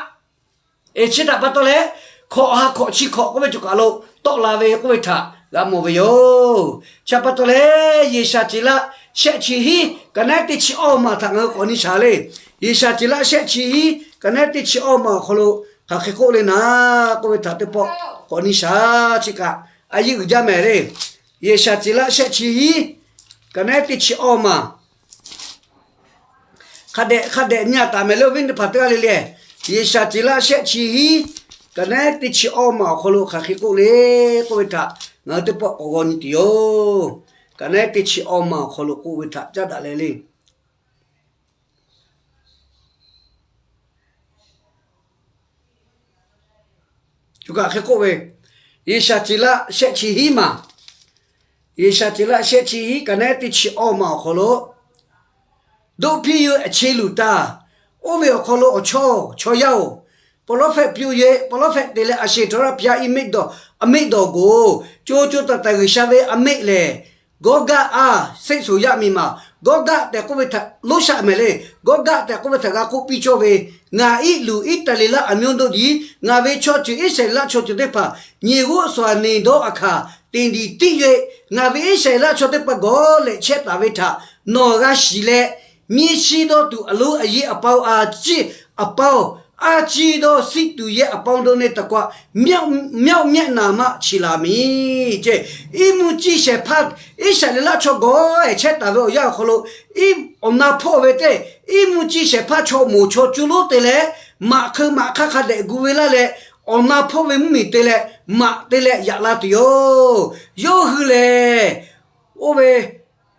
Chi htaꞈ pa taw leh, hkawꞈ ha hkawꞈ chi hkawꞈ k'oˆ ve cawˬ kaˬ lo tawˆ la ve k'oˆ ve htaꞈ g'a mawˬ ve yoˬ. Chi pa taw leh, Yeˍsaˍceˍlaˆ shehˆ chi hiˉ kaꞈ nehˉ teˇ chi awˇ maˬ htaꞈ ngaˬ hui k'awꞈ nyi shaˍ le. Yeˍsaˍceˍlaˆ shehˆ chi hiˉ kaꞈ nehˉ teˇ chi awˇ maˬ awˬ hk'aw lo hk'aˬ hk'e k'oˆ le naˍ k'oˆ ve htaꞈ teˇ pawˆ k'awꞈ nyi shaˍ. Chi kaꞈ a yeˇ uiˍ jaˇ mehˍ le. Yeˍsaˍceˍlaˆ shehˆ chi hiˉ kaꞈ nehˉ teˇ chi awˇ maˬ hk'a dehꞈ hk'a dehꞈ nyi-a taˍ mehˍ le, awˬ viˉ teˇ hpaˍ teˇ g'aˇ le le. Yeˍsaˍceˍlaˆ shehˆ chi hiˉ kaꞈ nehˉ teˇ chi awˇ maˬ awˬ hk'aw lo hk'aˬ hk'e k'oˆ le k'oˆ ve htaꞈ ngaˬ hui teˇ pawˆ k'awꞈ g'aw nyi tuˬ yoˬ. Kaꞈ nehˉ teˇ chi awˇ maˬ awˬ hk'aw lo k'oˆ ve htaꞈ caˉ daꞈ leh le. Choˬ kaꞈ hk'e k'oˆ ve, Yeˍsaˍceˍlaˆ shehˆ chi hiˉ maˬ, Yeˍsaˍceˍlaˆ shehˆ chi hiˉ kaꞈ nehˉ teˇ chi awˇ maˬ awˬ hk'aw lo, Doˆ hpiˇ yeu a che luˬ taˇ. Oˇ ve awˬ hk'aw lo awˬ chawˇ chaw yaˇ-oˬ, ပရောဖက် pyuˇ yehˬ, ပရောဖက် te leh a sheˍ htawˇ raˇ hpiˇ-a iˉ meˆ dawˬ, a meˆ dawˬ goˬ, co co taiˍ taiˍ G'uiˬsha ve a meˆ lehˬ, Gawˇgaˆ a, seˆ soˍ yaˇ miˬ maˬ, Gawˇgaˆ tehꞈ k'oˆ ve htaꞈ loˇ shaˆ mehˍ le. Gawˇgaˆ tehꞈ k'oˆ ve htaꞈ g'a k'oˆ piˇ cawˇ ve, ngaˬ iˉ luˬ Iˉtaˍreˍlaˆ a myoˇ doˆ diˍ, ngaˬ ve chaw ceuˬ Iˉsaˍreˍlaˆ chaw ceuˬ teˇ hpaˍ nyi g'uˇ suhˍ neˬ dawˇ a hkaˍ teꞈ diˍ tiˆ ve, ngaˬ ve Iˉsaˍreˍlaˆ chaw teˇ hpaˍ gawˬ lehꞈ chehˇ taˍ ve htaꞈ nawˬ g'a shiˍ leh, nyiˇ shiˉ dawˇ tuˬ a loˉ a yeˇ a paoˇ a ciˉ a paoˇ, a ciˉ dawˇ siˉ tuˬ yehˬ a paoˇ dawˇ neˇ taˍ k'o, မျောက်မျက်နှာမှ ခြေရာမ့ၢ် ce, iˉ mvuhˇ ciˇ shehˍ hpaˇ, Iˉsaˍreˍlaˆ chaw gawˬ lehꞈ chehˇ taˍ ve awˬ yanˇ awˬ hk'aw lo, awˬ na hpawˇ ve teˇ iˉ mvuhˇ ciˇ shehˍ hpaˇ chaw moˍ chaw cuˇ lonˉ te leh, maꞈ hk'eu maꞈ hk'aˇ hk'a dehꞈ gu ve laˇ leh, awˬ na hpawˇ ve mvuhˇmiˬ te leh maꞈ te leh yaꞈ la tuˬ yoˬ. Yawˇ hui lehˬ, oˇ ve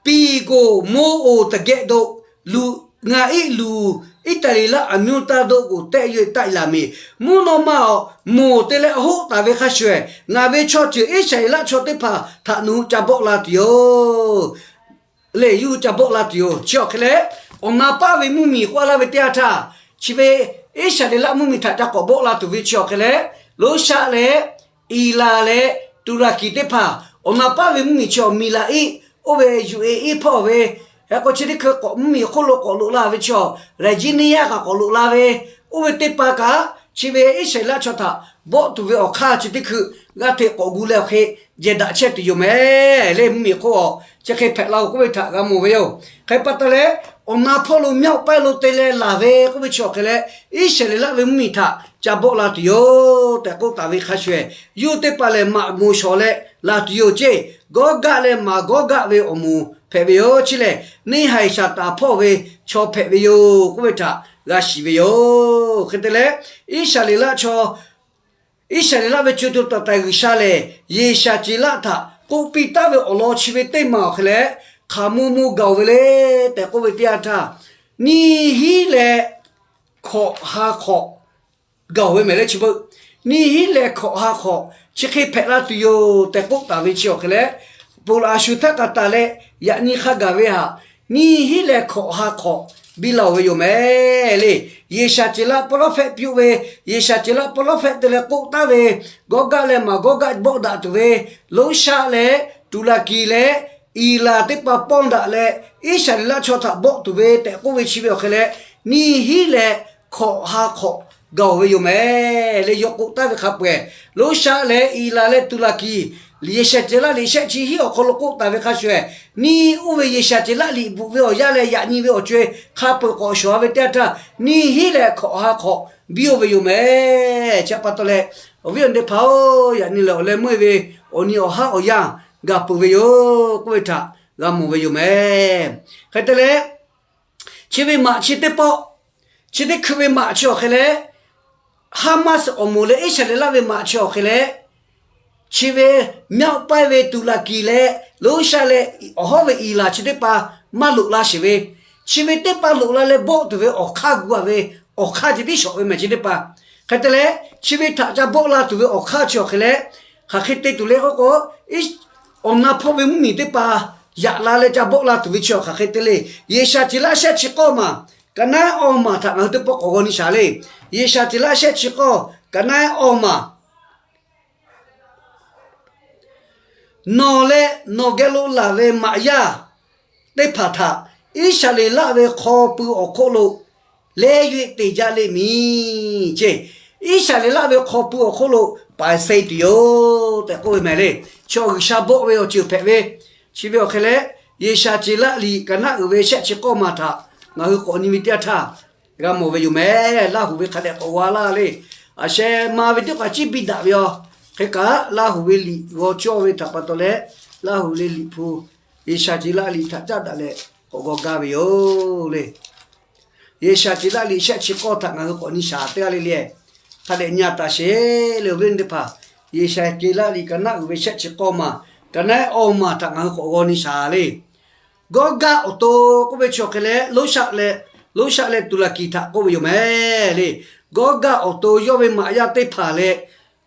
piˍ koˍ moˇ oˬ teˇ geh doˆ, luˬ, ngaˬ iˉ luˬ Iˉtaˍreˍlaˆ a myoˇ taˇ doˆ k'o tehꞈ yehˬ taˆ laˬ mehˍ. Mvuhˇ naw ma awˬ moˍ te leh a hoˆ taˍ ve hk'a shuˍ, ngaˬ ve chaw ceuˬ Iˉsaˍreˍlaˆ chaw teˇ hpaˍ htaꞈ nawˬ hui ca bawˆ la tuˬ yoˬ. Lehˬ, yawˇ hui ca bawˆ la tuˬ yoˬ. Chi awˬ hk'e leh, awˬ na paˆ ve mvuhˇmiˬ k'oˆ laˇ ve teˇ yanˇ htaˇ, chi ve Iˉsaˍreˍlaˆ mvuhˇmiˬ htaꞈ ca k'awꞈ bawˆ la tuˬ ve chi awˬ hk'e leh, Loˇshaˆ leh Eˍlaˍ leh Tuˍraˍkiˍ teˇ hpaˍ awˬ na paˆ ve mvuhˇmiˬ chi awˬ miˬ laꞈ iˉ, oˇ ve yuˬ e iˉ hpawˇ ve, hk'e k'o chi teˇ hkui k'awꞈ mvuhˇmiˬ hk'oˆ lo kk'awꞈ loꞈ la ve chaw, Virginia kaꞈ k'awꞈ loꞈ la ve, oˇ ve teˇ hpaˍ kaꞈ chi ve Iˉsaˍreˍlaˆ chaw htaꞈ bawˆ tuˬ ve awˬ hk'aˇ chi teˇ hkui g'aˇ hteꞈ k'awꞈ gu leh awˬ hk'e jehˬ daꞈ chehˇ tuˬ yoˬ mehˍ le. Mvuhˇmiˬ hk'oˆ a chi hk'e hpehꞈ la-oˬ k'oˆ ve htaꞈ g'a mawˬ ve yoˬ. Hk'e pa taw leh, awˬ na hpawˇ lo မြောက်ပိုင်း lo te leh laˬ ve k'oˆ ve chi awˬ hk'e leh, Iˉsaˍreˍlaˆ ve mvuhˇmiˬ htaꞈ ca bawˆ la tuˬ yoˬ tehꞈ k'oˆ taˍ ve hk'a shuˍ, yawˇ teˇ hpaˍ lehˬ maꞈ moˍ shawˍ leh laˬ tuˬ yoˬ ceˇ. Gawˇ gaˆ leh Maˍgawˇgaˆ ve awˬ moˍ hpehꞈ ve yoˬ. Chi lehˬ, neˇ haiˬ Saˍtanˍ hpawˇ ve chaw hpehꞈ ve yoˬ k'oˆ ve htaꞈ g'a shiˍ ve yoˬ. Hk'e te leh, Iˉsaˍreˍlaˆ chaw Iˉsaˍreˍlaˆ ve co co taiˍ taiˍ G'uiˬsha lehˬ, Yeˍsaˍceˍlaˆ htaꞈ k'oˆ piˇ taˉ ve awˬ lawn chi ve teˇ maˬ awˬ hk'e leh, hk'aˬ mo mo gaˬ-oˬ ve le tehꞈ k'oˆ ve teˇ yanˇ htaˇ, neˇ hinˉ leh hkawꞈ ha hk'awꞈ gaˬ-oˬ ve mehˍ le chi beuꞈ. Neˇ hinˉ leh hkawꞈ ha hk'awꞈ chi hk'e hpehꞈ la tuˬ yoˬ tehꞈ k'oˆ taˍ ve chi awˬ hk'e leh, ponˬ laˬ a shu htaˇ k'a taˍ leh yaꞈ nyi hk'a gaˬ ve htaꞈ neˇ hinˉ leh hkawꞈ ha hk'awꞈ biˇ la-oˬ ve yoˬ mehˍ le. Yeˍsaˍceˍlaˆ prophet piˇ-oˆ ve, Yeˍsaˍceˍlaˆ prophet te leh k'oˆ taˉ ve, Gawˇ gaˆ leh Maˍgawˇgaˆ bawˆ daꞈ tuˬ ve, Loˇshaˆ leh Tuˍlaˍkiˍ leh Eˍlaˍ teˇ hpaˍ pawˇ daꞈ leh, Iˉsaˍreˍlaˆ chaw htaꞈ bawˆ tuˬ ve tehꞈ k'oˆ ve chi ve awˬ hk'e leh, neˇ hinˉ leh hkawꞈ ha hk'awꞈ gaˬ-oˬ ve yoˬ mehˍ le. Yawˇ k'oˆ taˉ ve hk'a peu-eˬ, Loˇshaˆ leh Eˍlaˍ leh Tuˍlaˍkiˍ, Yeˍsaˍceˍlaˆ liꞈ shehˆ chi hiˉ awˬ hk'aw lo k'oˆ taˍ ve hk'a shuˍ-eˬ, neˇ oˇ ve Yeˍsaˍceˍlaˆ liꞈ bvuhꞈ ve awˬ yanˇ leh yaꞈ nyi ve awˬ co-e hk'a peu-eˬ k'awꞈ shawˍ-a ve teˇ yanˇ htaˇ, neˇ hinˉ leh hkawꞈ ha hk'awꞈ biˇ-oˆ ve yoˬ mehˍ. Chi pa taw leh, awˬ viˉ awˬ nyi teˇ hpaˍ-oˬ, yaꞈ nyi lehˬ awˬ leh meuˇ-e ve awˬ nyi awˬ haˉ awˬ yanˇ gaˬ peuˬ ve yoˬ k'oˆ ve htaꞈ g'a mawˬ ve yoˬ mehˍ. Hk'e te leh, chi ve maꞈ chi teˇ pawˆ, chi teˇ hkui ve maꞈ chi awˬ hk'e leh, Haˉmaˆ awˬ moˍ leh Iˉsaˍreˍlaˆ ve maꞈ chi awˬ hk'e leh, chi ve myaˆ paiˇ ve Tuˍlaˍkiˍ leh Loˇshaˆ leh awˬ hawˉ ve Eˍlaˍ chi teˇ hpaˍ maˇ loꞈ la sheˍ ve, chi ve teˇ hpaˍ loꞈ la leh bawˆ tuˬ ve awˬ hk'aˇ gu-a ve, awˬ hk'aˇ ceh tiˉ shawˍ ve mehˍ chi teˇ hpaˍ. Hk'e te leh, chi ve htaꞈ ca bawˆ la tuˬ ve awˬ hk'aˇ chi awˬ hk'e leh, hk'aˬ hk'e te tuˬ le k'oˆ k'o, awˬ na hpawˇ ve mvuhˇmiˬ teˇ hpaˍ yaꞈ la leh ca bawˆ la tuˬ ve chi awˬ hk'aˬ hk'e te le. Yeˍsaˍceˍlaˆ shehˆ chi k'awˇ maˬ, ka naˉ awˇ maˬ htaꞈ ngaˬ hui teˇ pawˆ k'awꞈ g'aw nyi shaˍ le. Yeˍsaˍceˍlaˆ shehˆ chi k'awˇ, ka naˉ awˇ maˬ Nawˬ leh nawˬ geh lo laˬ ve maꞈ yaˇ teˇ hpaˍ htaꞈ Iˉsaˍreˍlaˆ ve hk'aw pui awˬ hk'oˆ lo leh yuˆ teꞈ jaˇ le miˬ ceˇ. Iˉsaˍreˍlaˆ ve hk'aw pui awˬ hk'oˆ lo paiˍ se tuˬ yoˬ tehꞈ k'oˆ ve mehˍ le. Chaw G'uiˬsha bawˆ ve awˬ ceuˬ hpehꞈ ve, chi ve awˬ hk'e leh, Yeˍsaˍceˍlaˆ liꞈ ka naˉ uiˍ ve shehˆ chi k'awˇ maˬ htaꞈ ngaˬ hui k'awꞈ nyi ve teˇ yanˇ htaˇ g'a mawˬ ve yoˬ mehˍ. Laˇ huˍ ve hk'a dehꞈ k'awꞈ g'aw laˇ le. Aˬ sheh ma ve teˇ hk'aˬ ciˉ biˇ daꞈ ve yoˬ. Hk'e kaꞈ Laˇ huˍ ve liꞈ g'aw cawˇ ve htaꞈ pa taw leh, Laˇ huˍ ve liꞈ hpu Yeˍsaˍceˍlaˆ liꞈ htaꞈ caˉ daꞈ leh k'awꞈ g'aw gaˇ ve yoˬ le. Yeˍsaˍceˍlaˆ liꞈ shehˆ chi k'awˇ htaꞈ ngaˬ hui k'awꞈ nyi shaˍ teˇ g'aˇ le le. Hk'a dehꞈ nyi taˍ sheˍ le, awˬ viˉ awˬ nyi teˇ hpaˍ. Yeˍsaˍceˍlaˆ liꞈ ka naˉ uiˍ ve shehˆ chi k'awˇ maˬ, ka naˉ awˇ maˬ htaꞈ ngaˬ hui k'awꞈ g'aw nyi shaˍ le. Gawˇgaˆ awˬ to k'oˆ ve chi awˬ hk'e leh, Loˇshaˆ leh, Loˇshaˆ leh Tuˍlaˍkiˍ htaꞈ k'oˆ ve yoˬ mehˍ le. Gawˇgaˆ awˬ to yawˇ ve maꞈ yaˇ teˇ hpaˍ leh,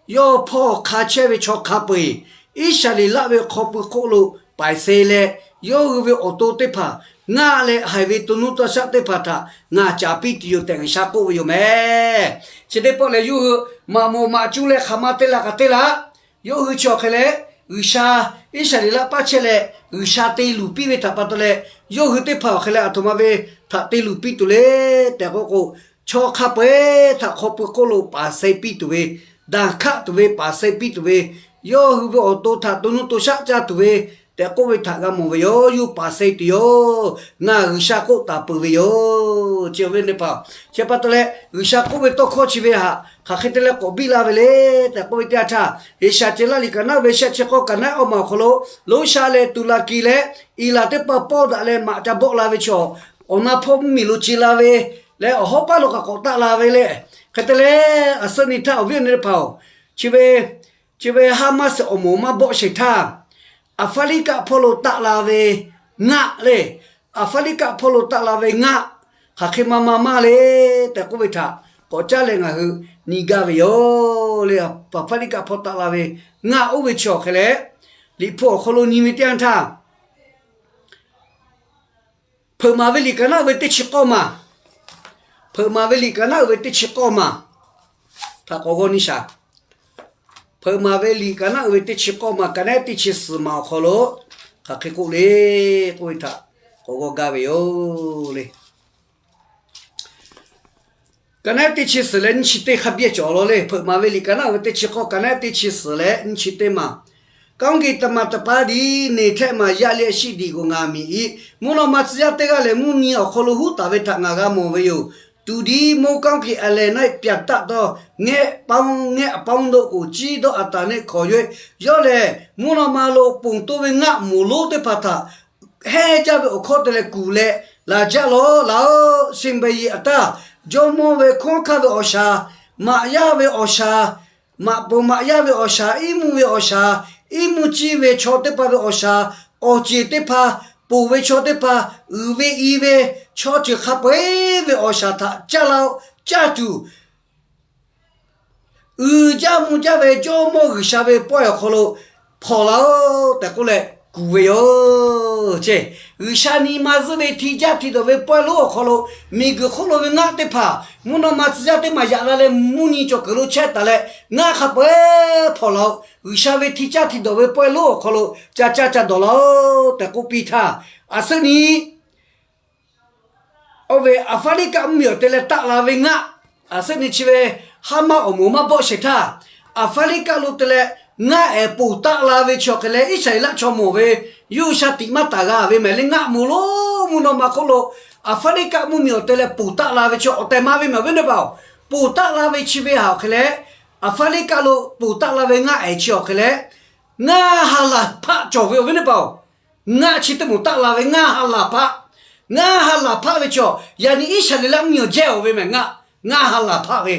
yawˇ hpawˇ hk'a chehˇ ve chaw hk'a peu-eˬ, Iˉsaˍreˍlaˆ ve hk'aw pui hk'oˆ lo paiˍ se leh, yawˇ hui ve awˬ to teˇ hpaˍ ngaˆ leh haiˬ ve to nuˇ taw shaˆ teˇ hpaˍ htaꞈ ngaˬ caˍ piˇ tuˬ yoˬ tehꞈ G'uiˬsha k'oˆ ve yoˬ mehˍ. Chi teˇ pawˆ lehˬ, yawˇ hui maꞈ moˍ maꞈ cuˇ leh hk'aˬ ma te la k'aꞈ te la. Yawˇ hui chi awˬ hk'e leh, G'uiˬsha Iˉsaˍreˍlaˆ paˇ chehˇ leh G'uiˬsha te luˬ piˇ ve htaꞈ pa taw leh, yawˇ hui teˇ hpaˍ awˬ hk'e leh aˬ htoꞈ ma ve htaꞈ te luˬ piˇ tuˬ le tehꞈ k'oˆ k'o, chaw hk'a peu-eˬ htaꞈ hk'aw pui hk'oˆ lo paˍ se piˇ tuˬ ve, daꞈ hkaˆ tuˬ ve, paˍ se piˇ tuˬ ve, yawˇ hui ve awˬ to htaꞈ to nuˇ to shaˆ caˇ tuˬ ve tehꞈ k'oˆ ve htaꞈ g'a mawˬ ve yoˬ. Yawˇ hui paˍ se tuˬ yoˬ. Ngaˬ G'uiˬsha k'oˆ taˍ peuˬ ve yoˬ. Chi awˬ viˉ awˬ nyi teˇ hpaˍ, chi pa taw leh G'uiˬsha k'oˆ ve tawˇ hkawˇ chi ve htaꞈ hk'aˬ hk'e te leh k'awꞈ biˇ la ve le tehꞈ k'oˆ ve teˇ yanˇ htaˇ, Yeˍsaˍceˍlaˆ liꞈ ka naˉ ve shehˆ chi k'awˇ ka naˉ awˇ maˬ awˬ hk'aw lo, Loˇshaˆ leh Tuˍlaˍkiˍ leh Eˍlaˍ teˇ hpaˍ pawˇ daꞈ leh maꞈ ca bawˆ la ve chaw, awˬ na hpawˇ mvuhˇmiˬ lo ce la ve leh awˬ hawˉ paˉ lo k'awꞈ k'awꞈ taˆ la ve le. Hk'e te leh, aˬ suhˉ nyi htaˇ awˬ viˉ awˬ nyi teˇ hpaˍ-oˬ, chi ve chi ve Haˉmaˆ awˬ moˍ maˇ bawˆ sheˍ htaˇ, Aˍfaˍriˆkaˆ hpawˇ lo taˆ la ve ngaˆ le. Aˍfaˍriˆkaˆ hpawˇ lo taˆ la ve ngaˆ, hk'aˬ hk'e ma ma maˇ le tehꞈ k'oˆ ve htaꞈ k'awꞈ caˉ leh ngaˬ hui nyi gaˇ ve yoˬ le. Aˍfaˍriˆkaˆ hpawˇ taˆ la ve ngaˆ oˇ ve chi awˬ hk'e leh, Liꞈ hpu awˬ hk'aw lo nyi ve teˇ yanˇ htaˇ, Hpeuꞈ maˍ ve liꞈ ka naˉ uiˍ ve teˇ chi k'awˇ maˬ, Hpeuꞈ maˍ ve liꞈ ka naˉ uiˍ ve teˇ chi k'awˇ maˬ htaꞈ k'awꞈ g'aw nyi shaˍ. Hpeuꞈ maˍ ve liꞈ ka naˉ uiˍ ve teˇ chi k'awˇ maˬ, ka naˉ teˇ chi suhˍ maˬ awˬ hk'aw lo hk'aˬ hk'e k'oˆ le k'oˆ ve htaꞈ k'awꞈ g'aw gaˇ ve yoˬ le. Ka naˉ teˇ chi suhˍ leh nyiˇ chi teˇ hk'a biˇ cawˬ law le. Hpeuꞈ maˍ ve liꞈ ka naˉ uiˍ ve teˇ chi k'awˇ, ka naˉ teˇ chi suhˍ leh nyiˇ chi teˇ maˬ. ကောင်းကင်တမန်တပါးသည် နေထက်မှာ ရလျက်ရှိသည်ကို ငါမြင်၏။ မုၢ်လီၤမၢ်စံးယၢ်တဲဂၤလၢ မုၢ်နံၤ awˬ hk'aw lo huˉ taˍ ve htaꞈ ngaˬ g'a mawˬ ve yoˬ. သူဒီး မိုးကောင်းကင်အလယ်၌ ပျံတတ်သော ငှက်ပေါင်း ငှက်အပေါင်းတို့ကို ကြီးသောအသံနှင့် ခေါ်၍ ယဝ်ႉလႄႈ မုၢ်နီၢ်မါလိ ပုံတိုး ve ngaˆ moˍ lonˉ teˇ hpaˍ htaꞈ ဟဲ jaˇ ve awˬ hkawˇ te leh kuˬ leh laˬ jaˇ lawˬ. Laˬ-oꞈ, စံးဘၣ်ယႄႈ အတၢ် Jawˇmawˇ ve hkawˉ hkanˇ ve awˬ shaˍ, maꞈ yaˇ ve awˬ shaˍ, maꞈ poˍ maꞈ yaˇ ve awˬ shaˍ, iˉ mvuhˇ ve awˬ shaˍ, iˉ mvuhˇ ciˇ ve chaw teˇ hpaˍ ve awˬ shaˍ, awˬ ceˬ teˇ hpaˍ, ponˬ ve chaw teˇ hpaˍ, uiˍ ve i ve, chaw ceuˬ hk'a peu-eˬ ve awˬ shaˍ htaꞈ caˇ la-oˆ. Caˇ tuˬ uiˍ jaˇ mvuh jaˇ ve Jawˇmawˇ G'uiˬsha ve pawehˇ awˬ hk'aw lo hpawnˬ laˬ-oˆ tehꞈ k'oˆ leh kuˬ ve yoˬ. Ceˇ, G'uiˬsha nyi ma zuhˆ ve hti jaˇ hti dawˬ ve pawehˇ lonˉ awˬ hk'aw lo miˬguiˬ hk'oˆ lo ve ngaˆ teˇ hpaˍ mvuhˇ naw ma tcuh yaˇ teˇ maˬ yaꞈ la leh mvuhˇ nyi cawˬ kuiˬ lo chehˇ taˍ leh, ngaˆ hk'a peu-eˬ hpawnˬ laˬ-oˆ. G'uiˬsha ve hti jaˇ hti dawˬ ve pawehˇ lonˉ awˬ hk'aw lo ca caˇ ca dawˬ laˬ-oˆ tehꞈ k'oˆ piˇ htaˇ, a suhˉ nyi oˇ ve Aˍfaˍriˆkaˆ mvuhˇmiˬ awˬ te leh taˆ la ve ngaˆ, a suhˉ nyi chi ve Haˉmaˆ awˬ moˍ maˇ bawˆ sheˍ htaˇ, Aˍfaˍriˆkaˆ lo te leh ngaˆ ehˍ ponˬ taˆ la ve chi awˬ hk'e leh, Iˉsaˍreˍlaˆ chaw mawˬ ve yuˇ sha tiꞈ maˇ taˍ g'a ve mehˍ le. Ngaˆ moˍ lonˉ mvuhˇ naw ma hk'oˆ lo Aˍfaˍriˆkaˆ mvuhˇmiˬ awˬ te leh ponˬ taˆ la ve chi awˬ tehˬ ma ve mehˍ awˬ viˉ teˇ hpaˍ-oˬ. Ponˬ taˆ la ve chi ve haꞈ awˬ hk'e leh, Aˍfaˍriˆkaˆ lo ponˬ taˆ la ve ngaˆ ehˍ chi awˬ hk'e leh, ngaˇ ha laˬ hpaˆ cawˬ ve awˬ viˉ teˇ hpaˍ-oˬ. Ngaˆ chi teˇ moˍ taˆ la ve ngaˇ ha laˬ hpaˆ. Ngaˇ ha laˬ hpaˆ ve chaw, yaꞈ nyi Iˉsaˍreˍlaˆ mvuhˇmiˬ awˬ jehˇ-oˬ ve mehˍ ngaˆ. Ngaˇ ha laˬ hpaˆ ve,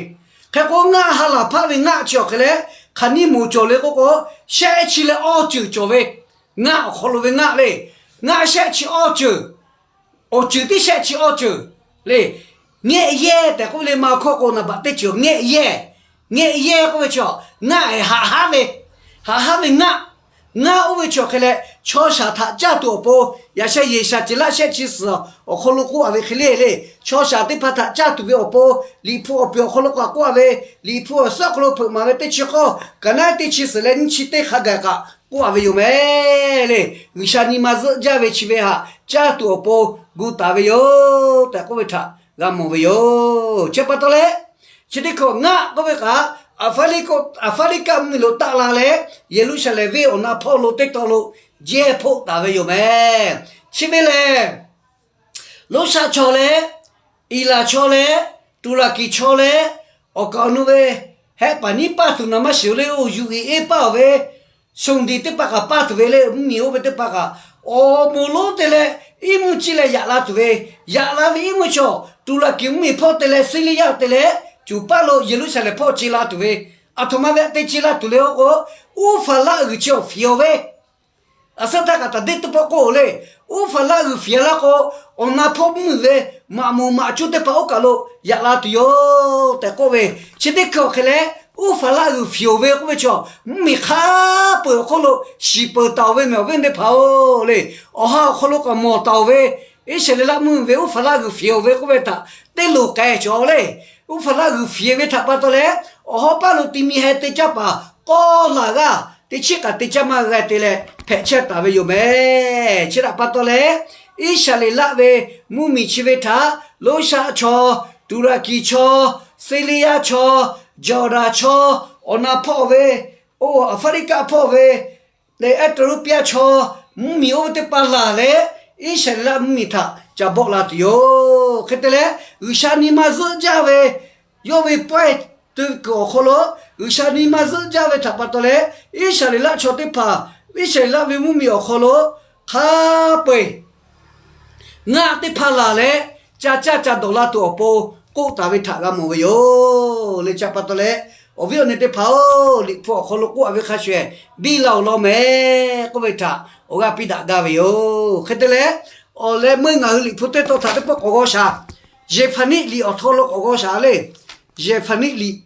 hk'e k'o ngaˇ ha laˬ hpaˆ ve ngaˆ chi awˬ hk'e leh, hk'aˬ nyiˇ moˍ cawˬ le k'oˆ k'o, shehˆ chi leh awˇ ceuˬ cawˬ ve. Ngaˆ awˬ hk'aw lo ve ngaˆ le, ngaˆ shehˆ chi awˇ ceuˬ, awˬ ceuˬ tiˉ shehˆ chi awˇ ceuˬ le. Ngehˆ yehˇ tehꞈ k'oˆ ve le, ma hkawˇ k'o naˍ baꞈ teˇ ceuˬ ngehˆ yehˇ. Ngehˆ yehˇ k'oˆ ve chaw, ngaˆ ehˍ haꞈ haˉ ve, haꞈ haˉ ve ngaˆ. Ngaˆ oˇ ve chi awˬ hk'e leh, chaw shaˍ htaꞈ caˇ tuˬ awˬ pon, yaꞈ sheh Yeˍsaˍceˍlaˆ shehˆ chi suhˍ awˬ hk'aw lo k'oˆ a ve hk'e le le, chaw shaˍ teˇ hpaˍ htaꞈ caˇ tuˬ ve awˬ pon, Liꞈ hpu awˬ pehˍ awˬ hk'aw lo k'awꞈ k'oˆ a ve, Liꞈ hpu awˬ suhˉ awˬ hk'aw lo hpeuꞈ maˍ ve teˇ chi k'awˇ, kaꞈ naˉ teˇ chi suhˍ leh nyiˇ chi teˇ hk'a gaˬ kaꞈ k'oˆ a ve yoˬ mehˍ le. G'uiˬsha nyi ma zuhˆ jaˇ ve chi ve haꞈ caˇ tuˬ awˬ pon gu taˍ ve yoˬ tehꞈ k'oˆ ve htaꞈ g'a mawˬ ve yoˬ. Chi pa taw leh, chi teˇ hkawˇ ngaˆ k'oˆ ve kaꞈ, Aˍfaˍriˆkaˆ mvuhˇmiˬ lo taˆ la leh, Yeˍruˆsaˍlehnˍ venˇ awˬ na hpawˇ lo teˇ taw lo jehˇ hpoˆ taˍ ve yoˬ mehˍ. Chi ve lehˬ, Loˇshaˆ chaw leh, Eˍlaˍ chaw leh, Tuˍraˍkiˍ chaw leh, awˬ kaˍ awˬ nu ve hehˆ paˍ nyiˉ paˇ tuˬ naˍ maˇ shiˍ-oˬ le, oˇ yuˬ-eˍ eˇ paˇ-oˬ ve, Sunˍdiˍ teˇ hpaˍ kaꞈ paˇ tuˬ ve le, mvuhˇmiˬ oˇ ve teˇ hpaˍ kaꞈ, awˬ moˍ lonˉ te leh iˉ mvuhˇ ciˇ leh yaꞈ la tuˬ ve, yaꞈ la ve iˉ mvuhˇ chaw, Tuˍraˍkiˍ mvuhˇmiˬ hpawˇ te leh Siˇliˇyaˆ te leh, cuˬ paˇ lo Yeˍruˆsaˍlehnˍ hpawˇ ce la tuˬ ve, aˬ htoꞈ ma ve te ce la tuˬ le k'oˆ k'o, Uˉhpaˍraˆ g'uiˬ chi awˬ fiˍ awˬ ve, a suhˉ htaˇ kaꞈ taˍ deˇ teˇ pawˆ k'oˆ-oˬ le, Uˉhpaˍraˆ g'uiˬ fiˍ laˇ k'o, awˬ na hpawˇ mvuhˇmiˬ ve maꞈ moˍ maꞈ cuˇ teˇ hpaˍ oˇ kaˬ lo yaꞈ la tuˬ yoˬ tehꞈ k'oˆ ve, chi teˇ hkui awˬ hk'e leh, Uˉhpaˍraˆ g'uiˬ fiˍ-oˬ ve k'oˆ ve chaw, mvuhˇmiˬ hk'a peu-eˬ awˬ hk'oˆ lo shiˍ peuˬ taˍ-oˬ ve mehˍ awˬ viˉ teˇ hpaˍ-oˬ le. Awˬ ha awˬ hk'aw lo kaꞈ mawˬ taˍ-oˬ ve, Iˉsaˍreˍlaˆ mvuhˇmiˬ ve Uˉhpaˍraˆ g'uiˬ fiˍ-oˬ ve k'oˆ ve htaꞈ teˇ loˍ k'ai cawˬ le. Uˉhpaˍraˆ g'uiˬ fiˍ ve htaꞈ pa taw leh, awˬ hawˉ paˇ lo ti mi heh te caˇ paˍ k'awˇ laˬ g'aˇ teˇ chiˉ kaꞈ te caˇ maˇ g'a te leh hpehꞈ chehˇ taˍ ve yoˬ mehˍ. Chi htaꞈ pa taw leh, Iˉsaˍreˍlaˆ ve mvuhˇmiˬ chi ve htaꞈ Loˇshaˆ chaw, Tuˍraˍkiˍ chaw, Siˇliˇyaˆ chaw, Jawˍdanˍ chaw, awˬ na hpawˇ ve, oˇ Aˍfaˍriˆkaˆ hpawˇ ve, leh Ehˉtaˍroˇpiˇaˆ chaw, mvuhˇmiˬ oˇ ve teˇ hpaˍ laˬ leh, Iˉsaˍreˍlaˆ mvuhˇmiˬ htaꞈ ca bawˆ la tuˬ yoˬ. Hk'e te leh, G'uiˬsha nyi ma zuhˆ jaˇ ve yawˇ ve pawehˇ teˇ kuiˬ awˬ hk'aw lo, G'uiˬsha nyi ma zuhˆ jaˇ ve htaꞈ pa taw leh, Iˉsaˍreˍlaˆ chaw teˇ hpaˍ, Iˉsaˍreˍlaˆ ve mvuhˇmiˬ awˬ hk'aw lo hk'a peu-eˬ ngaˆ teˇ hpaˍ laˬ leh, ca caˇ ca dawˬ la tuˬ awˬ pon k'oˆ taˍ ve htaꞈ g'a mawˬ ve yoˬ. Leh chi pa taw leh, awˬ viˉ awˬ nyi teˇ hpaˍ-oˬ, Liꞈ hpu awˬ hk'aw lo k'oˆ a ve hk'a shuˍ-ehˍ biˇ la-oˬ law mehˍ k'oˆ ve htaꞈ awˬ g'aˇ piˇ daꞈ gaˇ ve yoˬ. Hk'e te leh, awˬ leh meuˇ ngaˬ hui Liꞈ hpu teˇ tawn htaꞈ teˇ pawˆ k'awꞈ g'awˇ shaˍ. Yeˍhpaˍniˆ liꞈ awˬ htoꞈ lo k'awꞈ g'awˇ shaˍ le. Yeˍhpaˍniˆ liꞈ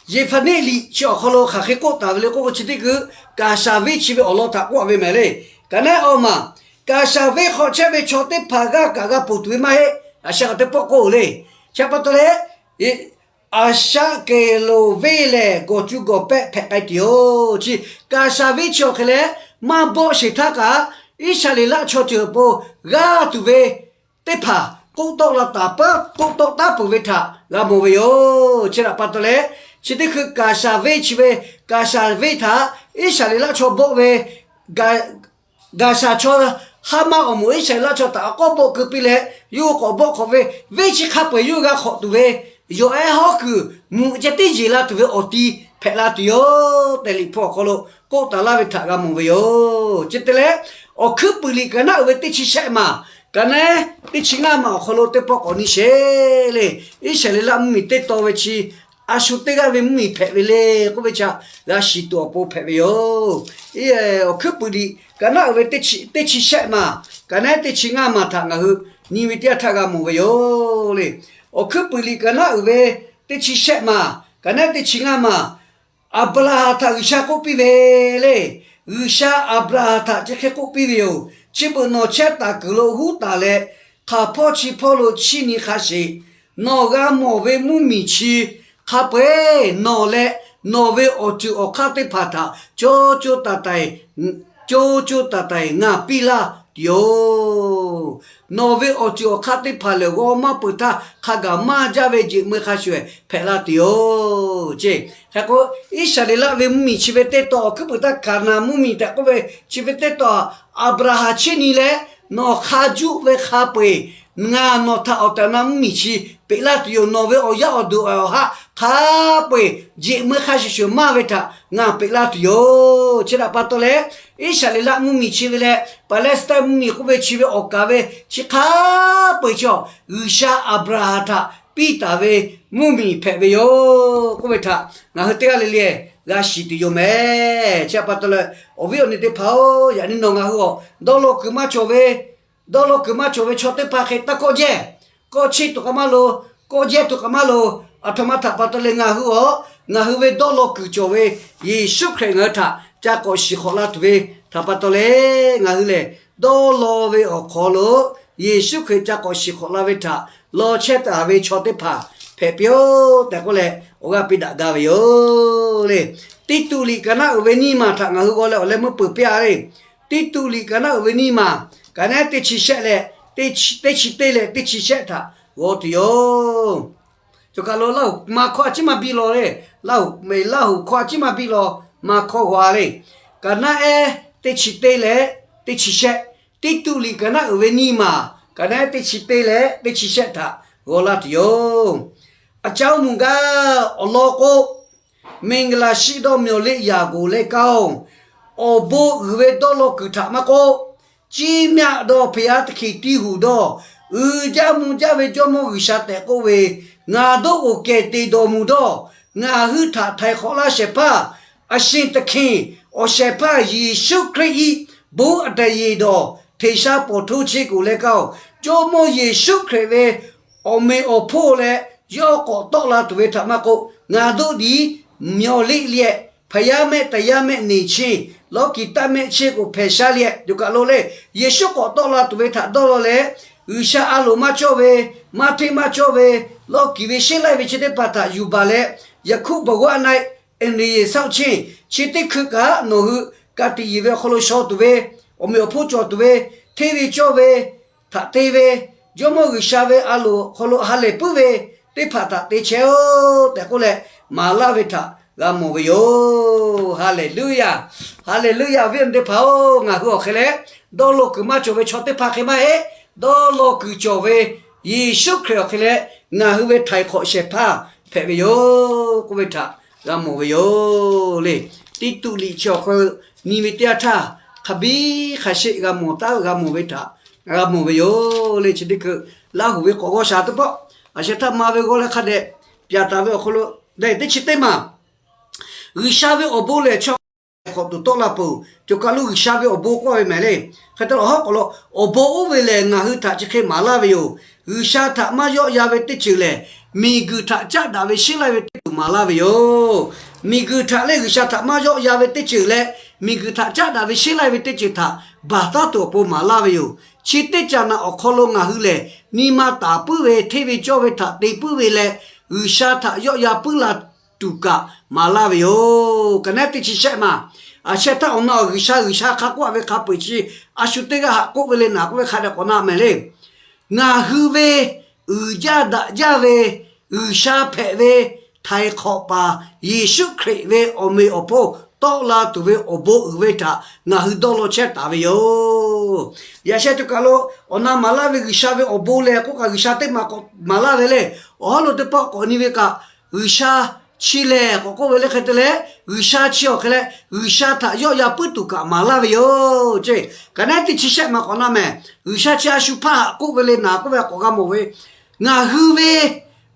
Yeˍhpaˍniˆ liꞈ chi awˬ hk'aw lo hk'aˬ hk'e k'oˆ taˍ ve le k'oˆ k'o, chi teˇ hkui Kaˍsaˍveˇ chi ve awˬ lawn htaꞈ k'oˆ a ve mehˍ le. Kaꞈ naˉ awˬ maˬ, Kaˍsaˍveˇ hk'aw chehˇ ve chaw teˇ hpaˍ g'aˇ kaꞈ g'a ponˬ tuˬ ve maˇ heˆ. A shaꞈ teˇ pawˆ k'oˆ le. Chi pa taw leh, Aˍshaˆkeˍloˍveˇ lehˬ, gawˬ cu gawˬ pehˆ hpehꞈ k'ai tuˬ yoˬ. Chi Kaˍsaˍveˇ chi awˬ hk'e leh maˇ bawˆ sheˍ htaˇ kaꞈ, Iˉsaˍreˍlaˆ chaw ceuˬ awˬ pon g'aˇ tuˬ ve teˇ hpaˍ k'oˆ tawˆ la taˍ peuˬ, k'oˆ tawˆ taˉ peuˬ ve htaꞈ g'a mawˬ ve yoˬ. Chi htaꞈ pa taw leh, chi teˇ hkui Kaˍsaˍveˇ chi ve, Kaˍsaˍveˇ htaꞈ Iˉsaˍreˍlaˆ chaw bawˆ ve ga Gaˍsaˍ chaw haˉ maˇ awˬ moˍ Iˉsaˍreˍlaˆ chaw htaꞈ k'awꞈ bawˆ keu piˇ leh, yawˇ k'awꞈ bawˆ hk'awꞈ ve, venˇ chi hk'a peu-eˬ yawˇ g'a hk'awꞈ tuˬ ve, yawˬ ehˉ hawˉ kuiˬ mvuhꞈ ceh tiˉ yeˬ la tuˬ ve awˬ ti hpehꞈ la tuˬ yoˬ tehꞈ, Liꞈ hpu awˬ hk'aw lo k'oˆ taˍ laˇ ve htaꞈ g'a mawˬ ve yoˬ. Chi te leh, Awˬ hkuiˉ puiˍ liꞈ kaˍ naˉ uiˍ ve teˇ chi shehˆ maˬ, kaꞈ naˉ teˇ chi ngaˇ maˬ awˬ hk'aw lo teˇ pawˆ k'awꞈ nyi sheˍ le. Iˉsaˍreˍlaˆ mvuhˇmiˬ teˇ taw ve chi a shu teˇ g'aˇ ve mvuhˇmiˬ hpehꞈ ve le k'oˆ ve chi g'a shiˍ tuˬ awˬ pon hpehꞈ ve yoˬ. Awˬ hkuiˉ puiˍ liꞈ kaˍ naˉ uiˍ ve teˇ chi shehˆ maˬ, kaꞈ naˉ teˇ chi ngaˇ maˬ htaꞈ ngaˬ hui nyi ve teˇ yanˇ htaˇ g'a mawˬ ve yoˬ le. Awˬ hkuiˉ puiˍ liꞈ kaˍ naˉ uiˍ ve teˇ chi shehˆ maˬ, kaꞈ naˉ teˇ chi ngaˇ maˬ, Aˍbraˍhanˍ htaꞈ G'uiˬsha k'oˆ piˇ ve le. G'uiˬsha Aˍbraˍhanˍ htaꞈ chi hk'e k'oˆ piˇ ve yoˬ. Chi beuꞈ nawˬ chehˇ taˍ kuiˬ lo huˉ taˍ leh, hk'aˬ hpawˇ chi hpawˇ lo chiˇ nyi hk'a sheˍ. Nawˬ g'a mawˬ ve mvuhˇmiˬ chi hk'a peu-eˬ nawˬ leh nawˬ ve awˬ ceuˬ awˬ hk'aˇ teˇ hpaˍ htaꞈ co co taiˍ taiˍ, co co taiˍ taiˍ ngaˬ piˇ laˇ tuˬ yoˬ. Nawˬ ve awˬ ceuˬ awˬ hk'aˇ teˇ hpaˍ lehˬ, g'aw maˇ peuˬ htaˇ hk'a gaˬ maˇ jaˇ ve jeꞈ meu hk'a shuˍ hpehꞈ la tuˬ yoˬ ce. Hk'e k'o, Iˉsaˍreˍlaˆ ve mvuhˇmiˬ chi ve teˇ taw awˬ hkuiˉ puiˍ htaˇ Hkaˍnanˍ mvuhˇmiˬ tehꞈ k'oˆ ve chi ve teˇ taw, Aˍbraˍhanˍ chiˇ nyi leh, nawˬ hk'a juˆ ve hk'a peu-eˬ ngaˬ nawˬ htaꞈ awˬ tehˬ awˬ na mvuhˇmiˬ chi peꞈ laˇ tuˬ yoˬ. Nawˬ ve awˬ yaˇ awˬ duˬ awˬ ha hk'a peu-eˬ jeꞈ meu hk'a shuˍ shuˍ maˇ ve htaꞈ ngaˬ peꞈ laˇ tuˬ yoˬ. Chi htaꞈ pa taw leh, Iˉsaˍreˍlaˆ mvuhˇmiˬ chi ve leh Paˍlehˇsaˍtaiˆ mvuhˇmiˬ k'oˆ ve chi ve awˬ kaˍ ve chi hk'a peu-eˬ chi awˬ, G'uiˬsha Aˍbraˍhanˍ htaꞈ piˇ taˍ ve mvuhˇmiˬ hpehꞈ ve yoˬ k'oˆ ve htaꞈ ngaˬ hui teˇ g'aˇ le le g'a shiˍ tuˬ yoˬ mehˍ. Chi htaꞈ pa taw leh, awˬ viˉ awˬ nyi teˇ hpaˍ-oˬ, yaꞈ nyi nawˬ ngaˬ hui awˬ dawˇ law kuiˬ maˇ cawˬ ve, dawˇ law kuiˬ maˇ cawˬ ve chaw teˇ hpaˍ hk'e taˇ kawˆ jehˇ, kawˆ cheˇ tuˬ k'a maˇ loˬ, kawˆ jehˇ tuˬ k'a maˇ loˬ. Aˬ htoꞈ ma htaꞈ pa taw leh ngaˬ hui awˬ, ngaˬ hui ve dawˇ law kuiˬ cawˬ ve Yeˍsuˆ Hkriꞈ ngaˬ hui htaꞈ ca k'awꞈ shiˍ hk'awꞈ la tuˬ ve htaꞈ pa taw leh, ngaˬ hui lehˬ dawˇ law ve awˬ hk'aw lo Yeˍsuˆ Hkriꞈ ca k'awꞈ shiˍ hk'awꞈ la ve htaꞈ law chehˇ taˍ ve chaw teˇ hpaˍ hpehꞈ piˇ-oˆ tehꞈ k'oˆ leh, awˬ g'aˇ piˇ daꞈ gaˇ ve yoˬ le. Tiˇtuꞈ liꞈ kaˍ naˉ uiˍ ve nyiˇ maˬ htaꞈ ngaˬ hui g'aw leh awˬ leh meuˇ peuˬ piˇ-a le. Tiˇtuꞈ liꞈ kaˍ naˉ uiˍ ve nyiˇ maˬ, kaˍ naˉ teˇ chi shehˆ leh, teˇ chi teˇ leh teˇ chi shehˆ htaꞈ g'aw tuˬ yoˬ. Cawˬ kaˬ lo Laˇ huˍ maˇ hkawˇ a ciˉ maˇ biˇ law le. Laˇ huˍ, Laˇ huˍ hkawˇ a ciˉ maˇ biˇ law, maˇ hkawˇ g'a le. Kaˍ naˉ ehˉ teˇ chi teˇ leh teˇ chi shehˆ, Tiˇtuꞈ liꞈ kaˍ naˉ uiˍ ve nyiˇ maˬ, kaˍ naˉ ehˉ teˇ chi teˇ leh teˇ chi shehˆ htaꞈ g'aw laˇ tuˬ yoˬ. A caˇ oˇ moˍ gaˇ awˬ lawn k'o, miˬguiˬ laˬ shiˆ dawˇ myaw leˆ yaˍ goˍ leh kaˇ-oˬ, awˬ bon uiˍ ve dawˇ law kuiˬ htaꞈ maˇ k'oˆ, ciˇ myaˆ dawˇ hpeꞈ yaˇ teˇ hk'e tiˇ huˍ dawˇ, uiˍ jaˇ mvuh jaˇ ve Jawˇmawˇ G'uiˬsha tehꞈ k'oˆ ve, ngaˬ doˆ k'oˍ kehˬ te dawˬ mvuh dawˇ, ngaˬ hui htaꞈ htaiˍ hk'awꞈ laˇ shehˍ hpaˇ, a shinˍ teˇ hkeh awˬ shehˍ hpaˇ Yeˍsuˆ Hkriꞈ iˉ bon a taˍ yeˬ dawˬ, hteꞈ sha paw htoˇ cheˇ k'oˍ leh kaˇ-oˬ, Jawˇmawˇ Yeˍsuˆ Hkriꞈ ve awˬ meꞈ awˬ hponˇ leh yawˇ k'awꞈ tawˆ la tuˬ ve htaꞈ maˇ k'oˆ, ngaˬ doˆ diˍ myaw leˆ liꞈ hpaˍ yaˇ mehˆ taˍ yaˇ mehˆ neˬ cheˇ, lawˇ kiˍ taˆ mehˆ cheˇ k'oˍ hpehꞈ shaˉ liꞈ yoˬ kaˬ lo le. Yeˍsuˆ k'awꞈ tawˆ la tuˬ ve htaꞈ dawˇ law leh, G'uiˬsha a loˍ maˇ cawˇ ve, maˇ hteˇ maˇ cawˇ ve, lawˇ kiˍ ve sheˉ laiˇ ve chi teˇ hpaˍ htaꞈ yuˬ baˬ leh, yaꞈ hkuˆ baˬ g'awˇ a na-e, eˍneˍ yeˬ saˆ oˆ cheˇ, chi teˇ hkui kaꞈ nawˬ hui ka tiꞈ yeˬ ve awˬ hk'aw lo shaw tuˬ ve, awˬ meꞈ awˬ hponˇ cawˬ tuˬ ve, hteˇ ve cawˇ ve htaꞈ te ve, Jawˇmawˇ G'uiˬsha ve a loˍ hk'aw lo ha lehˬ puiˉ ve teˇ hpaˍ htaꞈ te chehˇ-oˆ tehꞈ k'oˆ leh, maˍ laˇ ve htaꞈ g'a mawˬ ve yoˬ. Haˍleˍluˇyaˬ. Haˍleˍluˇyaˬ. Awˬ viˉ awˬ nyi teˇ hpaˍ-oˬ, ngaˬ hui awˬ hk'e leh dawˇ law kuiˬ maˇ cawˬ ve chaw teˇ hpaˍ hk'e maˇ heˆ. Dawˇ law kuiˬ cawˬ ve Yeˍsuˆ Hkriꞈ awˬ hk'e leh ngaˬ hui ve htaiˍ hk'awꞈ shehˍ hpaˇ hpehꞈ ve yoˬ k'oˆ ve htaꞈ g'a mawˬ ve yoˬ le. Tiˇtuꞈ liꞈ chi awˬ hk'aw nyi ve teˇ yanˇ htaˇ, hk'a biˉ hk'a sheˆ g'a mawˬ taˉ g'a mawˬ ve htaꞈ g'a mawˬ ve yoˬ le. Chi teˇ hkui Laˇ huˍ ve k'awꞈ g'awˇ sha teˇ pawˆ, a sheh htaˇ ma ve g'aw leh hk'a dehꞈ pyaˍ taˍ ve awˬ hk'aw lo, teˇ chi teˇ maˬ G'uiˬsha ve awˬ bon lehˬ, chaw hk'awꞈ tuˬ tawˆ la peuˬ. Cawˬ kaˬ lo G'uiˬsha ve awˬ bon k'oˆ ve mehˍ le. Hk'e te leh awˬ hawˉ k'awꞈ lo awˬ bon oˇ ve lehˬ, ngaˬ hui htaꞈ chi hk'e maˍ laˇ ve yoˬ. G'uiˬsha htaꞈ maˇ yawˆ yan ve teˇ ceuˬ lehˬ, miˬguiˬ htaꞈ caˉ daꞈ ve sheˉ laiˇ ve teˇ ceuˬ maˍ laˇ ve yoˬ. Miˬguiˬ htaꞈ leh G'uiˬsha htaꞈ maˇ yawˆ yan ve teˇ ceuˬ leh, miˬguiˬ htaꞈ caˉ daꞈ ve sheˉ laiˇ ve teˇ ceuˬ htaꞈ baˬ taˉ tuˬ awˬ pon maˍ laˇ ve yoˬ. Chi teˇ caꞈ naꞈ awˬ hk'aw lo ngaˬ hui lehˬ, nyi ma taˍ puiˉ ve, hteˇ ve cawˇ ve htaꞈ te puiˉ ve leh, G'uiˬsha htaꞈ yawˆ yan puiˉ la tuˬ kaꞈ maˍ laˇ ve yoˬ. Kaꞈ naˉ teˇ chi shehˆ maˬ, a sheh htaˇ awˬ na awˬ G'uiˬsha, G'uiˬsha hk'a k'oˆ ve hk'a peu-eˬ chi a shu teˇ g'aˇ haꞈ k'oˆ ve le naˍ k'oˆ ve hk'a dehꞈ k'awꞈ na mehˍ le. Ngaˬ hui ve uiˍ jaˇ daꞈ jaˇ ve G'uiˬsha hpehꞈ ve htaiˍ hk'awꞈ paˍ Yeˍsuˆ Hkriꞈ ve awˬ meꞈ awˬ hponˇ tawˆ la tuˬ ve awˬ bon uiˍ ve htaꞈ ngaˬ hui dawˇ law chehˇ taˍ ve yoˬ. Yaꞈ sheh tuˬ kaˬ lo awˬ na maˍ laˇ ve G'uiˬsha ve awˬ bon lehˬ k'oˆ kaꞈ G'uiˬsha teˇ maˬ k'awꞈ maˍ laˇ ve le. Awˬ hawˉ lo teˇ pawˆ k'awꞈ nyi ve kaꞈ, G'uiˬsha chi lehˬ k'awꞈ k'oˆ ve le hk'e te leh, G'uiˬsha chi awˬ hk'e leh G'uiˬsha htaꞈ yawˆ ya puiˉ tuˬ kaꞈ maˍ laˇ ve yoˬ ceˇ. Ka naˉ teˇ chi shehˆ maˬ k'awꞈ na mehˍ. G'uiˬsha chi a shu hpaˇ haꞈ k'oˆ ve le naˍ k'oˆ ve k'awꞈ g'a mawˬ ve, ngaˬ hui ve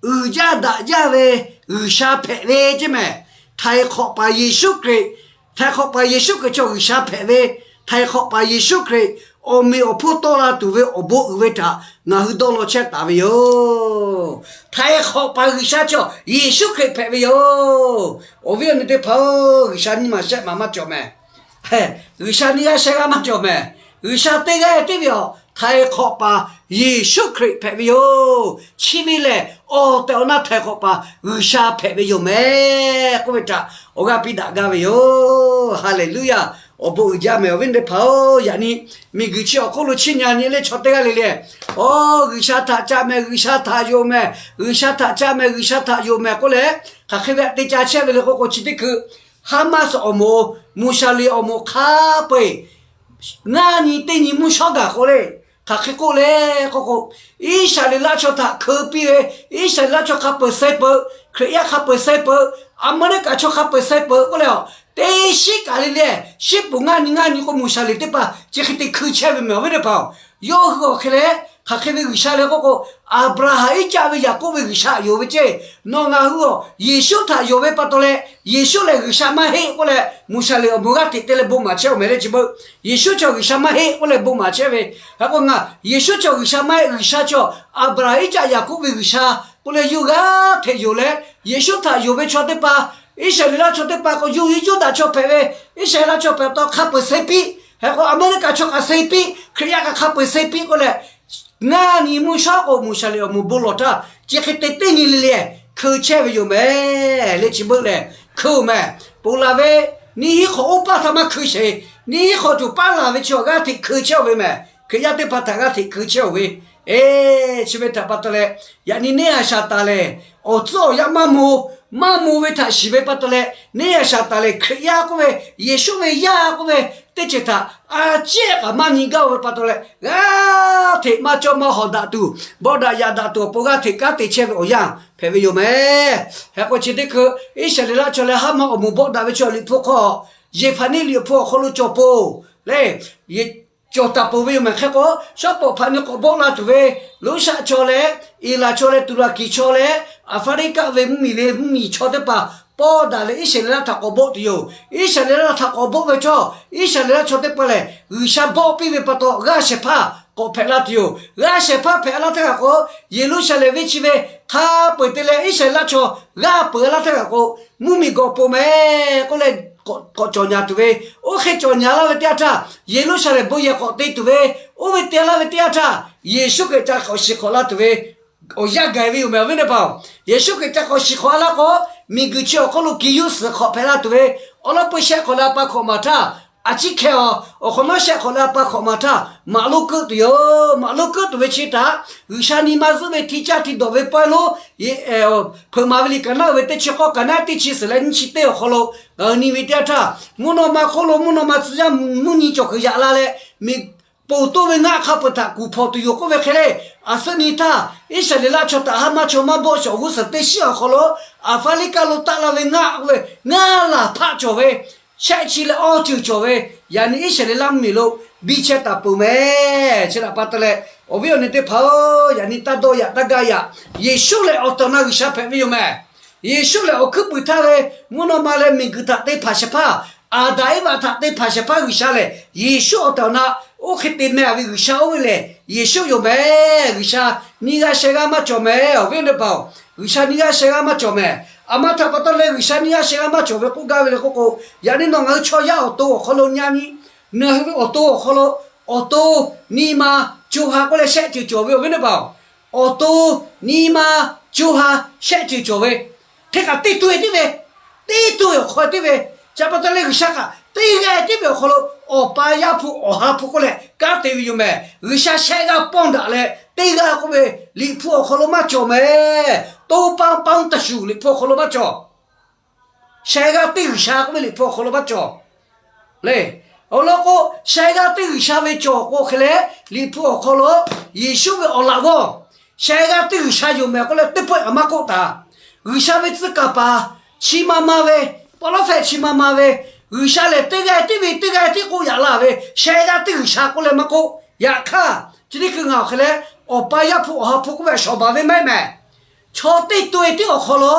uiˍ jaˇ daꞈ jaˇ ve G'uiˬsha hpehꞈ ve ceˇ mehˍ. Htaiˍ hk'awꞈ paˍ Yeˍsuˆ Hkriꞈ, htaiˍ hk'awꞈ paˍ Yeˍsuˆ Hkriꞈ chaw G'uiˬsha hpehꞈ ve, htaiˍ hk'awꞈ paˍ Yeˍsuˆ Hkriꞈ awˬ meꞈ awˬ hponˇ tawˆ la tuˬ ve awˬ bon uiˍ ve htaꞈ ngaˬ hui dawˇ law chehˇ taˍ ve yoˬ. Htaiˍ hk'awꞈ paˍ G'uiˬsha chaw Yeˍsuˆ Hkriꞈ hpehꞈ ve yoˬ. Awˬ viˉ awˬ nyi teˇ hpaˍ-oˬ, G'uiˬsha nyiˇ maˬ shehˆ maˬ maˇ cawˬ mehˍ. G'uiˬsha nyiˇ g'aˇ shehˆ g'aˇ maˇ cawˬ mehˍ. G'uiˬsha teˇ g'aˇ tiˉ ve awˬ htaiˍ hk'awꞈ paˍ Yeˍsuˆ Hkriꞈ hpehꞈ ve yoˬ. Chi ve lehˬ awˬ tehˬ awˬ na htaiˍ hk'awꞈ paˍ G'uiˬsha hpehꞈ ve yoˬ mehˍ k'oˆ ve htaꞈ awˬ g'aˇ piˇ daꞈ gaˇ ve yoˬ. Haˍleˍluˇyaˇ. Awˬ bon uiˍ jaˇ mehˍ awˬ viˉ teˇ hpaˍ-oˬ. Yaꞈ nyi miˬguiˬ chi awˬ hk'oˆ lo chiˇ nyi nyi le chaw teˇ g'aˇ le le, Oˇ, G'uiˬsha htaꞈ ca mehˍ, G'uiˬsha htaꞈ yonˍ mehˍ, G'uiˬsha htaꞈ ca mehˍ, G'uiˬsha htaꞈ yonˍ mehˍ k'oˆ leh, hk'aˬ hk'e ve htaꞈ te ca chehˇ ve le k'oˆ k'o, chi teˇ hkui Haˍmaˆ awˬ moˍ, Muˍshaˍleˍ awˬ moˍ hk'a peu-eˬ ngaˇ nyi teˇ nyi mvuhˇ shawˉ gaˬ k'o le, hk'aˬ hk'e k'oˆ le k'oˆ k'o, Iˉsaˍreˍlaˆ chaw htaꞈ hkeu piˇ ve, Iˉsaˍreˍlaˆ chaw hk'a peu-eˬ suh peuˬ, Hkriꞈ yaˇ hk'a peu-eˬ suh peuˬ, Aˍmeˍriˆkaꞈ chaw hk'a peu-eˬ suh peuˬ k'oˆ leh, teˇ shiˉ kaꞈ le le, shiˉ puˍ ngaˇ nyi ngaˇ nyi k'o Muˍshaˍleˍ teˇ hpaˍ chi hk'e te hkui chehˇ ve mehˍ awˬ viˉ teˇ hpaˍ-oˬ. Yawˇ hui awˬ hk'e leh hk'aˬ hk'e ve G'uiˬsha le k'oˆ k'o, Aˍbraˍhanˍ, Iˉcaˆ ve Yaˍkoˆ ve G'uiˬsha htaꞈ yonˍ ve ceˇ. Nawˬ ngaˬ hui-aˬ Yeˍsuˆ htaꞈ yonˍ ve pa taw leh, Yeˍsuˆ lehˬ G'uiˬsha maˇ heˆ k'oˆ leh Muˍshaˍleˍ awˬ moˍ g'aˇ hteꞈ te leh bon maˍ chehˇ-oˬ mehˍ le chi beuꞈ. Yeˍsuˆ chaw G'uiˬsha maˇ heˆ k'oˆ leh bon maˍ chehˇ ve. Hk'e k'o ngaˬ Yeˍsuˆ chaw G'uiˬsha maˇ heˆ, G'uiˬsha chaw Aˍbraˍhanˍ, Iˉcaˆ, Yaˍkoˆ ve G'uiˬsha k'oˆ leh yawˇ g'aˇ hteꞈ yonˍ leh, Yeˍsuˆ htaꞈ yonˍ ve chaw teˇ hpaˍ, Iˉsaˍreˍlaˆ chaw teˇ hpaˍ k'o yawˇ hui Yuˇdaꞈ chaw hpehꞈ ve, Iˉsaˍreˍlaˆ chaw hpehꞈ pa taw hk'a peu-eˬ suh piˇ, hk'e k'o Aˍmeˍriˆkaꞈ chaw hk'a suh piˇ, Hkriꞈ yaˇ kaꞈ hk'a peu-eˬ suh piˇ k'oˆ leh, ngaˇ nyi mvuhˇ shawˉ k'o Muˍshaˍleˍ awˬ moˍ bon lawˬ htaˇ chi hk'e te teˇ nyi le le hkeu chehˇ ve yoˬ mehˍ le chi beuꞈ lehˬ hkeu-oˬ mehˍ. Ponˬ laˬ ve neˇ hinˉ hk'awꞈ oˇ paˇ htaˇ maˇ hkeu sheˍ. Neˇ hinˉ hk'awꞈ tuˬ paˉ laˬ ve chi awˬ g'aˇ hteꞈ hkeu chehˇ-oˬ ve mehˍ. Hkriꞈ yaˇ teˇ hpaˍ htaꞈ g'aˇ hteꞈ hkeu chehˇ-oˬ ve, e, chi ve htaꞈ pa taw leh, yaꞈ nyi neˇ Saˍtanˍ lehˬ awˬ tcuhˉ awˬ yaˇ maˇ mvuh, maˇ mvuh ve htaꞈ shiˍ ve pa taw leh, neˇ Saˍtanˍ lehˬ Hkriꞈ yaˇ k'oˆ ve, Yeˍsuˆ ve yaˇ k'oˆ ve teˇ ceuˬ htaꞈ a ciˉ kaꞈ maˇ nyi gaˇ-oˬ ve pa taw leh, g'aˇ hteꞈ maˇ cawˇ maˇ hawˍ daꞈ tuˬ, bawˆ daꞈ yaꞈ daꞈ tuˬ awˬ pon g'aˇ hteꞈ kanˉ te chehˇ ve awˬ yanˇ hpehꞈ ve yoˬ mehˍ. Hk'e k'o chi teˇ hkui Iˉsaˍreˍlaˆ chaw leh Haˍmaˆ awˬ moˍ bawˆ daꞈ ve chaw liꞈ hpu hk'aw, Yeˍhpaˍneˇ liꞈ awˬ hpu awˬ hk'aw lo cawˬ peuˬ le. Cawˬ taˍ peuˬ ve yoˬ mehˍ. Hk'e k'o shawˉ pawˍ hpaꞈ nyi k'awꞈ bawˆ la tuˬ ve Loˇshaˆ chaw leh, Eˍlaˍ chaw leh, Tuˍlaˍkiˍ chaw leh, Aˍfaˍriˆkaˆ ve mvuhˇmiˬ le mvuhˇmiˬ chaw teˇ hpaˍ pawˇ daꞈ leh Iˉsaˍreˍlaˆ htaꞈ k'awꞈ bawˆ tuˬ yoˬ. Iˉsaˍreˍlaˆ htaꞈ k'awꞈ bawˆ ve chaw, Iˉsaˍreˍlaˆ chaw teˇ hpaˍ lehˬ G'uiˬsha bawˆ piˇ ve pa taw g'aˇ shehˍ hpaˇ k'awꞈ hpehꞈ la tuˬ yoˬ. G'aˇ shehˍ hpaˇ hpehꞈ la htaˇ kaꞈ k'o, Yeˍruˆsaˍlehnˍ venˇ chi ve hk'a peu-eˬ te leh Iˉsaˍreˍlaˆ chaw g'aˇ peuˬ la htaˇ kaꞈ k'o, mvuhˇmiˬ gawˬ ponˬ mehˍ k'oˆ leh k'awꞈ cawˬ nyaˍ tuˬ ve, oˇ hk'e cawˬ nyaˍ laˇ ve teˇ yanˇ htaˇ Yeˍruˆsaˍlehnˍ bon yehˬ k'awꞈ te tuˬ ve, oˇ ve te laˇ ve teˇ yanˇ htaˇ Yeˍsuˆ Hkriꞈ ca k'awꞈ shiˍ hk'awꞈ la tuˬ ve awˬ yanˇ gaˬ ve yoˬ mehˍ awˬ viˉ teˇ hpaˍ-oˬ. Yeˍsuˆ Hkriꞈ ca k'awꞈ shiˍ hk'awꞈ la k'o, miˬguiˬ chi awˬ hk'oˆ lo kiˬ yuˇ suhˍ hk'awꞈ hpehꞈ la tuˬ ve, awˬ lawn peu shehˆ hk'awꞈ leh a pa hkawꞈ maˍ htaˇ, a ciˉ hkeh awˬ, awˬ hk'awꞈ nawˉ shehˆ hk'awꞈ leh a pa hkawꞈ maˍ htaˇ maꞈ lonˉ keuˆ tuˬ yoˬ. Maꞈ lonˉ keuˆ tuˬ ve chi htaꞈ G'uiˬsha nyi ma zuhˆ ve hti caˇ hti dawˬ ve pawehˇ lonˉ hpeuꞈ maˍ ve liꞈ kaˍ naˉ uiˍ ve teˇ chi k'awˇ, kaˍ naˉ teˇ chi suhˍ leh nyiˇ chi teˇ awˬ hk'aw lo ngaˬ hui nyi ve teˇ yanˇ htaˇ, mvuhˇ naw ma hk'oˆ lo mvuhˇ naw ma tcuh yaˇ mvuhˇ nyi cawˬ kuiˬ yaꞈ la leh, miˬ poˬ toˇ ve ngaˆ hk'a peu-eˬ htaꞈ kuˬ hpawnˬ tuˬ yoˬ k'oˆ ve hk'e le. A suhˉ nyi htaˇ Iˉsaˍreˍlaˆ chaw htaꞈ Haˍmaˆ chaw maˇ bawˆ shawˍ g'uˇ suhˍ teˇ shiˉ awˬ hk'aw lo Aˍfaˍriˆkaˆ lo taˆ la ve ngaˆ k'oˆ ve ngaˇ laˬ hpaˆ cawˬ ve, shehˆ chi leh awˇ ceuˬ cawˬ ve, yaꞈ nyi Iˉsaˍreˍlaˆ mvuhˇmiˬ lo biˇ chehˇ taˍ peuˬ mehˍ. Chi htaꞈ pa taw leh awˬ viˉ awˬ nyi teˇ hpaˍ-oˬ, yaꞈ nyi taˇ dawˇ yaꞈ taˇ gaˇ yaꞈ. Yeˍsuˆ lehˬ awˬ tehˬ awˬ na G'uiˬsha hpehꞈ ve yoˬ mehˍ. Yeˍsuˆ lehˬ awˬ hkuiˉ puiˍ htaˇ ve mvuhˇ naw ma leh miˬguiˬ htaꞈ te hpanˍ shehˍ hpaˇ, Aˍdanˍ Eˇvaꞈ htaꞈ te hpanˍ shehˍ hpaˇ G'uiˬsha lehˬ, Yeˍsuˆ awˬ tehˬ awˬ na oˇ hk'e te meh ve G'uiˬsha oˇ ve lehˬ Yeˍsuˆ yoˬ mehˍ. G'uiˬsha nyiˇ g'aˇ shehˆ g'aˇ maˇ cawˬ mehˍ awˬ viˉ teˇ hpaˍ-oˬ. G'uiˬsha nyiˇ g'aˇ shehˆ g'aˇ maˇ cawˬ mehˍ. A ma htaꞈ pa taw leh G'uiˬsha nyiˇ g'aˇ shehˆ g'aˇ maˇ cawˬ ve k'oˆ gaˇ ve le k'oˆ k'o, yaꞈ nyi nawˬ ngaˬ hui chaw yaˇ awˬ to awˬ hk'aw lo nyi a nyi, nawˬ hui ve awˬ to awˬ hk'aw lo awˬ to, nyi ma, co ha k'oˆ leh shehˆ ceuˬ cawˬ ve awˬ viˉ teˇ hpaˍ-oˬ. Awˬ to, nyi ma, co ha, shehˆ ceuˬ cawˬ ve, hk'e kaꞈ teˇ to-e tiˉ ve, teˇ to-e awˬ hk'aw tiˉ ve, chi pa taw leh G'uiˬsha kaꞈ teˇ g'aˇ tiˉ ve awˬ hk'aw lo Awˬ pa, Yaˇ hpu, Awˬ ha hpu k'oˆ leh kanˉ te ve yoˬ mehˍ. G'uiˬsha shehˆ g'aˇ pawˇ daꞈ leh teˇ g'aˇ k'oˆ ve Liꞈ hpu awˬ hk'aw lo maˇ cawˬ mehˍ. To paˇ paˇ taˇ shuˍ Liꞈ hpu awˬ hk'aw lo maˇ cawˬ. sheh g'aˇ teˇ G'uiˬsha k'oˆ ve Liꞈ hpu awˬ hk'aw lo maˇ cawˬ le. Awˬ lawn k'o, sheh g'aˇ teˇ G'uiˬsha ve cawˬ k'o hk'e leh, Liꞈ hpu awˬ hk'aw lo Yeˍsuˆ ve awˬ laꞈ g'awˇ sheh g'aˇ teˇ G'uiˬsha yoˬ mehˍ k'oˆ leh teˇ pawˆ kaꞈ maˇ k'oˆ taˍ. G'uiˬsha ve tcuh kaˍ paˍ chi ma ma ve, pawˇ lawˉ hpehꞈ chi ma ma ve, G'uiˬsha lehˬ teˇ g'aˇ tiˉ ve teˇ g'aˇ tiˉ k'oˆ yaꞈ la ve, sheh g'aˇ teˇ G'uiˬsha k'oˆ leh maˇ k'oˆ. Yaꞈ hk'aˇ, chi teˇ hkui ngaˬ awˬ hk'e leh, Awˬ pa, Yaˇ hpu, Awˬ ha hpu k'oˆ ve a shawˍ baˬ ve maˇ heˆ mehˍ. Chaw teˇ to e tiˉ awˬ hk'aw lo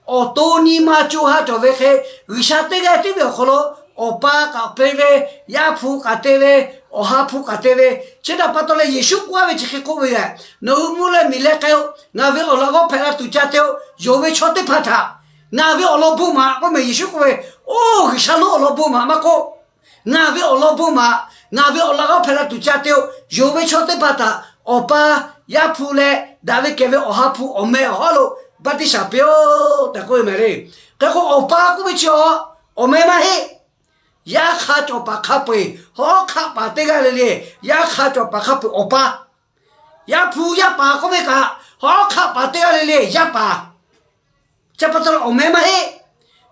awˬ to nyi ma co ha cawˬ ve hk'e, G'uiˬsha teˇ g'aˇ tiˉ ve awˬ hk'aw lo Awˬ pa kaꞈ te ve, Yaˇ hpu kaꞈ te ve, Awˬ ha hpu kaꞈ te ve, chi htaꞈ pa taw leh Yeˍsuˆ k'oˆ ve chi hk'e k'oˆ ve lehˬ, Nawˬ hui mvuhˇ leh miˬ leh k'ai-o. Ngaˬ ve awˬ laꞈ g'awˇ hpehꞈ la tuˬ ca te-o. Yonˍ ve chaw teˇ hpaˍ htaꞈ ngaˬ ve awˬ lawn bon maˍ k'oˆ mehˍ. Yeˍsuˆ k'oˆ ve, Oˇ G'uiˬsha lonˉ awˬ lawn bon maˍ maˇ k'oˆ, ngaˬ ve awˬ lawn bon maˍ, ngaˬ ve awˬ laꞈ g'awˇ hpehꞈ la tuˬ ca te-o. Yonˍ ve chaw teˇ hpaˍ htaꞈ Awˬ pa, Yaˇ hpu leh daꞈ ve kehˬ ve Awˬ ha hpu awˬ meh awˬ hawˉ lo baˆtiˆsaˬ piˇ-oˆ tehꞈ k'oˆ ve mehˍ le. Hk'e k'o, Awˬ pa k'oˆ ve chi awˬ, awˬ meh maˇ heˆ. Yaˇ hk'a cawˬ paˍ hk'a peu-eˬ hawˉ hk'aˆ paˍ teˇ g'aˇ le le, yaˇ hk'a cawˬ paˍ hk'a peu-eˬ Awˬ pa, Yaˇ hpu Yaˇ paˍ k'oˆ ve kaꞈ, hawˉ hk'aˆ paˍ teˇ g'aˇ le le, yaˇ paˍ. Chi pa taw leh awˬ meh maˇ heˆ.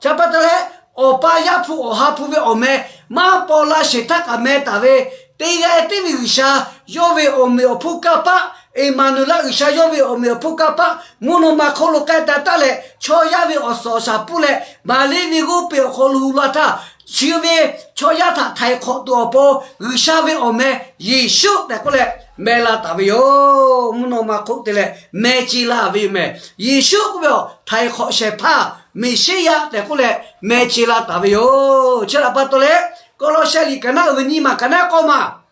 Chi pa taw leh, Awˬ pa, Yaˇ hpu, Awˬ ha hpu ve awˬ meh maˇ paw la sheˍ htaˇ kaꞈ meh taˍ ve, teˇ g'aˇ tiˉ ve G'uiˬsha yawˇ ve awˬ meꞈ awˬ hponˇ kanˇ paˆ, Eˍmaˍnuˍlaˆ, G'uiˬsha yawˇ ve awˬ meꞈ awˬ hponˇ kanˇ paˆ mvuhˇ naw ma hk'oˆ lo k'ai taˍ taˉ leh, chaw yaˇ ve awˬ suhˍ awˬ shaˍ pun leh, Maˍriˆ ve g'oˇ peˬ awˬ hk'aw lo hu la htaˇ, chi ve chaw yaˇ htaꞈ htaiˍ hk'awꞈ tuˬ awˬ pon G'uiˬsha ve awˬ meh Yeˍsuˆ tehꞈ k'oˆ leh meh la taˍ ve yoˬ. Mvuhˇ naw ma hk'oˆ te leh meh ce la ve yoˬ mehˍ. Yeˍsuˆ k'oˆ ve awˬ htaiˍ hk'awꞈ shehˍ hpaˇ Meˍsiˉyaꞈ tehꞈ k'oˆ leh meh ce la taˍ ve yoˬ. Chi htaꞈ pa taw leh, Kawˇlawˇsehˇ liꞈ ka naˉ uiˍ ve nyiˇ maˬ ka naˉ k'awˇ maˬ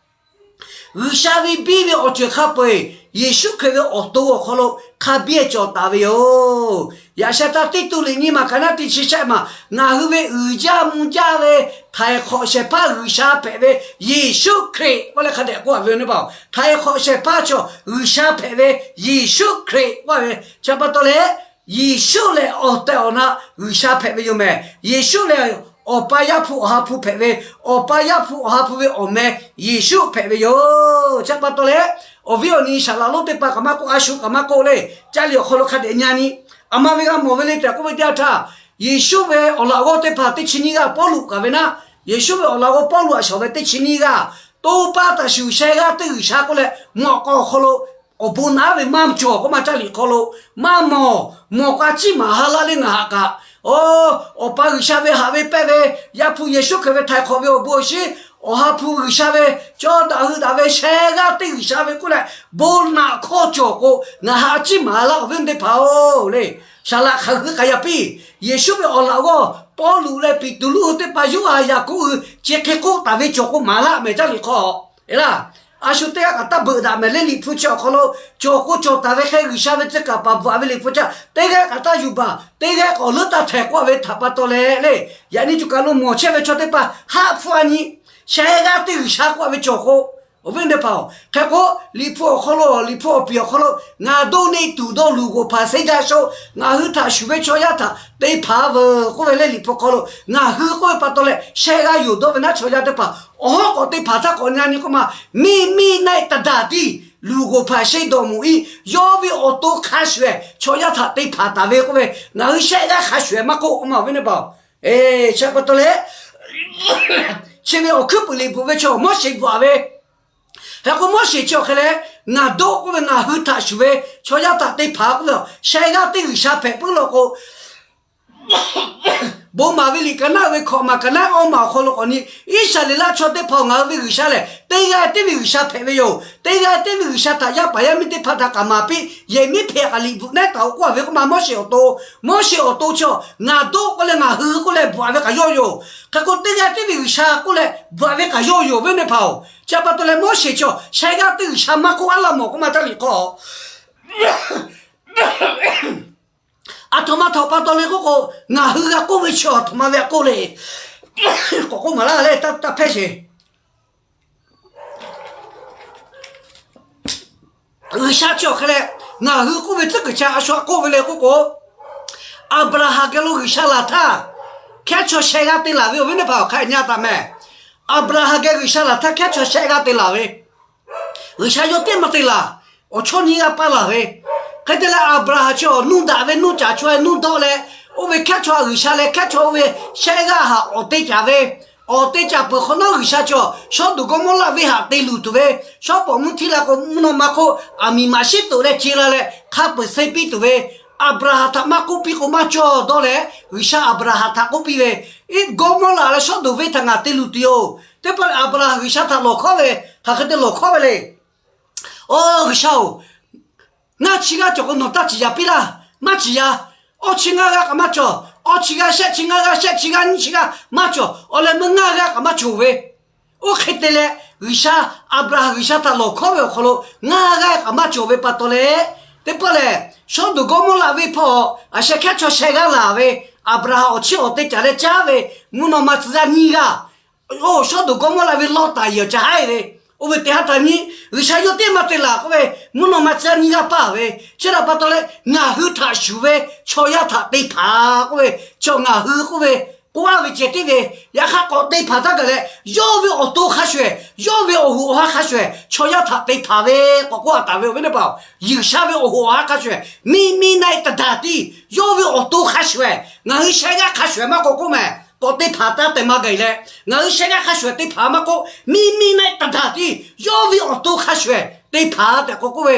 G'uiˬsha ve biˇ ve awˬ ceuˬ hk'a peu-eˬ Yeˍsuˆ Hkriꞈ ve awˬ to awˬ hk'aw lo hk'a biˇ cawˬ taˍ ve yoˬ. Yaꞈ sheh htaˇ Tiˇtuˆ liꞈ nyiˇ maˬ ka naˉ teˇ chi shehˆ maˬ, ngaˬ hui ve uiˍ jaˇ mvuh jaˇ ve htaiˍ hk'awꞈ shehˍ hpaˇ G'uiˬsha hpehꞈ ve Yeˍsuˆ Hkriꞈ k'oˆ leh hk'a dehꞈ k'oˆ a ve yoˬ. Htaiˍ hk'awꞈ shehˍ hpaˇ chaw G'uiˬsha hpehꞈ ve Yeˍsuˆ Hkriꞈ k'oˆ a ve chi pa taw leh, Yeˍsuˆ lehˬ awˬ tehˬ awˬ na G'uiˬsha hpehꞈ ve yoˬ mehˍ. Yeˍsuˆ lehˬ Awˬ pa, Yaˇ hpu, Awˬ ha hpu hpehꞈ ve, Awˬ pa, Yaˇ hpu, Awˬ ha hpu ve awˬ meh Yeˍsuˆ hpehꞈ ve yoˬ. Chi pa taw leh, awˬ viˉ awˬ nyi saˍ laˍ lonˉ teˇ hpaˍ kaꞈ maˇ k'oˆ, a shu kaꞈ maˇ k'oˆ le, caˇ liꞈ awˬ hk'aw lo hk'a dehꞈ nyi a nyi. Aˬ ma ve g'a mawˬ ve le tehꞈ k'oˆ ve teˇ yanˇ htaˇ, Yeˍsuˆ ve awˬ laꞈ g'awˇ teˇ hpaˍ teˇ chi nyiˇ g'aˇ Pawˇluꞈ kaꞈ ve naˉ, Yeˍsuˆ ve awˬ laꞈ g'awˇ Pawˇluꞈ a shawˍ ve teˇ chi nyiˇ g'aˇ, to pa taꞈ shuˍ sheh g'aˇ teˇ G'uiˬsha k'oˆ leh mawꞈ k'aw awˬ hk'aw lo awˬ bon naˉ ve maˇ cawˬ k'oˆ ma caˇ liꞈ hk'aw lo maˇ mawˬ. Mawˬ k'o a ciˉ maˍ ha laˇ le ngaˬ haꞈ kaꞈ. Oˇ, Awˬ pa G'uiˬsha ve haꞈ ve pehnˇ ve, Yaˇ hpu Yeˍsuˆ Hkriꞈ ve htaiˍ hk'awꞈ ve awˬ bon awˬ shinˉ, Awˬ ha hpu G'uiˬsha ve cawˇ daꞈ hui daꞈ ve sheh g'aˇ teˇ G'uiˬsha ve k'oˆ leh bon naꞈ hkawˇ cawˬ k'o, ngaˬ haꞈ a ciˉ maˍ ha laˇ awˬ viˉ teˇ hpaˍ-oˬ le. Saˍ laꞈ hk'aˬ hui k'ai yaꞈ piˇ. Yeˍsuˆ ve awˬ laꞈ g'awˇ Pawˇluꞈ leh Peˍtruˆ hui teˇ hpaˍ, Yoˇhanˬ, Yaˍkoˆ hui chi hk'e k'oˆ taˍ ve cawˬ k'o maˍ laˇ mehˍ caˇ liꞈ hk'aw. Eˬ laˇ, a shu teˇ g'aˇ kaꞈ taˇ beuꞈ daꞈ mehˍ le. Liꞈ hpu chi awˬ hk'aw lo cawˬ k'o cawˬ taˍ ve hk'e G'uiˬsha ve tcuh kaˍ paˍ bvuhꞈ ve Liꞈ hpu chi teˇ g'aˇ kaꞈ taˇ yuˬ baˬ, teˇ g'aˇ kaꞈ awˬ leuˉ taˇ htehˍ k'oˆ ve htaꞈ pa taw leh le, yaꞈ nyi cuˬ kaˬ lo mawˬ chehˇ ve chaw teˇ hpaˍ haˆ hpfuhˇ a nyi, sheh g'aˇ teˇ G'uiˬsha k'oˆ ve cawˬ k'o, awˬ viˉ teˇ hpaˍ-oˬ, hk'e k'o Liꞈ hpu awˬ hk'aw lo, Liꞈ hpu awˬ piˍ awˬ hk'aw lo, ngaˬ doˆ neˆ tuˬ dawˇ luˬ g'oˍ hpaˍ sheˆ jaˇ sho, ngaˬ hui htaꞈ shuˍ ve chaw yaˇ htaꞈ te hpanˍ veuˬ k'oˆ ve leh, Liꞈ hpu awˬ hk'aw lo ngaˬ hui k'oˆ ve pa taw leh sheh g'aˇ yoˬ dawˇ ve naˉ chaw yaˇ teˇ hpaˍ awˬ hawˉ k'awꞈ te hpanˍ htaˇ k'awꞈ nyi a nyi k'oˆ ma, miˇ miˇ naˆ-e taˍ daˬ tiˉ luˬ g'oˍ hpaˍ sheˆ dawˬ mawˬ-iˉ, yawˇ ve awˬ to hk'a shuˍ-ehˍ chaw yaˇ htaꞈ te hpanˍ taˍ ve k'oˆ ve, ngaˬ hui sheh g'aˇ hk'a shuˍ-ehˍ maˇ k'oˆ k'oˆ ma awˬ viˉ teˇ hpaˍ-oˬ. Eˬ, chi pa taw leh, chi ve awˬ hkuiˉ puiˍ Liꞈ bvuhꞈ ve chaw Moˉseˍ bvuhꞈ ve, hk'e k'o Moˉseˍ chi awˬ hk'e leh, ngaˬ doˆ k'oˆ ve ngaˬ hui htaꞈ shuˍ ve chaw yaˇ htaꞈ te hpanˍ k'oˆ ve, sheh g'aˇ teˇ G'uiˬsha hpehꞈ puiˉ law k'o, Bon maˍ ve liꞈ ka naˉ ve hkawꞈ maˬ ka naˉ awˇ maˬ awˬ hk'aw lo k'awꞈ nyi, Iˉsaˍreˍlaˆ chaw teˇ hpaˍ-oˬ, ngaˬ hui ve G'uiˬsha lehˬ teˇ g'aˇ tiˉ ve G'uiˬsha hpehꞈ ve yoˬ. Teˇ g'aˇ tiˉ ve G'uiˬsha htaꞈ yaˇ paˍ yaˇ miˇ teˇ hpaˍ htaꞈ kaꞈ maˍ piˇ, yehˬ miˉ hpehꞈ kaꞈ liꞈ bvuhꞈ nehˉ taˍ-oꞈ k'oˆ a ve k'oˆ ma Moˉseˍ awˬ to, Moˉseˍ awˬ to chaw ngaˬ doˆ k'oˆ leh ngaˬ hui k'oˆ leh bvuhꞈ a ve kaꞈ yawˇ yoˬ. Hk'e k'o teˇ g'aˇ tiˉ ve G'uiˬsha k'oˆ leh bvuhꞈ a ve kaꞈ yawˇ yoˬ ve teˇ hpaˍ-oˬ. Chi pa taw leh Moˉseˍ chaw sheh g'aˇ teˇ G'uiˬsha maˇ k'oˆ a laˇ mawˬ k'oˆ ma caˇ liꞈ hk'aw Aˬ htoꞈ ma htaꞈ pa taw le k'oˆ k'o, ngaˬ hui g'a k'oˆ ve chi aˬ htoꞈ ma ve a k'oˆ le. K'awꞈ k'oˆ maˍ laˇ leh taˇ hpehˇ sheˍ. G'uiˬsha chi awˬ hk'e leh, ngaˬ hui k'oˆ ve tcuhˉ kuiˬ cha a shu a k'oˆ ve le k'oˆ k'o, Aˍbraˍhanˍ geh lo G'uiˬsha laˬ htaˇ, hkehˉ chaw sheh g'aˇ te laˬ ve awˬ viˉ teˇ hpaˍ awˬ hk'a nyi a taˍ mehˍ. Aˍbraˍhanˍ geh G'uiˬsha laˬ htaˇ hkehˉ chaw sheh g'aˇ te laˬ ve, G'uiˬsha yawˇ teˇ maˬ te laˬ, awˬ chawˇ nyiˇ g'aˇ paˇ laˬ ve. Hk'e te leh Aˍbraˍhanˍ chi awˬ nuˇ daꞈ ve nuˇ caˍ chaw e nuˇ dawˆ leh, Oˇ ve hkehˉ chaw htaꞈ G'uiˬsha leh hkehˉ chaw oˇ ve shehˆ g'aˇ htaꞈ awˬ te caˍ ve, awˬ te caˍ peuˬ hk'awꞈ nawˉ G'uiˬsha chaw Sawˉdonˍ Gawˇmawˇraˆ venˇ htaꞈ te luˬ tuˬ ve, shawˉ pawˍ mvuhˇ htiˇ la k'o mvuhˇ naw ma hk'oˆ aˬ miˍ maꞈ shiˉ toꞈ leh ce la leh hk'a peuˬ se piˇ tuˬ ve, Aˍbraˍhanˍ htaꞈ maˇ k'oˆ piˇ k'o maˇ cawˇ dawˇ leh, G'uiˬsha Aˍbraˍhanˍ htaꞈ k'oˆ piˇ ve, Gawˇmawˇraˆ leh Sawˉdonˍ venˇ htaꞈ ngaˬ te luˬ tuˬ yoˬ. Teˇ pawˆ lehˬ Aˍbraˍhanˍ G'uiˬsha htaꞈ lawˬ hkawˉ ve, hk'aˬ hk'e te lawˬ hkawˉ ve le. Awˬ G'uiˬsha-oˬ, ngaˇ chi g'aˇ cawˬ k'o nawˬ taˇ ciˍ yaˍ piˇ laˇ. Maˇ ciˍ yaˍ. Awˇ chi ngaˇ g'aˇ kaꞈ maˇ cawˬ. Awˇ chi g'aˇ, shehˆ chi ngaˇ g'aˇ, shehˆ chi g'aˇ, nyiˇ chi g'aˇ maˇ cawˬ. Awˬ leh meuˇ ngaˇ g'aˇ kaꞈ maˇ cawˬ ve. Oˇ hk'e te leh G'uiˬsha, Aˍbraˍhanˍ G'uiˬsha htaꞈ lawˬ hkawˉ ve awˬ hk'aw lo ngaˇ g'aˇ kaꞈ maˇ cawˬ ve pa taw leh, teˇ pawˆ lehˬ Sawˉdonˍ Gawˇmawˇraˆ venˇ hpawˇ a sheh hkehˉ chaw sheh g'aˇ laˬ ve, Aˍbraˍhanˍ awˬ chiˇ awˬ te caˍ leh caˉ ve mvuhˇ naw ma tcuh yaˇ nyiˇ g'aˇ oˇ Sawˉdonˍ Gawˇmawˇraˆ ve Lawˇtaˍ yehˬ awˬ ca haˉ-e ve, oˇ ve te haˉ taˍ nyi. G'uiˬsha yawˇ teˇ maˇ te laˬ k'oˆ ve, mvuhˇ naw ma tcuh yaˇ nyiˇ g'aˇ paˇ ve, chi htaꞈ pa taw leh ngaˬ hui htaꞈ shuˍ ve chaw yaˇ htaꞈ te hpanˍ k'oˆ ve, chaw ngaˬ hui k'oˆ ve, k'oˆ a ve ceh tiˉ ve, yaꞈ hk'aˇ k'awꞈ te hpanˍ htaˇ gaˬ leh, yawˇ ve awˬ to hk'a shuˍ shuˍ, yawˇ ve awˬ hoꞈ awˬ ha hk'a shuˍ shuˍ chaw yaˇ htaꞈ te hpanˍ ve k'awꞈ k'oˆ a taˍ ve awˬ viˉ teˇ hpaˍ-oˬ, G'uiˬsha ve awˬ hoꞈ awˬ ha hk'a shuˍ shuˍ, miˇ miˇ na-e taˍ daˬ tiˉ yawˇ ve awˬ to hk'a shuˍ shuˍ, ngaˬ hui shehˆ g'aˇ hk'a shuˍ shuˍ maˇ k'awꞈ k'oˆ mehˍ, k'awꞈ te hpanˍ taˇ tehꞈ maˇ gaˬ-e leh, ngaˬ hui shehˆ g'aˇ hk'a shuˍ shuˍ te hpanˍ maˇ k'oˆ, miˇ miˇ na-e taˍ daˬ tiˉ yawˇ ve awˬ to hk'a shuˍ shuˍ te hpanˍ tehꞈ k'awꞈ k'oˆ ve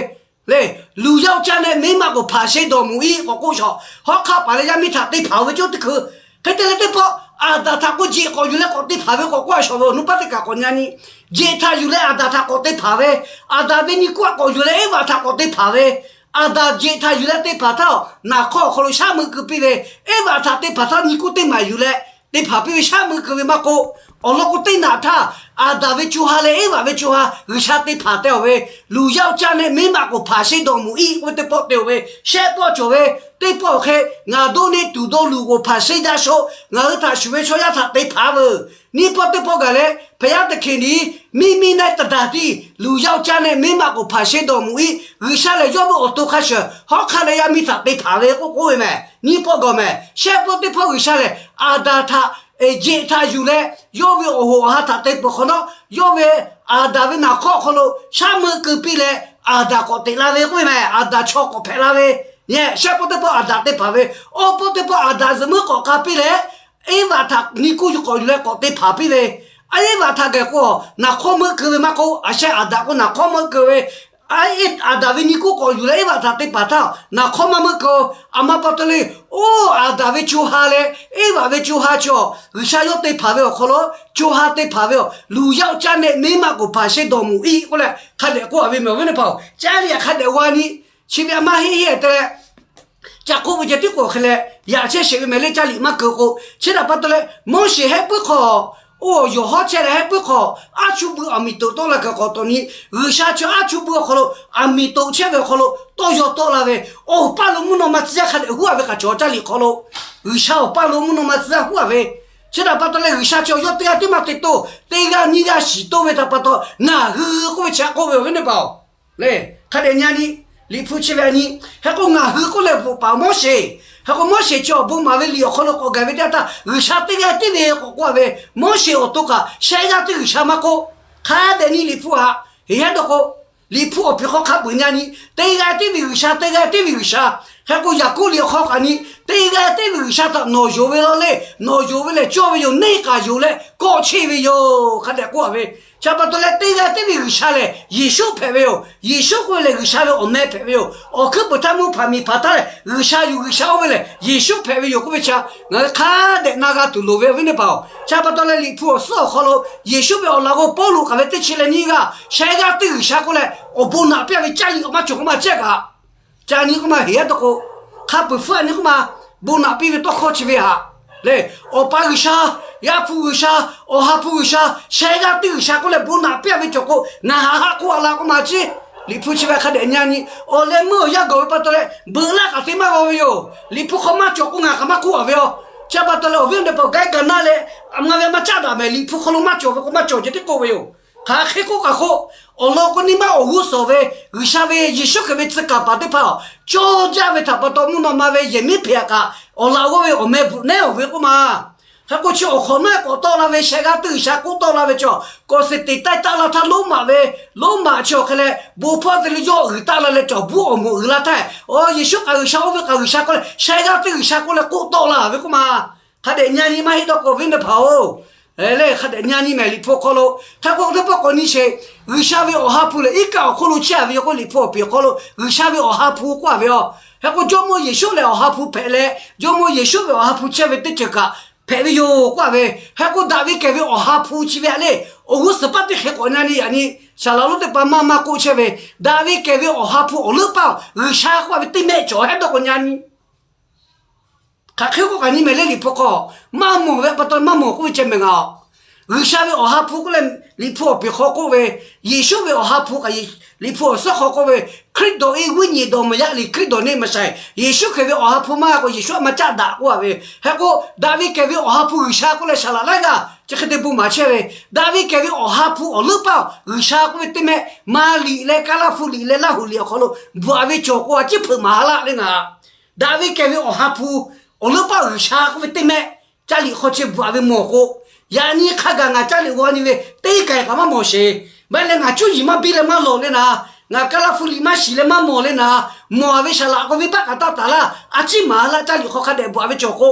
le. Luˬ yaˇ oˇ caˇ neh meˇ maˆ k'oˍ hpanˍ sheˍ dawˬ mawˬ-e k'awꞈ k'oˆ shaw, hawˉ hk'aˆ paˍ leh yaˇ miˇ htaꞈ te hpanˍ-oˬ ve cawˇ teˇ hkui. Hk'e te leh teˇ pawˆ Aˍdanˍ htaꞈ k'o jeꞈ k'awꞈ yuˬ leh k'awꞈ te hpanˍ ve k'awꞈ k'oˆ a shaw ve awˬ nuˇ paˇ teˇ kaꞈ k'awꞈ nyi a nyi. Jeꞈ htaꞈ yuˬ leh Aˍdanˍ htaꞈ k'awꞈ te hpanˍ ve, Aˍdanˍ ve nyi kuˇ aꞈ k'awꞈ yuˬ leh Eˇvaꞈ htaꞈ k'awꞈ te hpanˍ ve, Aˍdanˍ jeꞈ htaꞈ yuˬ leh te hpanˍ htaˇ, naˍ hk'awˇ awˬ hk'aw lo shaˉ meuˆ keu piˇ ve, Eˇvaꞈ htaꞈ te hpanˍ htaˇ nyi kuˇ teˇ maˬ yuˬ leh te hpanˍ piˇ ve shaˉ meuˆ keu ve maˇ k'oˆ, awˬ lawn k'o teˇ naꞈ htaˇ Aˍdanˍ ve co ha leh Eˇvaꞈ ve co ha G'uiˬsha te hpanˍ teh-oˬ ve, luˬ yaˇ oˇ caˇ neh meˇ maˆ k'oˍ hpanˍ sheˍ dawˬ mawˬ-e k'oˆ ve teˇ pawˆ te-oˬ ve, shehˆ pawˆ cawˬ ve, teˇ pawˆ hk'e ngaˬ doˇ neˇ tuˬ dawˇ luˬ k'oˍ hpanˍ sheˍ jaˇ shaw, ngaˬ hui htaꞈ shuˍ ve chaw yaˇ htaꞈ te hpanˍ veuˬ. Nyiˇ pawˆ teˇ pawˆ gaˬ leh hpehꞈ yaˇ teˇ hkeh nyi, miˇ miˇ na-e taˍ daˬ tiˉ luˬ yaˇ oˇ caˇ neh meˇ maˆ k'oˍ hpanˍ sheˍ dawˬ mawˬ-e. G'uiˬsha lehˬ yawˇ ve awˬ to hk'a shuˍ hawˉ hk'aˆ leh yaˇ miˇ htaꞈ te hpanˍ ve k'oˆ k'oˆ ve mehˍ. Nyiˇ pawˆ gawˬ mehˍ. Shehˆ pawˆ teˇ pawˆ G'uiˬsha lehˬ Aˍdanˍ htaꞈ jeꞈ htaꞈ yuˬ leh yawˇ ve awˬ hoꞈ awˬ ha htaꞈ te peuˬ hk'awꞈ nawˉ, yawˇ ve Aˍdanˍ ve naˍ hk'awˇ awˬ hk'aw lo shaˉ meuˆ keu piˇ leh Aˍdanˍ k'awꞈ teꞈ la ve k'oˆ ve mehˍ. Aˍdanˍ chaw k'awꞈ hpehꞈ la ve. Shehˆ pawˆ teˇ pawˆ Aˍdanˍ te hpanˍ ve, awˇ pawˆ teˇ pawˆ Aˍdanˍ zuhꞈ meuˉ k'awꞈ k'a piˇ leh Eˇvaꞈ htaꞈ nyi kuˇ yuˬ k'awꞈ yuˬ leh k'awꞈ te hpanˍ piˇ ve. Eˇvaꞈ htaꞈ geh k'o naˍ hk'awˇ meuˆ keu ve maˇ k'oˆ, a sheh Aˍdanˍ k'o naˍ hk'awˇ meuˆ keu ve. Aˍdanˍ ve nyi kuˇ k'awꞈ yuˬ leh Eˇvaꞈ htaꞈ te hpanˍ htaˇ naˍ hk'awˇ maˇ meuˆ keu. Aˬ ma pa taw le, oˇ Aˍdanˍ ve co ha leh Eˇvaꞈ ve co ha chaw G'uiˬsha yawˇ te hpanˍ ve awˬ hk'aw lo co ha te hpanˍ ve awˬ, luˬ yaˇ oˇ caˇ neh meˇ maˆ k'oˍ hpanˍ sheˍ dawˬ mawˬ-e k'oˆ leh hk'a dehꞈ k'oˆ a ve mehˍ awˬ viˉ teˇ hpaˍ-oˬ. Caˇ liꞈ hk'a dehꞈ g'a nyi. Chi ve a maˇ heˆ heˆ te leh ca k'oˆ ve ceh tiˉ k'o hk'e leh yaꞈ chehˇ sheˍ ve mehˍ leh caˇ liꞈ maˇ keu k'o. Chi htaꞈ pa taw leh Moˉseˍ hehˆ puiˉ hk'aw, oˇ yawˬ hawˉ chehˇ leh hehˆ puiˉ hk'aw aˉ chuˇ buiˇ aˬ miˍ toꞈ tawˆ la kuiˬ k'awꞈ tawˍ nyi. G'uiˬsha chaw aˉ chuˇ buiˇ awˬ hk'aw lo aˬ miˍ toꞈ chehˇ ve awˬ hk'aw lo tawˇ yaw tawˆ la ve, awˬ paˇ lo mvuhˇ naw ma tcuh yaˇ hk'a dehꞈ huˉ a ve k'aꞈ cawˬ caˇ liꞈ hk'aw lo. G'uiˬsha awˬ paˇ lo mvuhˇ naw ma tcuh yaˇ huˉ a ve. Chi htaꞈ pa taw leh G'uiˬsha chaw yawˇ teˇ g'aˇ tiˉ maˇ te toˇ, teˇ g'aˇ nyiˇ g'aˇ shiˍ toˇ ve htaꞈ pa taw ngaˬ hui k'oˆ ve chi htaꞈ k'oˆ ve awˬ viˉ teˇ hpaˍ-oˬ. Le, hk'a dehꞈ nyi a nyi. Liꞈ hpu chi ve a nyi. Hk'e k'o ngaˬ hui k'oˆ leh bvuhꞈ paˍ Moˉseˍ. Hk'e k'o Moˉseˍ chi awˬ bon maˍ ve liꞈ awˬ hk'aw lo k'awꞈ gaˬ ve teˇ yanˇ htaˇ G'uiˬsha teˇ g'aˇ tiˉ ve k'awꞈ k'oˆ a ve, Moˉseˍ awˬ to kaꞈ shehˆ g'aˇ teˇ G'uiˬsha maˇ k'oˆ. Hk'a dehꞈ nyi Liꞈ hpu htaꞈ heˍ hehˉ dawˇ k'o, Liꞈ hpu awˬ piˍ hk'aw hk'a peu-eˬ nyi a nyi. Teˇ g'aˇ tiˉ ve G'uiˬsha, teˇ g'aˇ tiˉ ve G'uiˬsha. Hk'e k'o Yaˍkoˆ liꞈ awˬ hk'aw kaꞈ nyi, teˇ g'aˇ tiˉ ve G'uiˬsha htaꞈ nawˬ yonˍ ve law le, nawˬ yonˍ ve lehˬ cawˇ ve yoˬ, neˇ k'aꞈ yonˍ leh kawˆ cheˇ ve yoˬ. Hk'a dehꞈ k'oˆ a ve, chi pa taw leh teˇ g'aˇ tiˉ ve G'uiˬsha lehˬ Yeˍsuˆ hpehꞈ ve yoˬ. Yeˍsuˆ k'oˆ ve lehˬ G'uiˬsha ve awˬ meh hpehꞈ ve yoˬ. Awˬ hkuiˉ peuˬ htaˇ mvuhˇ hpanˍ miˬ hpanˍ htaˇ lehˬ G'uiˬsha yuˬ G'uiˬsha oˇ ve lehˬ Yeˍsuˆ hpehꞈ ve yoˬ k'oˆ ve chi ngaˬ hui hk'a dehꞈ na g'a tuˬ loˍ ve awˬ viˉ teˇ hpaˍ-oˬ. Chi pa taw leh Liꞈ hpu awˬ suhˉ awˬ hk'aw lo Yeˍsuˆ ve awˬ laꞈ g'awˇ Pawˇluꞈ k'aˍ ve teˇ chi leh nyiˇ g'aˇ shehˆ g'aˇ tiˉ G'uiˬsha k'oˆ leh awˬ bon naꞈ piˇ a ve caˇ liꞈ awˬ maˇ cawˬ k'oˆ maˇ cehˇ kaꞈ ca nyi k'oˆ ma heˍ yaˇ dawˇ k'o, hk'a peu-eˬ hpfuhˇ a nyi k'oˆ ma, bon naꞈ piˇ ve tawˇ hkawˇ chi ve htaꞈ le, Awˬ pa G'uiˬsha, Yaˇ hpu G'uiˬsha, Awˬ ha hpu G'uiˬsha, shehˆ g'aˇ tiˉ G'uiˬsha k'oˆ leh bon naꞈ piˇ a ve cawˬ k'o, ngaˬ haꞈ haˆ k'oˆ a la k'oˆ ma chi. Liꞈ hpu chi ve hk'a dehꞈ nyi a nyi. Awˬ leh meuˇ awˬ yanˇ gaˬ ve pa taw leh beuꞈ laˇ kaꞈ te maˇ g'aw ve yoˬ. Liꞈ hpu hk'aw maˇ cawˬ k'o ngaˬ kaꞈ maˇ k'oˆ a ve yoˬ. Chi pa taw leh awˬ viˉ awˬ nyi teˇ hpaˍ-oˬ, gaiˇ gaˬ naˇ leh a ma ve maˇ caˉ daꞈ mehˍ. Liꞈ hpu hk'aw lo maˇ cawˬ ve k'o maˇ cawˬ ceh tiˉ k'oˆ ve yoˬ. Hk'aˬ hk'e k'oˆ kaꞈ k'o, awˬ lawn k'o nyi ma awˬ g'uˇ suhˍ ve G'uiˬsha ve Yeˍsuˆ Hkriꞈ ve tcuh kaˍ paˍ teˇ hpaˍ-oˬ, cawˇ jaˇ ve htaꞈ pa taw mvuhˇ naw ma ve yehˬ miˉ hpehꞈ kaꞈ awˬ laꞈ g'awˇ ve awˬ meh bvuhꞈ nehˉ-oˬ ve k'oˆ ma. Hk'e k'o chi awˬ hk'awꞈ nawˉ k'awꞈ tawˆ la ve sheh g'aˇ teˇ G'uiˬsha k'oˆ tawˆ la ve chaw, k'awꞈ seˍ teꞈ taˇ taˆ la htaˇ Roˉmaꞈ ve, Roˉmaꞈ chi awˬ hk'e leh bon hpawˇ te leh yawˇ uiˍ taˆ la leh cawˬ bvuhˇ awˬ moˍ uiˍ la htaˇ, Yeˍsuˆ kaꞈ G'uiˬsha, oˇ ve kaꞈ G'uiˬsha k'oˆ leh sheh g'aˇ teˇ G'uiˬsha k'oˆ leh k'oˆ tawˆ la ve k'oˆ ma. Hk'a dehꞈ nyi nyi maˇ heˆ dawˇ k'o, awˬ viˉ teˇ hpaˍ-oˬ, le hk'a dehꞈ nyi nyi mehˍ Liꞈ hpu awˬ hk'aw lo. Hk'e k'o teˇ pawˆ k'awꞈ nyi sheˍ. G'uiˬsha ve Awˬ ha hpu lehˬ iˉ kaˆ awˬ hk'oˆ lo chehˇ ve yoˬ k'o, Liꞈ hpu awˬ piˍ awˬ hk'aw lo G'uiˬsha ve Awˬ ha hpu k'oˆ a ve yoˬ. Hk'e k'o Jawˇmawˇ Yeˍsuˆ lehˬ Awˬ ha hpu hpehꞈ leh, Jawˇmawˇ Yeˍsuˆ ve Awˬ ha hpu chehˇ ve teˇ ceuˬ kaꞈ hpehꞈ ve yoˬ k'oˆ a ve. Hk'e k'o daꞈ ve kehˬ ve Awˬ ha hpu chi ve a le, awˬ g'uˇ suhˍ paˆ teˇ hk'e k'awꞈ nyi nyi, Saˍ laꞈ lonˉ teˇ hpaˍ maˇ maˇ k'oˆ chehˇ ve, daꞈ ve kehˬ ve Awˬ ha hpu awˬ leuˉ paˇ G'uiˬsha k'oˆ a ve teˇ mehˆ cawˬ hehˉ dawˇ k'o nyi nyi. Hk'aˬ hk'e k'oˆ kaꞈ nyi mehˍ le, Liꞈ hpu hk'aw maˇ mawˬ ve pa taw maˇ mawˬ k'oˆ ve ceh mehˍ ngaˬ-oˬ. G'uiˬsha ve Awˬ ha hpu k'oˆ leh Liꞈ hpu awˬ piˍ hk'aw k'oˆ ve, Yeˍsuˆ ve Awˬ ha hpu kaꞈ Liꞈ hpu awˬ suhˉ hk'aw k'oˆ ve, ခရစ်တော်၏ ဝိညာဉ်တော်မရလျှင် ခရစ်တော်နှင့်မဆိုင်. Yeˍsuˆ Hkriꞈ ve Awˬ ha hpu maˇ k'o Yeˍsuˆ a maˇ caˆ daꞈ k'oˆ a ve. Hk'e k'o daꞈ ve kehˬ ve Awˬ ha hpu G'uiˬsha k'oˆ leh Saˍ laꞈ laiˉ g'aˇ chi hk'e te bon maˍ chehˇ ve, daꞈ ve kehˬ ve Awˬ ha hpu awˬ leuˉ paˇ G'uiˬsha k'oˆ ve teˇ mehˆ, Maˍriˆ leh Kaˇlaˇ hpu liꞈ leh Laˇ huˍ liꞈ awˬ hk'aw lo bvuhꞈ a ve cawˬ k'o a ciˉ hpeuꞈ maˍ ha laˆ le ngaˬ. Daꞈ ve kehˬ ve Awˬ ha hpu awˬ leuˉ paˇ G'uiˬsha k'oˆ ve teˇ mehˆ, caˇ liꞈ hk'aw chehˇ bvuhꞈ a ve mawˬ k'o, yaꞈ nyi hk'a gaˬ ngaˬ caˇ liꞈ g'aw nyi ve teˇ kaˬ kaꞈ maˇ mawˬ sheˍ. Maˇ heˆ leh ngaˬ cuˇ yiˍ maˇ biˇ leh maˇ lawˬ le naˍ, ngaˬ Kaˇlaˇ hpu liꞈ maˇ shiˍ leh maˇ mawˬ le naˍ, mawˬ a ve Saˍ laꞈ k'o venˇbaˆ kaꞈ taˇ taˍ laˇ, a ciˉ maˍ ha laˆ caˇ liꞈ hk'aw hk'a dehꞈ bvuhꞈ a ve cawˬ k'o,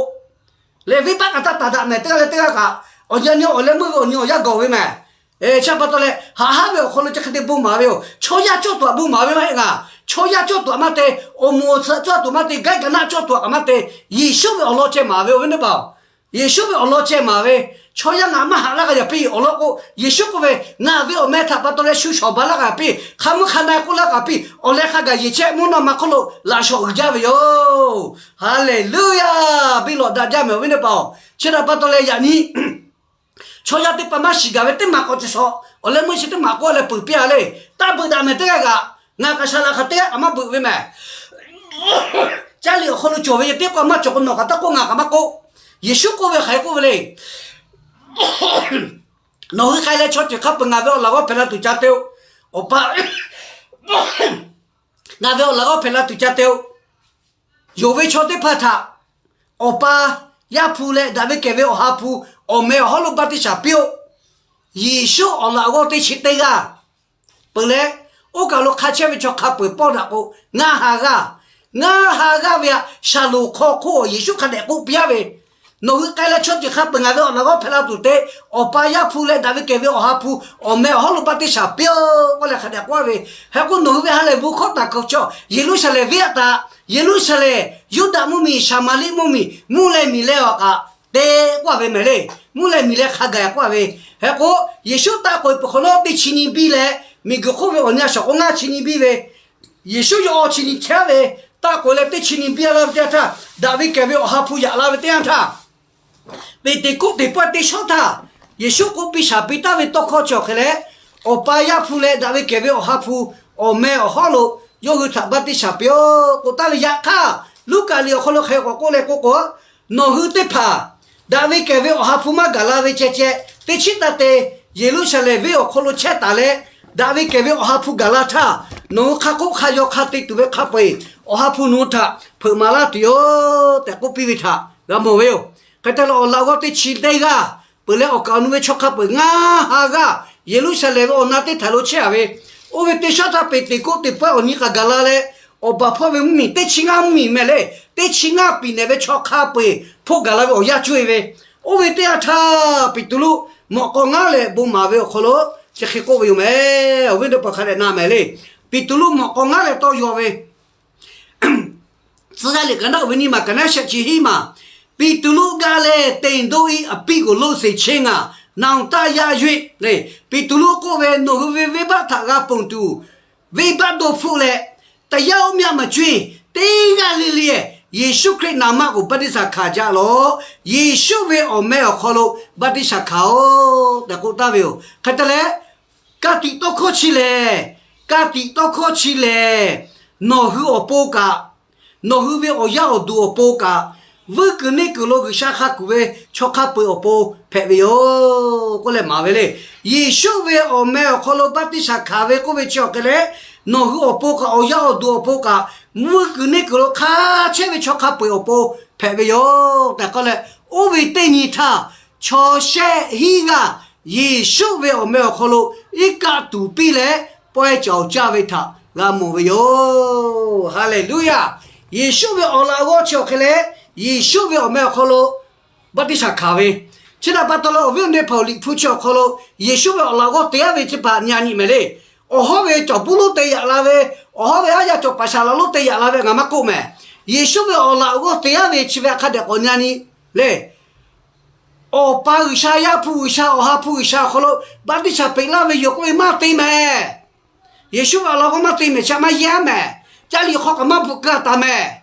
leh venˇbaˆ kaꞈ taˇ taˍ daꞈ mehˍ teˇ g'aˇ leh teˇ g'aˇ kaꞈ, awˬ nyi awˬ leh meuˇ ve awˬ nyi awˬ yanˇ gawˬ ve mehˍ. Chi pa taw leh haꞈ haˉ ve awˬ hk'aw lo chi hk'e te bon maˍ ve yoˬ. Chaw yaˇ cawˇ tuˬ aꞈ bon maˍ ve maˇ heˆ ngaˬ. Chaw yaˇ cawˇ tuˬ aꞈ maˇ te, awˬ moˍ awˬ tsuhꞈ cawˇ tuˬ maˇ te, gaiˇ gaꞈ naˆ cawˇ tuˬ aꞈ kaꞈ maˇ te, Yeˍsuˆ ve awˬ lawn ceh maˍ ve awˬ viˉ teˇ hpaˍ-oˬ. Yeˍsuˆ ve awˬ lawn ceh maˍ ve, chaw yaˇ ngaˬ maˇ haꞈ laˇ g'a yaꞈ piˇ awˬ lawn k'o, Yeˍsuˆ k'oˆ ve, Ngaˬ ve awˬ meh htaꞈ pa taw leh shu shawˍ baˬ laˇ g'a piˇ, hk'a mvuhˇ hk'a na k'oˆ laˇ g'a piˇ, awˬ leh hk'a gaˬ yeˬ chehˇ mvuhˇ naw ma hk'oˆ lo laꞈ shawˍ uiˍ jaˇ ve yoˬ. Haˍleˍluˆyaˇ. Biˇ lawꞈ daꞈ jaˇ mehˍ awˬ viˉ teˇ hpaˍ-oˬ. Chi htaꞈ pa taw leh yaꞈ nyi chaw yaˇ teˇ hpaˍ maˇ shiˍ gaˬ ve teˇ maˬ k'awꞈ ceh shawˍ, awˬ leh meuˇ chi teˇ maˬ k'oˆ leh peuˬ piˇ a le. Taˇ beuꞈ daꞈ mehˍ teˇ g'aˇ kaꞈ, ngaˬ kaꞈ Saˍ laꞈ hk'aˬ teˇ g'aˇ kaꞈ maˇ beuꞈ ve mehˍ. Caˇ liꞈ awˬ hk'aw lo cawˬ ve yehˬ teˇ k'oˆ maˇ cawˬ k'o nawˬ kaꞈ taˇ k'oˆ ngaˬ kaꞈ maˇ k'oˆ. Yeˍsuˆ k'oˆ ve hk'aˬ hk'e k'oˆ ve le. Nawˬ hui k'ai leh chaw ceuˬ hk'a peuˬ ngaˬ ve awˬ laꞈ g'awˇ hpehꞈ la tuˬ ca te-o. Awˬ pa, ngaˬ ve awˬ laꞈ g'awˇ hpehꞈ la tuˬ ca te-o. Yonˍ ve chaw teˇ hpaˍ htaꞈ Awˬ pa, Yaˇ hpu leh daꞈ ve kehˬ ve Awˬ ha hpu awˬ meh awˬ hawˉ lo baˆtiˆsaˬ piˇ-oˆ. Yeˍsuˆ awˬ laꞈ g'awˇ teˇ chi teˇ g'aˇ peuˬ leh, oˇ kaˬ lo hk'a chehˇ ve chaw hk'a peu-eˬ pawˇ daꞈ k'o, ngaˇ ha g'aˇ, ngaˇ ha g'aˇ ve aꞈ shaˍlonˍ hk'aw hk'oˆ Yeˍsuˆ hk'a dehꞈ k'oˆ piˇ-a ve, Nawˬ hui k'ai leh chaw ceuˬ hk'a peu-eˬ ngaˬ ve awˬ laꞈ g'awˇ hpehꞈ la tuˬ te, Awˬ pa, Yaˇ hpu leh daꞈ ve kehˬ ve Awˬ ha hpu awˬ meh awˬ hawˉ lo baˆtiˆsaˬ piˇ-oˆ k'oˆ leh hk'a dehꞈ k'oˆ-a ve. Hk'e k'o nawˬ hui ve ha lehˬ bon hkawˇ taˍ kuiˬ chaw Yeˍruˆsaˍlehnˍ venˇ a taꞈ, Yeˍruˆsaˍlehnˍ, Yuˇdaꞈ mvuhˇmiˬ, Saˍmaˍriˆ mvuhˇmiˬ, mvuhˇ leh miˬ leh awˬ kaꞈ te k'oˆ-a ve mehˍ le. Mvuhˇ leh miˬ leh hk'a gaˬ k'oˆ-a ve. Hk'e k'o Yeˍsuˆ taˆ k'oꞈ-e peuˬ hk'awꞈ nawˉ teˇ chi nyi biˇ leh, miˬguiˬ hk'oˆ ve awˬ nyi a shaˍ k'o ngaˇ chi nyi biˇ ve, Yeˍsuˆ yawˇ awˬ chi nyi chehˇ ve, taˆ k'oꞈ-e leh teˇ chi nyi biˇ laˇ ve teˇ yanˇ htaˇ, daꞈ ve kehˬ ve Awˬ ha hpu yaꞈ la ve teˇ yanˇ htaˇ, Peˍteˍkoˆteˍ pawehˇ teˇ shawˉ htaˇ, Yeˍsuˆ k'oˆ piˇ shaˍ piˇ taˍ ve tawˇ hkawˇ chi awˬ hk'e leh, Awˬ pa, Yaˇ hpu leh daꞈ ve kehˬ ve Awˬ ha hpu awˬ meh awˬ hawˉ lo yawˇ hui htaꞈ baˆtiˆsaˬ piˇ-oˆ k'oˆ taˍ ve. Yaꞈ hk'aˇ, Luˉkaꞈ liꞈ awˬ hk'aw lo hk'e k'awꞈ k'oˆ leh k'oˆ k'o, Nawˬ hui teˇ hpaˍ daꞈ ve kehˬ ve Awˬ ha hpu maˇ gaˬ la ve ceh ceh, teˇ chiˉ taˇ te Yeˍruˆsaˍlehnˍ venˇ awˬ hk'aw lo chehˇ taˍ leh, daꞈ ve kehˬ ve Awˬ ha hpu gaˬ la htaˇ, nawˬ hui hk'a k'oˆ hk'a yaw hk'a te tuˬ ve hk'a peu-eˬ Awˬ ha hpu nawˬ hui htaꞈ hpeuꞈ maˍ laˇ tuˬ yoˬ tehꞈ k'oˆ piˇ ve htaꞈ g'a mawˬ ve yoˬ. Hk'e te leh awˬ laꞈ g'awˇ teˇ chi teˇ g'aˇ peuˬ leh awˬ kaˍ awˬ nu ve chaw hk'a peu-eˬ ngaˇ ha g'aˇ Yeˍruˆsaˍlehnˍ ve awˬ na teˇ htaˬ lo chehˇ-a ve, oˇ ve teˇ shawˉ htaˇ Peˍteˍkoˆteˍ pawehˇ awˬ nyi k'aꞈ gaˬ la leh, awˬ baˬ hpawˇ ve mvuhˇmiˬ teˇ chi ngaˇ mvuhˇmiˬ mehˍ leh, teˇ chi ngaˇ piˍ nehˬ ve chaw hk'a peu-eˬ hpoˆ gaˬ la ve awˬ yanˇ cuˇ-e ve, oˇ ve teˇ yanˇ htaˇ Peˍtruˆ mawꞈ k'aw ngaˉ leh bon maˍ ve awˬ hk'aw lo chi hk'e k'oˆ ve yoˬ mehˍ. Awˬ viˉ teˇ hpaˍ hk'a dehꞈ na mehˍ le. Peˍtruˆ mawꞈ k'aw ngaˉ leh tawˇ yaw ve Tcuh yaˇ liꞈ kaꞈ naˆ uiˍ ve nyiˇ maˬ kaꞈ naˉ shehˆ chi hiˉ maˬ, Peˍtruˆ g'aˇ leh တင်တို့၏ အပြစ်ကို လွတ်စေခြင်းငှာ နောင်တရ၍ le. Peˍtruˆ k'oˆ ve, Nawˬ hui ve venˇbaˆ htaꞈ g'a ponˬ tuˬ, venˇbaˆ dawˇ hpfuhˆ leh, တရားမျှမကျွင်း teˇ g'aˇ le le Yeˍsuˆ Hkriꞈ နာမကို baˆtiˆsaˬ hkanˍ jaˇ lawˬ. Yeˍsuˆ ve awˬ meh awˬ hk'aw lo baˆtiˆsaˬ hkanˍ-oˆ tehꞈ k'oˆ taˍ ve yoˬ. Hk'e te leh, ka tiꞈ tawˇ hkawˇ chi lehˬ, ka tiꞈ tawˇ hkawˇ chi lehˬ, nawˬ hui awˬ pon kaꞈ, nawˬ hui ve awˬ yaˇ awˬ duˬ awˬ pon kaꞈ, vuiˇ kuiˬ neˇ kuiˬ lo G'uiˬsha hk'a kuˬ ve chaw hk'a peu-eˬ awˬ pon hpehꞈ ve yoˬ k'oˆ leh maˍ ve le. Yeˍsuˆ ve awˬ meh awˬ hk'aw lo baˆtiˆsaˬ hkanˍ ve k'oˆ ve chi awˬ hk'e leh, nawˬ hui awˬ pon kaꞈ, awˬ yaˇ awˬ duˬ awˬ pon kaꞈ, vuiˇ kuiˬ neˇ kuiˬ lo hk'a chehˇ ve chaw hk'a peu-eˬ awˬ pon hpehꞈ ve yoˬ tehꞈ k'oˆ leh, Oˇ ve teˇ nyi htaˇ, chaw shehˆ hinˉ g'aˇ Yeˍsuˆ ve awˬ meh awˬ hk'aw lo iˉ kaˆ tuˍ piˇ leh pawehˇ cawˬ caˇ ve htaꞈ g'a mawˬ ve yoˬ. Haˍleˍluˇyaˬ. Yeˍsuˆ ve awˬ laꞈ g'awˇ chi awˬ hk'e leh, Yeˍsuˆ ve awˬ meh awˬ hk'aw lo baˆtiˆsaˬ hkanˍ ve, chi htaꞈ pa taw leh awˬ viˉ awˬ nyi hpaˍ-oˬ, Liꞈ hpu chi awˬ hk'aw lo Yeˍsuˆ ve awˬ laꞈ g'awˇ te aˉ ve chi hpaˍ nyi-a nyi mehˍ le. Awˬ hawˉ ve cawˬ puiˉ lonˉ te yaꞈ la ve, awˬ hawˉ ve aˉ yaˇ cawˬ paˍ shaˍ laꞈ lonˉ te yaꞈ la ve ngaˬ maˇ k'oˆ mehˍ. Yeˍsuˆ ve awˬ laꞈ g'awˇ te aˉ ve chi ve hk'a dehꞈ k'awꞈ nyi-a nyi le. Awˬ pa G'uiˬsha, Yaˇ hpu G'uiˬsha, Awˬ ha hpu G'uiˬsha awˬ hk'aw lo baˆtiˆsaˬ peꞈ laˇ ve yoˬ k'oˆ ve maˇ te mehˍ. Yeˍsuˆ ve awˬ laꞈ g'awˇ maˇ te mehˍ, chi maˇ yaˇ mehˍ. Caˇ liꞈ hk'aw kaꞈ maˇ bvuhꞈ keu-a taˍ mehˍ.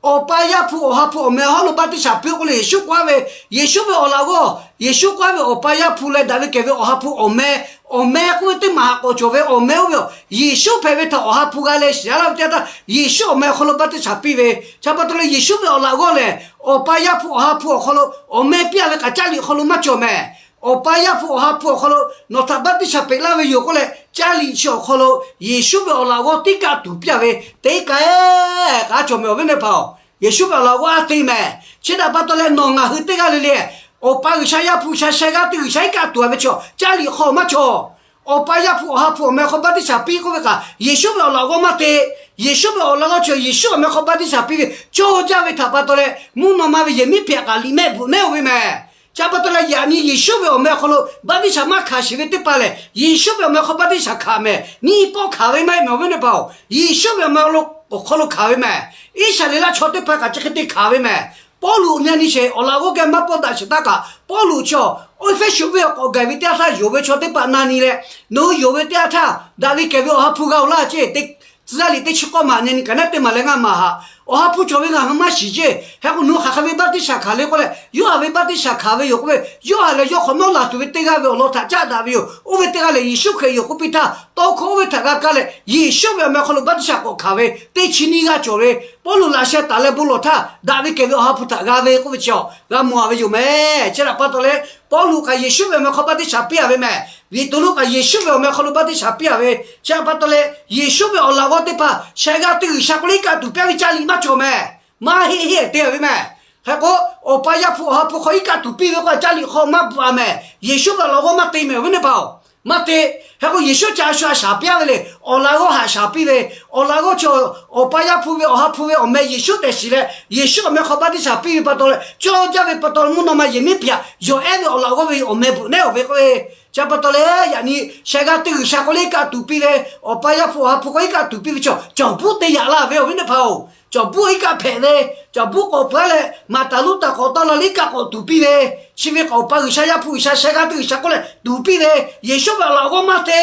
Awˬ pa Yaˇ hpu Awˬ ha hpu awˬ meh hawˉ lo baˆtiˆsaˬ piˇ-oˆ k'oˆ leh Yeˍsuˆ k'oˆ aˉ ve, Yeˍsuˆ ve awˬ laꞈ g'awˇ, Yeˍsuˆ k'oˆ aˉ ve Awˬ pa Yaˇ hpu leh daꞈ ve kehˬ ve Awˬ ha hpu awˬ meh, awˬ meh k'oˆ ve teˇ maˬ haꞈ k'awꞈ cawˬ ve awˬ meh oˇ ve yoˬ. Yeˍsuˆ hpehꞈ ve htaꞈ Awˬ ha hpu g'a leh shiˍ-a laˇ ve teˇ yanˇ htaˇ, Yeˍsuˆ awˬ meh awˬ hk'aw lo baˆtiˆsaˬ piˇ ve, chi pa taw leh Yeˍsuˆ ve awˬ laꞈ g'awˇ lehˬ, Awˬ pa Yaˇ hpu Awˬ ha hpu awˬ hk'aw lo awˬ meh piˇ-a ve kaꞈ caˇ liꞈ hk'aw lo maˇ cawˬ mehˍ. Awˬ pa Yaˇ hpu Awˬ ha hpu awˬ hk'aw lo nawˬ htaꞈ baˆtiˆsaˬ peꞈ laˇ ve yoˬ k'oˆ leh, caˇ liꞈ chi awˬ hk'aw lo Yeˍsuˆ ve awˬ laꞈ g'awˇ teˇ kaˆ tuˍ piˇ-a ve, teˇ kaˆ-eˬ kaꞈ cawˬ mehˍ awˬ viˉ awˬ nyi hpaˍ-oˬ. Yeˍsuˆ ve awˬ laꞈ g'awˇ aˉ te mehˍ. Chi htaꞈ pa taw leh nawˬ ngaˬ hui teˇ g'aˇ le le, Awˬ pa G'uiˬsha, Yaˇ hpu G'uiˬsha, sheh g'aˇ teˇ G'uiˬsha iˉ kaˆ tuˍ-a ve chaw caˇ liꞈ hk'aw maˇ cawˬ. Awˬ pa Yaˇ hpu Awˬ ha hpu awˬ meh hk'aw baˆtiˆsaˬ piˇ k'oˆ ve kaꞈ Yeˍsuˆ ve awˬ laꞈ g'awˇ maˇ te. Yeˍsuˆ ve awˬ laꞈ g'awˇ chi Yeˍsuˆ awˬ meh hk'aw baˆtiˆsaˬ piˇ ve cawˇ jaˇ ve htaꞈ pa taw leh, mvuhˇ naw ma ve yehˬ miˉ hpehꞈ kaꞈ liꞈ mehˆ bvuhꞈ nehˉ-oˬ ve mehˍ. Chi pa taw leh yaꞈ nyi Yeˍsuˆ ve awˬ meh awˬ hk'aw lo baˆtiˆsaˬ maˇ hkanˍ sheˍ ve teˇ hpaˍ lehˬ, Yeˍsuˆ ve awˬ meh hk'aw baˆtiˆsaˬ hkanˍ mehˍ. Nyiˇ pawˆ hkanˍ ve maˇ heˆ mehˍ awˬ viˉ awˬ nyi hpaˍ-oˬ. Yeˍsuˆ ve awˬ meh awˬ hk'aw lo hkanˍ ve mehˍ. Iˉsaˍreˍlaˆ chaw teˇ hpaˍ kaꞈ chi hk'e te hkanˍ ve mehˍ. Pawˇluꞈ nyi-a nyi sheˍ, awˬ laꞈ g'awˇ geh maˇ pawˆ daꞈ sheˍ htaˇ kaꞈ, Pawˇluꞈ chi Eˇfeˇsuꞈ venˇ awˬ k'awꞈ gaˬ ve teˇ yanˇ htaˇ yonˍ ve chaw teˇ hpaˍ na nyi leh, nawˬ hui yonˍ ve teˇ yanˇ htaˇ daꞈ ve kehˬ ve Awˬ ha hpu g'a-oˬ laˇ ceˇ. Tcuh yaˇ liꞈ teˇ chi k'awˇ maˬ nyi-a nyi kaꞈ naˉ teˇ maˬ leh ngaˇ maˬ haꞈ, Awˬ ha hpu cawˬ ve ngaˬ hui maˇ shiˍ ceˇ. Hk'e k'o nawˬ hui hk'aˬ hk'e ve baˆtiˆsaˬ hkanˍ le k'oˆ leh, Yoˇhanˬ ve baˆtiˆsaˬ hkanˍ ve yoˬ k'oˆ ve, Yoˇhanˬ lehˬ yawˇ hk'awꞈ nawˉ laˬ tuˬ ve teˇ g'aˇ ve awˬ lawn htaꞈ caˆ daꞈ ve yoˬ. Oˇ ve teˇ g'aˇ lehˬ Yeˍsuˆ Hkriꞈ yoˬ k'oˆ piˇ htaˇ, tawˇ hkawˇ oˇ ve htaꞈ g'a kaˇ leh Yeˍsuˆ ve awˬ meh hk'aw lo baˆtiˆsaˬ k'awꞈ hkanˍ ve teˇ chi nyiˇ g'aˇ cawˬ ve, Pawˇluꞈ laꞈ sheh taˍ leh bon lawˬ htaˇ daꞈ ve kehˬ ve Awˬ ha hpu htaꞈ g'a ve k'oˆ ve chi g'a mawˬ-a ve yoˬ mehˍ. Chi htaꞈ pa taw leh, Pawˇluꞈ kaꞈ Yeˍsuˆ ve awˬ meh hk'aw baˆtiˆsaˬ piˇ-a ve mehˍ. Beˍteˍroˆ kaꞈ Yeˍsuˆ ve awˬ meh hk'aw lo baˆtiˆsaˬ piˇ-a ve, chi htaꞈ pa taw leh Yeˍsuˆ ve awˬ laꞈ g'awˇ teˇ hpaˍ sheh g'aˇ teˇ G'uiˬsha k'oˆ leh iˉ kaˆ tuˍ piˇ-a ve caˇ liꞈ maˇ cawˬ mehˍ. Maˇ heˆ heˆ te-a ve mehˍ. Hk'e k'o, Awˬ pa Yaˇ hpu Awˬ ha hpu hk'aw iˉ kaˆ tuˍ piˇ ve k'o, caˇ liꞈ hk'aw maˇ bvuhꞈ-a mehˍ. Yeˍsuˆ ve awˬ laꞈ g'awˇ maˇ te mehˍ awˬ viˉ awˬ nyi hpaˍ-oˬ. Maˇ te. Hk'e k'o Yeˍsuˆ ca shu a shaˍ piˇ-a ve le. Awˬ laꞈ g'awˇ haꞈ shaˍ piˇ ve, awˬ laꞈ g'awˇ chi Awˬ pa Yaˇ hpu ve Awˬ ha hpu ve awˬ meh Yeˍsuˆ tehꞈ shiˍ leh, Yeˍsuˆ awˬ meh hk'aw baˆtiˆsaˬ piˇ ve pa taw leh, cawˇ jaˇ ve pa taw mvuhˇ naw ma yehˬ miˉ hpehꞈ yawˬ ehˉ ve awˬ laꞈ g'awˇ ve awˬ meh bvuhꞈ nehˉ-oˬ ve k'oˆ ve, chi pa taw leh yaꞈ nyi sheh g'aˇ teˇ G'uiˬsha k'oˆ leh iˉ kaˆ tuˍ piˇ ve, Awˬ pa Yaˇ hpu Awˬ ha hpu k'oˆ iˉ kaˆ tuˍ piˇ ve chaw cawˬ buˉ te yaꞈ laˇ ve awˬ viˉ awˬ nyi hpaˍ-oˬ. Cawˬ buˉ iˉ kaˆ hpehꞈ ve, cawˬ buˉ k'awꞈ peuˬ-a leh Maˍtaˍ Luˉtaꞈ k'awꞈ tawˆ la leh iˉ kaˆ k'awꞈ tuˍ piˇ ve, chi ve k'awꞈ Awˬ pa G'uiˬsha Yaˇ hpu G'uiˬsha sheh g'aˇ teˇ G'uiˬsha k'oˆ leh tuˍ piˇ ve, Yeˍsuˆ ve awˬ laꞈ g'awˇ maˇ te.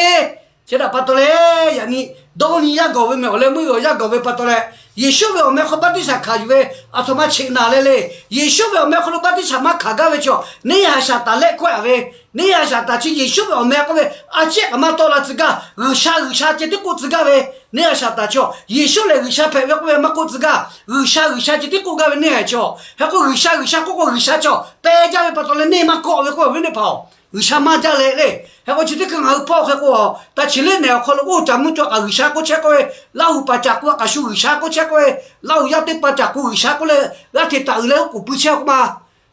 Chi htaꞈ pa taw leh yaꞈ nyi dawˇ nyi yaˇ gawˬ ve mehˍ. Awˬ leh meuˇ g'awˬ yaˇ gawˬ ve pa taw leh, Yeˍsuˆ ve awˬ meh hk'aw baˆtiˆsaˬ hkanˍ yuˬ ve aˬ htoꞈ ma cheꞈ naˍ leh le. Yeˍsuˆ ve awˬ meh hk'aw lo baˆtiˆsaˬ maˇ hkanˍ gaˇ ve chaw neˇ haiˬ Saˍtanˍ lehˆ hkawehˇ-a ve, neˇ haiˬ Saˍtanˍ chi Yeˍsuˆ ve awˬ meh k'oˆ ve a ciˉ kaꞈ maˇ tawˆ la tcuh gaˇ, G'uiˬsha G'uiˬsha ceh tiˉ k'oˆ tcuh gaˇ ve neˇ haiˬ Saˍtanˍ chaw, Yeˍsuˆ lehˬ G'uiˬsha hpehꞈ ve k'oˆ ve maˇ k'oˆ tcuh gaˇ, G'uiˬsha G'uiˬsha ceh tiˉ k'oˆ gaˇ ve neˇ haiˬ chaw. Hk'e k'o G'uiˬsha G'uiˬsha k'oˆ k'o G'uiˬsha chaw pehˇ jaˇ ve pa taw leh neˇ maˇ kawˆ ve k'oˆ ve awˬ viˉ awˬ nyi hpaˍ-oˬ. G'uiˬsha maˇ jaˇ leh le. Hk'e k'o chi teˇ hkui ngaˬ hui hpawˇ hk'e k'o, taˇ chi lehˬ nehˬ awˬ hk'aw lo oˇ caˬ mvuhˇ cawˬ kaꞈ G'uiˬsha k'oˆ chehˇ k'oˆ ve, Laˇhuˍ paˍ caˬ k'o kaꞈ shu G'uiˬsha k'oˆ chehˇ k'oˆ ve, Laˇhuˍ yaˇ teˇ paˍ caˬ k'o G'uiˬsha k'oˆ leh g'aˇ hteꞈ taˍ uiˍ leh oˉ k'oˍ pui chehˇ k'oˆ ma.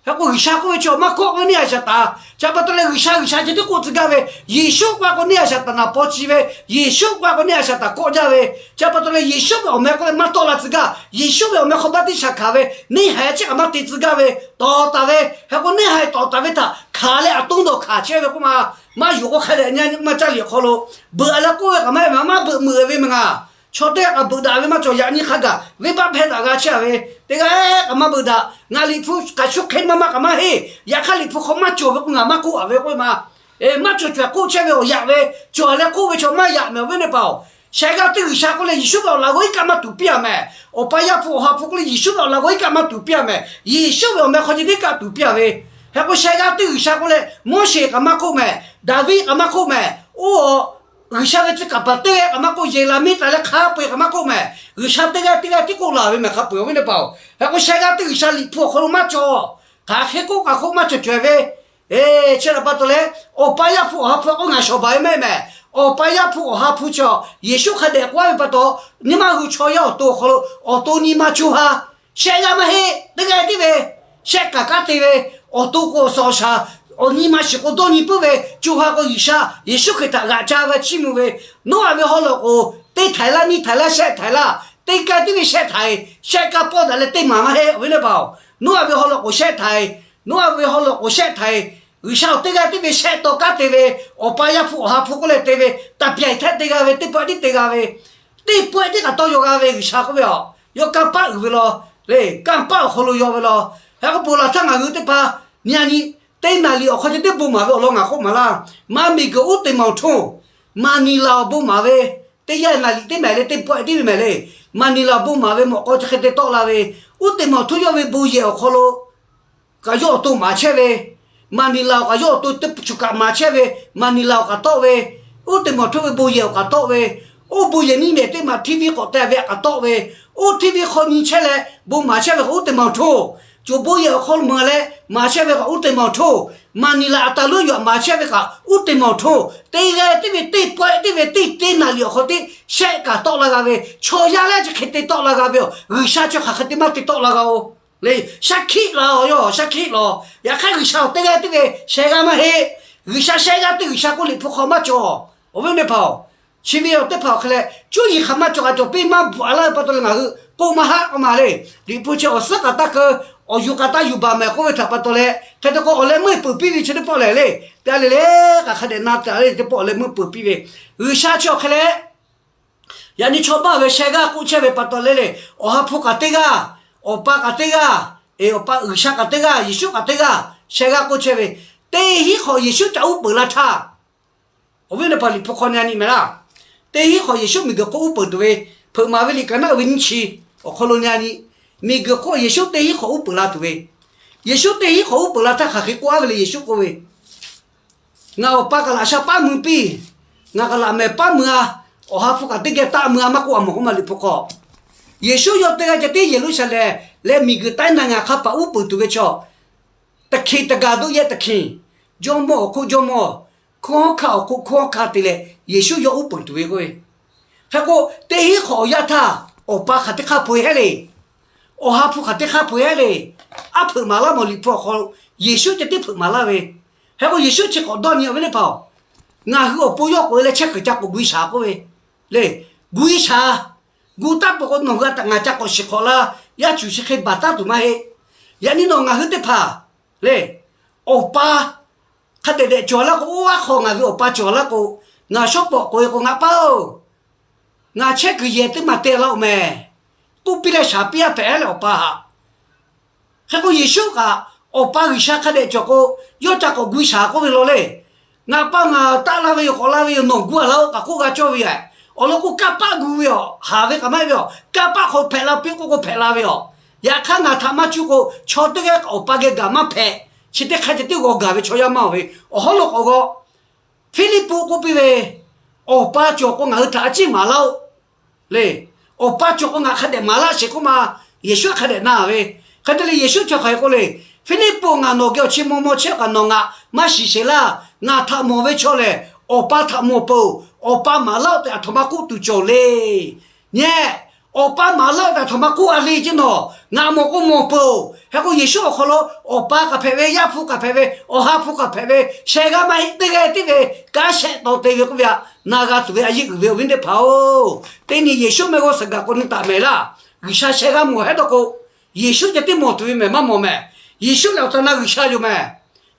Hk'e k'o G'uiˬsha k'oˆ ve chaw maˇ kawˆ ve neˇ haiˬ Saˍtanˍ. Chi pa taw leh G'uiˬsha G'uiˬsha ceh tiˉ k'oˆ tcuh gaˇ ve, Yeˍsuˆ k'oˆ-a k'o neˇ haiˬ Saˍtanˍ naˍ paw ci ve, Yeˍsuˆ k'oˆ-a k'o neˇ haiˬ Saˍtanˍ kawˆ jaˇ ve. Chi pa taw leh Yeˍsuˆ ve awˬ meh k'oˆ ve maˇ tawˆ la tcuh gaˇ, Yeˍsuˆ ve awˬ meh hk'aw baˆtiˆsaˬ hkanˍ ve neˇ haiˬ a ciˉ kaꞈ maˇ te tcuh gaˇ ve, tawˍ taˍ ve. Hk'e k'o neˇ haiˬ tawˍ taˍ ve htaꞈ hkanˍ leh aˬ toˇ dawˬ hkanˍ chehˇ ve k'oˆ ma. Maˇ yonˍ k'o hk'e leh nyi maˇ caˇ liꞈ awˬ hk'aw lo beuꞈ-a leh k'oˆ ve kaꞈ maˇ heˆ, maˇ beuꞈ meuꞈ ve mehˍ ngaˬ. Chaw teˇ g'aˇ kaꞈ beuꞈ daꞈ ve maˇ cawˬ. Yaꞈ nyi hk'a gaˬ venˇbaˆ hpehˇ daꞈ g'a chehˇ-a ve, teˇ g'aˇ kaꞈ maˇ beuꞈ daꞈ. Ngaˬ liꞈ hpu kaꞈ shu hk'e maˇ maˇ kaꞈ maˇ heˆ. Yaꞈ hk'aˇ liꞈ hpu hk'aw maˇ cawˬ ve k'o ngaˬ maˇ k'oˆ-a ve k'oˆ ve ma. Maˇ cawˬ cawˬ k'oˆ chehˇ ve awˬ yaꞈ ve, cawˬ leh k'oˆ ve chaw maˇ yaꞈ mehˍ awˬ viˉ awˬ nyi hpaˍ-oˬ. Sheh g'aˇ teˇ G'uiˬsha k'oˆ leh Yeˍsuˆ ve awˬ laꞈ g'awˇ iˉ kaˆ maˇ tuˍ piˇ-a mehˍ. Awˬ pa Yaˇ hpu Awˬ ha hpu k'oˆ leh Yeˍsuˆ ve awˬ laꞈ g'awˇ iˉ kaˆ maˇ tuˍ piˇ-a mehˍ. Yeˍsuˆ ve awˬ meh hk'aw ceh tiˉ kaˆ tuˍ piˇ-a ve. Hk'e k'o sheh g'aˇ teˇ G'uiˬsha k'oˆ leh Moˉseˍ kaꞈ maˇ k'oˆ mehˍ. Daˍviˆ kaꞈ maˇ k'oˆ mehˍ. Oˇ G'uiˬsha ve tcuh kaˍ paˍ teˇ g'aˇ kaꞈ maˇ k'oˆ, Yeˍraˍmiˆ taˍ leh hk'a peu-eˬ kaꞈ maˇ k'oˆ mehˍ. G'uiˬsha teˇ g'aˇ teˇ g'aˇ tiˉ k'oˆ laˬ ve mehˍ hk'a peu-eˬ awˬ viˉ awˬ nyi hpaˍ-oˬ. Hk'e k'o sheh g'aˇ teˇ G'uiˬsha liꞈ hpu awˬ hk'aw lo maˇ cawˬ. Hk'aˬ hk'e k'oˆ kaꞈ k'oˆ maˇ cawˬ cawehˬ ve. Chi htaꞈ pa taw leh, Awˬ pa Yaˇ hpu Awˬ ha hpu k'oˆ ngaˬ shawˍ baˬ ve maˇ heˆ mehˍ. Awˬ pa Yaˇ hpu Awˬ ha hpu chaw Yeˍsuˆ hk'a dehꞈ k'oˆ-a ve pa taw, nyi ma hui chaw yaˇ awˬ to awˬ hk'aw lo awˬ to nyi ma chu ha shehˆ g'aˇ maˇ heˆ, teˇ g'aˇ tiˉ ve. Shehˆ kaꞈ kanˉ te ve, awˬ to k'o awˬ suhˍ awˬ shaˍ, awˬ nyi ma shiˍ k'o dawˇ nyi puiˉ ve, co ha k'o G'uiˬsha Yeˍsuˆ Hkriꞈ htaꞈ g'aꞈ ca ve chiˇ mvuh ve, Noˉaꞈ ve haw loꞈ k'oˍ teˇ htaiˍ laˇ nyiˇ htaiˍ laˇ shehˆ htaiˍ laˇ, teˇ kaˇ tiˉ ve shehˆ htaiˍ, shehˆ kaˇ pawˆ daꞈ leh teˇ maˍ maˇ heˆ ve le paˍ-oˬ. Noˉaꞈ ve haw loꞈ k'oˍ shehˆ htaiˍ, Noˉaꞈ ve haw loꞈ k'oˍ shehˆ htaiˍ, G'uiˬsha awˬ teˇ g'aˇ tiˉ ve shehˆ taw kanˉ te ve, awˬ pa Yaˇ hpu Awˬ ha hpu k'oˆ leh te ve, taˍ pyaˍ htaˇ te g'a ve, teˇ pawehˇ tiˉ te g'a ve, teˇ pawehˇ tiˉ kaꞈ tawˇ yaw g'a ve G'uiˬsha k'oˆ ve a, yawˇ kanˇ paˆ uiˍ ve law le, kanˇ paˆ awˬ hk'aw lo yaw ve law. Hk'e k'o ponˬ laˬ htaˇ ngaˬ hui teˇ hpaˍ nyi a nyi, teˇ naˍ liꞈ awˬ hk'aw ceh teˇ bon maˍ ve awˬ lawn ngaˬ k'oˆ maˍ laˇ. Maˇ miˬguiˬ uˉ te maˬ awˬ htoˇ, Manila awˬ bon maˍ ve, teˇ yanˇ naˍ liꞈ teˇ mehˍ le, teˇ pawehˇ tiˉ ve mehˍ le. Manila awˬ bon maˍ ve mawꞈ k'aw chi hk'e te tawˆ la ve, uˉ te maˬ awˬ htoˇ yawˇ ve bon yehˬ awˬ hk'aw lo kaꞈ yawˇ awˬ to maˍ chehˇ ve, Manila awˬ kaꞈ yawˇ awˬ to teˇ chuˬ kaꞈ maˍ chehˇ ve, Manila awˬ kaꞈ tawˆ ve, uˉ te maˬ awˬ htoˇ ve bon yehˬ awˬ kaꞈ tawˆ ve, oˇ bon yehˬ nyiˇ mehˍ teˇ maˬ TV k'awꞈ te ve aꞈ kaꞈ tawˆ ve, oˇ TV hk'aw nyi chehˇ leh bon maˍ chehˇ ve kaꞈ uˉ te maˬ awˬ htoˇ, co bon yehˬ awˬ hk'aw lo meuˬ leh maˍ chehˇ ve kaꞈ uˉ te maˬ awˬ htoˇ, Manila aˬ taˍ lonˉ yuˬ aꞈ maˍ chehˇ ve kaꞈ uˉ te maˬ awˬ htoˇ, teˇ g'aˇ tiˉ ve teˇ pawehˇ tiˉ ve teˇ teˇ naˍ liꞈ awˬ hk'aw tiˉ shehˆ kaꞈ tawˆ la g'a ve, chaw yaˇ lehˬ chi hk'e te tawˆ la g'a ve a, G'uiˬsha chi hk'aˬ hk'e te maˇ te tawˆ la g'a-o. Le, shaˉ hkiˆ la-o, yawˇ shaˉ hkiˆ la-o. Yaꞈ hk'aˇ G'uiˬsha awˬ teˇ g'aˇ tiˉ ve sheh g'aˇ maˇ heˆ. G'uiˬsha sheh g'aˇ teˇ G'uiˬsha k'oˆ Liꞈ hpu hk'aw maˇ cawˬ. Awˬ viˉ awˬ nyi teˇ hpaˍ-oˬ, chi ve awˬ teˇ hpaˍ awˬ hk'e leh cuˇ yiˍ hk'aˬ maˇ cawˬ k'aꞈ cawˬ piˇ maˇ bvuhꞈ a laˇ ve pa taw leh ngaˬ hui k'oˆ maˇ haˆ k'oˆ ma le. Liꞈ hpu chi awˬ suhˉ kaꞈ taˇ keu, awˬ yuˬ kaꞈ taˇ yuˬ baˬ mehˍ k'oˆ ve htaꞈ pa taw leh hk'e te k'o awˬ leh meuˇ peuˬ piˇ ve chi teˇ pawˆ lehˬ le, teˇ g'aˇ le le kaꞈ hk'a dehꞈ na te le teˇ pawˆ awˬ leh meuˇ peuˬ piˇ ve. G'uiˬsha chi awˬ hk'e leh yaꞈ nyi chaw baˇ ve sheh g'aˇ k'oˆ chehˇ ve pa taw leh le, Awˬ ha hpu kaꞈ teˇ g'aˇ, Awˬ pa kaꞈ teˇ g'aˇ, Awˬ pa G'uiˬsha kaꞈ teˇ g'aˇ, Yeˍsuˆ kaꞈ teˇ g'aˇ, sheh g'aˇ k'oˆ chehˇ ve, teˇ hinˉ hk'awꞈ Yeˍsuˆ ca uˉ peunˍ la htaˇ, awˬ viˉ awˬ nyi teˇ hpaˍ Liꞈ hpu hk'aw nyi a nyi mehˍ laˇ. Teˇ hinˉ hk'awꞈ Yeˍsuˆ miˬguiˬ hk'oˆ uˉ peunˍ tuˬ ve, hpeuꞈ maˍ ve liꞈ kaꞈ naˆ uiˍ ve nyiˇ chi awˬ hk'aw lo nyi a nyi, miˬguiˬ hk'oˆ Yeˍsuˆ teˇ hinˉ hk'awꞈ uˉ peunˍ la tuˬ ve, Yeˍsuˆ teˇ hinˉ hk'awꞈ uˉ peunˍ la htaˇ hk'aˬ hk'e k'oˆ a ve le, Yeˍsuˆ k'oˆ ve, Ngaˬ Awˬ pa kaꞈ laꞈ sha paˉ mui piˇ, ngaˬ kaꞈ laꞈ mehˍ paˉ mui a, Awˬ ha hpu kaꞈ teˇ geh taˆ mui a maˇ k'oˆ a mawˬ k'oˆ ma Liꞈ hpu hk'aw. Yeˍsuˆ yawˇ teˇ g'aˇ ceh tiˉ Yeˍruˆsaˍlehnˍ leh miˬguiˬ taiˉ na ngaˬ hk'a paˍ uˉ peunˍ tuˬ ve chaw, teˇ hkeh teˇ gaˬ doˆ yehˇ teˇ hkeh, jawˇmawˇ awˬ hk'oˆ jawˇmawˇ, hkunˉ hawˉ hkanˇ awˬ hk'oˆ hkunˉ hawˉ hkanˇ te leh Yeˍsuˆ yawˇ uˉ peunˍ tuˬ ve k'oˆ ve. Hk'e k'o, teˇ hinˉ hk'awꞈ awˬ yanˇ htaˇ Awˬ pa hk'aˬ teˇ hk'aˇ peu-eˬ heˆ le. Awˬ ha hpu hk'aˬ teˇ hk'aˇ peu-eˬ heˆ le. Aˉ hpeuꞈ maˍ laˇ mawˬ Liꞈ hpu awˬ hk'aw lo Yeˍsuˆ ceh tiˉ hpeuꞈ maˍ laˇ ve. Hk'e k'o Yeˍsuˆ chi k'awꞈ dawˇ nyi awˬ viˉ teˇ hpaˍ-oˬ, ngaˬ hui awˬ pon yawˇ k'oꞈ e leh chehˇ kuiˬ ca k'awꞈ gu shaˍ k'oˆ ve le. Gu shaˍ, gu taˉ peuˬ k'o nawˬ hui a htaꞈ ngaˬ ca k'awꞈ shiˍ hk'awꞈ laˇ, yaˇ cuˬ chi hk'e baˬ taˉ tuˬ maˇ heˆ. Yaꞈ nyi nawˬ ngaˬ hui teˇ hpaˍ le, Awˬ pa hk'a dehꞈ dehꞈ cawˬ laˇ k'o, oˇ aˉ hk'aw ngaˬ ve Awˬ pa cawˬ laˇ k'o, ngaˬ shawˉ pawˍ k'oꞈ e k'o ngaˬ paˇ-oˬ, ngaˬ chehˇ kuiˬ yehˬ teˇ maˬ te laˇ-oˬ mehˍ, k'oˆ piˇ leh shaˍ piˇ a hpehꞈ leh Awˬ pa htaꞈ. Hk'e k'o Yeˍsuˆ kaꞈ Awˬ pa G'uiˬsha hk'a dehꞈ cawˬ k'o, yawˇ ca k'awꞈ gu shaˍ k'oˆ ve law le. Ngaˬ paˇ ngaˬ taˆ laˇ ve yoˬ, k'awꞈ la ve yoˬ, nawˬ gu a laˇ-oˆ kaꞈ k'oˆ g'a cawˇ ve yoˬ. Awˬ lawn k'o kanˇ paˆ gu ve yoˬ, haˍ ve kaꞈ maˇ heˆ ve yoˬ. Kanˇ paˆ hk'aw hpehꞈ la piˇ k'oˆ k'o hpehꞈ la ve yoˬ. Yaꞈ hk'aˇ ngaˬ htaꞈ maˇ cuˇ k'o, chaw teˇ g'aˇ kaꞈ Awˬ pa geh gaˬ maˇ hpehꞈ. Chi teˇ hk'aˇ ceh tiˉ g'aw gaˬ ve chaw yaˇ maˇ-oˬ ve. Awˬ hawˉ lo k'awꞈ g'aw Hpiˇliˇpuˆ k'oˆ piˇ ve, Awˬ pa cawˬ k'o ngaˬ hui htaꞈ a ciˉ maˍ laˇ-oˆ le. Awˬ pa cawˬ k'o ngaˬ hk'a dehꞈ maˍ laˇ sheˍ k'oˆ ma, Yeˍsuˆ hk'a dehꞈ na ve. Hk'e te leh Yeˍsuˆ chi hk'aˬ hk'e k'oˆ le, Hpiˇliˇpuˆ, ngaˬ nawˬ geh awˬ chi maw maw chehˇ kaꞈ nawˬ ngaˬ maˇ shiˍ sheˍ laˇ. Ngaˬ htaꞈ mawˬ ve chaw lehˬ Awˬ pa htaꞈ mawˬ peuˬ. Awˬ pa maˍ laˇ-oˆ tehꞈ aˬ htoꞈ ma k'oˆ tuˬ cawˬ le. Nyi, Awˬ pa maˍ laˇ-oˆ tehꞈ aˬ htoꞈ ma k'oˆ a le ceˇ nawˬ, ngaˬ mawˬ k'o mawˬ peuˬ. Hk'e k'o Yeˍsuˆ awˬ hk'aw lo Awˬ pa kaꞈ hpehꞈ ve, Yaˇ hpu kaꞈ hpehꞈ ve, Awˬ ha hpu kaꞈ hpehꞈ ve, sheh g'aˇ maˇ heˆ, teˇ g'aˇ tiˉ ve kanˉ shehˆ taw te ve k'oˆ ve htaꞈ na g'a tuˬ ve a yeˇ uiˍ ve awˬ viˉ teˇ hpaˍ-oˬ, teˇ nyi Yeˍsuˆ mehˆ g'awˇ suhˍ gaˬ k'o nyi taˍ mehˍ laˇ. G'uiˬsha sheh g'aˇ mawˬ hehˉ dawˇ k'o, Yeˍsuˆ ceh tiˉ mawˬ tuˬ ve mehˍ maˇ mawˬ mehˍ. Yeˍsuˆ lehˬ awˬ tehˬ awˬ na G'uiˬsha yoˬ mehˍ.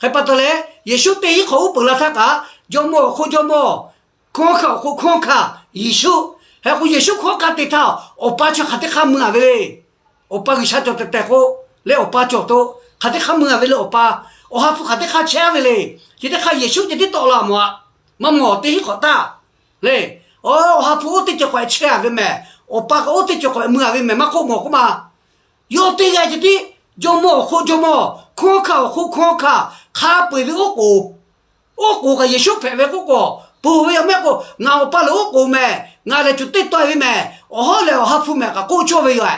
Hk'e pa taw leh Yeˍsuˆ teˇ hinˉ hk'awꞈ uˉ peunˍ la htaˇ kaꞈ, jawˇmawˇ awˬ hk'oˆ jawˇmawˇ, hkunˉ hawˉ hkanˇ awˬ hk'oˆ hkunˉ hawˉ hkanˇ Yeˍsuˆ. Hk'e k'o Yeˍsuˆ hkunˉ hawˉ hkanˇ te htaˇ, Awˬ pa chi hk'aˬ teˇ hk'aˇ mui a ve le. Awˬ pa G'uiˬsha cawˬ tehꞈ tehꞈ k'o, leh Awˬ pa cawˬ to hk'aˬ teˇ hk'aˇ mui a ve le. Awˬ pa, Awˬ ha hpu hk'aˬ teˇ hk'aˇ chehˇ a ve le. Chi teˇ hk'aˇ Yeˍsuˆ ceh tiˉ tawˆ la mawˬ a. Maˇ mawˬ teˇ hinˉ hk'awꞈ taˇ le. Awˬ ha hpu oˇ teˇ ceuˬ k'awꞈ chehˇ a ve mehˍ. Awˬ pa kaꞈ oˇ teˇ ceuˬ k'awꞈ mui a ve mehˍ maˇ k'oˆ mawˬ k'oˆ ma. Yawˇ teˇ g'aˇ ceh tiˉ jawˇmawˇ awˬ hk'oˆ jawˇmawˇ, hkunˉ hawˉ hkanˇ awˬ hk'oˆ hkunˉ hawˉ hkanˇ hk'a peu-eˬ ve oˉ k'oˍ, oˉ k'oˍ kaꞈ Yeˍsuˆ hpehꞈ ve k'oˆ k'o, peuˬ ve yoˬ mehˆ k'o, ngaˬ Awˬ pa lehˬ oˉ k'oˍ mehˍ, ngaˬ lehˬ cuˬ teˇ tawˆ e ve mehˍ, awˬ hawˉ lehˬ Awˬ ha hpu mehˍ kaꞈ k'oˆ cawˇ ve yoˬ.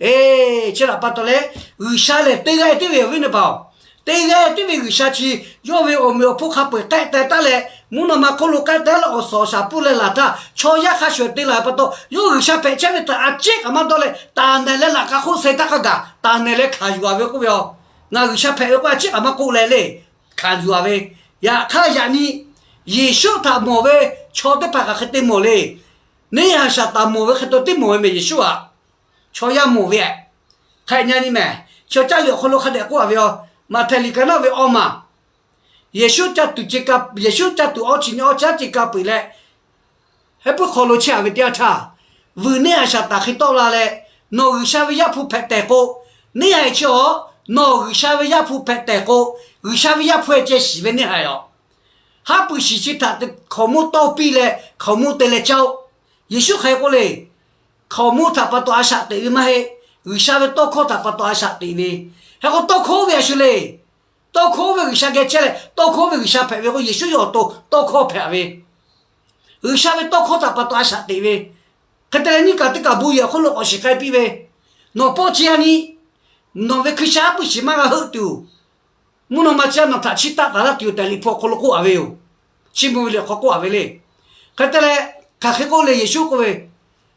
Eˬ, chi htaꞈ pa taw leh G'uiˬsha lehˬ teˇ g'aˇ tiˉ ve awˬ viˉ teˇ hpaˍ-oˬ, teˇ g'aˇ tiˉ ve G'uiˬsha chi yawˇ ve awˬ meꞈ awˬ hponˇ hk'a peu-eˬ k'ehˆ teh taˉ leh, mvuhˇ naw ma hk'oˆ lo k'ehˆ teh leh awˬ suhˍ awˬ shaˍ pui leh laˬ htaˇ, chaw yaˇ hk'a shuˍ te la ve pa taw, yawˇ G'uiˬsha hpehꞈ chehˇ ve htaꞈ a ciˉ kaꞈ maˇ dawˇ leh, taˍ nehˬ leh laꞈ ka hk'oˆ suh taˇ hk'a gaˬ taˍ nehˬ leh hkanˍ yuˬ a ve k'oˆ ve yoˬ. Ngaˬ G'uiˬsha hpehꞈ ve k'oˆ a ciˉ kaꞈ maˇ k'oˆ leh le, hkanˍ yuˬ a ve. Yaꞈ hk'aˇ yaꞈ nyi Yeˍsuˆ htaꞈ mawˬ ve chaw teˇ hpaˍ kaꞈ hk'e te mawˬ le. Neˇ haiˬ Saˍtanˍ mawˬ ve hk'e te mawˬ ve mehˬ Yeˍsuˆ aꞈ. Chaw yaˇ mawˬ ve aꞈ. Hk'e nyi nyi mehˬ, chaw caˇ liꞈ awˬ hk'aw lo hk'a dehꞈ k'oˆ a ve yoˬ. Maꞈhtehˍ liꞈ kaꞈ naˆ ve awˇ maˬ Yeˍsuˆ caˇ tuˬ ce ka, Yeˍsuˆ caˇ tuˬ awˇ chi nyi awˇ caˉ ce ka peuˬ leh, heh puiˉ hk'aw lo chehˇ a ve teˇ yanˇ htaˇ, vuiˬ neˇ haiˬ Saˍtanˍ hk'e tawˆ la leh, nawˬ G'uiˬsha ve Yaˇ hpu hpehꞈ tehˬ k'o, neˇ haiˬ chi awˬ, nawˬ G'uiˬsha ve Yaˇ hpu hpehꞈ tehˬ k'o, G'uiˬsha ve Yaˇ hpu ceh shiˍ ve neˇ haiˬ awˬ, haˉ pui shiˍ chi htaꞈ hkaoˍmonˇ tawˇ piˇ leh hkaoˍmonˇ te leh caˇ-oˆ. Yeˍsuˆ hk'aˬ hk'e k'oˆ le, hkaoˍmonˇ htaꞈ pa taw a shaꞈ teꞈ ve maˇ heˆ. G'uiˬsha ve tawˇ hkawˇ htaꞈ pa taw a shaꞈ teꞈ ve. Hk'e k'o tawˇ hkawˇ oˇ ve a shu le. Tawˇ hkawˇ oˇ ve G'uiˬsha geh chehˇ leh tawˇ hkawˇ oˇ ve G'uiˬsha hpehꞈ ve k'o, Yeˍsuˆ yawˇ awˬ to tawˇ hkawˇ hpehꞈ ve. G'uiˬsha ve tawˇ hkawˇ htaꞈ pa taw a shaꞈ teꞈ ve. Hk'e te leh nyiˇ kaˬ teˇ kaˬ bon yehˬ awˬ hk'oˆ lo k'awꞈ shiˍ k'ai piˇ ve, Nawˬ pawˆ chi a nyi, nawˬ ve hkui sha haˉ pui shiˍ maˇ g'a heuˆ tuˬ, mvuhˇ naw ma chi a nawˬ htaꞈ chiˇ taˆ taˍ laˇ tuˬ yoˬ tehꞈ Liꞈ hpu awˬ hk'aw lo k'oˆ a ve yoˬ. Chi mvuh ve liꞈ awˬ hk'aw k'oˆ a ve le. Hk'e te leh, hk'aˬ hk'e k'oˆ le, Yeˍsuˆ k'oˆ ve,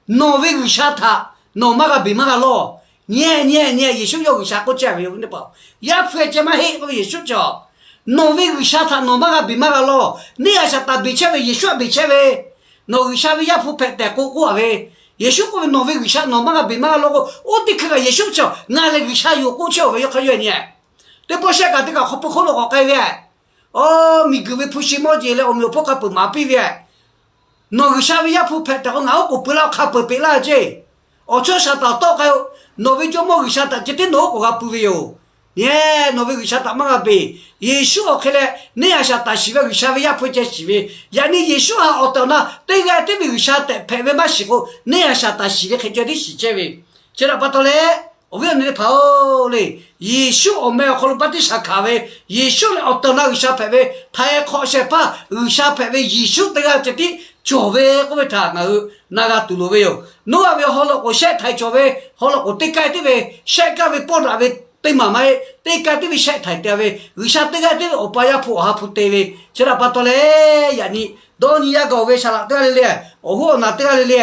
Nawˬ ve G'uiˬsha htaꞈ nawˬ maˇ g'a beˬ maˇ g'a lawˇ. Nyi nyi nyi, Yeˍsuˆ yawˇ G'uiˬsha k'oˆ chehˇ ve yoˬ. Yaˇ hpu ceh maˇ heˆ k'oˆ ve Yeˍsuˆ chi, Nawˬ ve G'uiˬsha htaꞈ nawˬ maˇ g'a beˬ maˇ g'a lawˇ. Neˇ haiˬ Saˍtanˍ beˬ chehˇ ve, Yeˍsuˆ a beˬ chehˇ ve. Nawˬ G'uiˬsha ve Yaˇ hpu hpehꞈ tehˬ k'o k'oˆ a ve, Yeˍsuˆ k'oˆ ve, Nawˬ ve G'uiˬsha nawˬ maˇ g'a beˬ maˇ g'a lawˇ k'o, oˇ teˇ hkui kaꞈ Yeˍsuˆ chi, Ngaˬ lehˬ G'uiˬsha yoˬ k'oˆ chehˇ ve yawˇ hk'a yawˇ nyi. Teˇ pawˆ shehˆ kaꞈ teˇ kaꞈ hk'aw pui hk'oˆ lo k'awꞈ k'ai ve, Oˇ miˬguiˬ ve hpu shi mawˇ jeˬ leh awˬ meꞈ awˬ hponˇ hk'a peuˬ maˍ piˇ ve, Nawˬ G'uiˬsha ve Yaˇ hpu hpehꞈ tehˬ k'o ngaˬ oˉ k'oˍ pui laˇ, hk'a peuˬ peꞈ laˇ ceˇ. Awˬ chawˇ Saˍtanˍ tawˆ k'ai-o. Nawˬ ve Jawˇmawˇ G'uiˬsha htaꞈ ceh tiˉ nawˬ oˉ k'oˍ g'a pui ve yoˬ. Nyi, nawˬ ve G'uiˬsha htaꞈ maˇ g'a beˬ. Yeˍsuˆ awˬ hk'e leh neˇ haiˬ Saˍtanˍ shiˍ ve G'uiˬsha ve Yaˇ hpu ceh shiˍ ve. Yaꞈ nyi Yeˍsuˆ htaꞈ awˬ tehˬ awˬ na teˇ g'aˇ tiˉ ve G'uiˬsha tehꞈ hpehꞈ ve maˇ shiˍ k'o, neˇ haiˬ Saˍtanˍ shiˍ ve hk'e ceh tiˉ shiˍ chehˇ ve. Chi htaꞈ pa taw leh, awˬ viˉ awˬ nyi teˇ hpaˍ-oˬ le, Yeˍsuˆ awˬ meh awˬ hk'aw lo baˆtiˆsaˬ hkanˍ ve, Yeˍsuˆ lehˬ awˬ tehˬ awˬ na G'uiˬsha hpehꞈ ve, htaiˍ hk'awꞈ shehˍ hpaˇ G'uiˬsha hpehꞈ ve Yeˍsuˆ teˇ g'aˇ ceh tiˉ cawˬ ve k'oˆ ve htaꞈ ngaˬ hui na g'a tuˬ loˍ ve yoˬ. Noˉaꞈ ve haw laꞈ k'oˍ shehˆ htaiˍ cawˬ ve, haw laꞈ k'oˍ teˇ kaˇ tiˉ ve shehˆ kaˇ ve pawˇ daꞈ ve teˇ maˬ maˇ heˆ, teˇ kaˇ tiˉ ve shehˆ htaiˍ te ve, G'uiˬsha teˇ g'aˇ tiˉ ve awˬ pa Yaˇ hpu awˬ ha hpu te ve. Chi htaꞈ pa taw leh, yaꞈ nyi dawˇ nyi yaˇ gaˬ-oˬ ve saˍ laꞈ teˇ g'aˇ le le, awˬ hoˉ awˬ naˬ teˇ g'aˇ le le,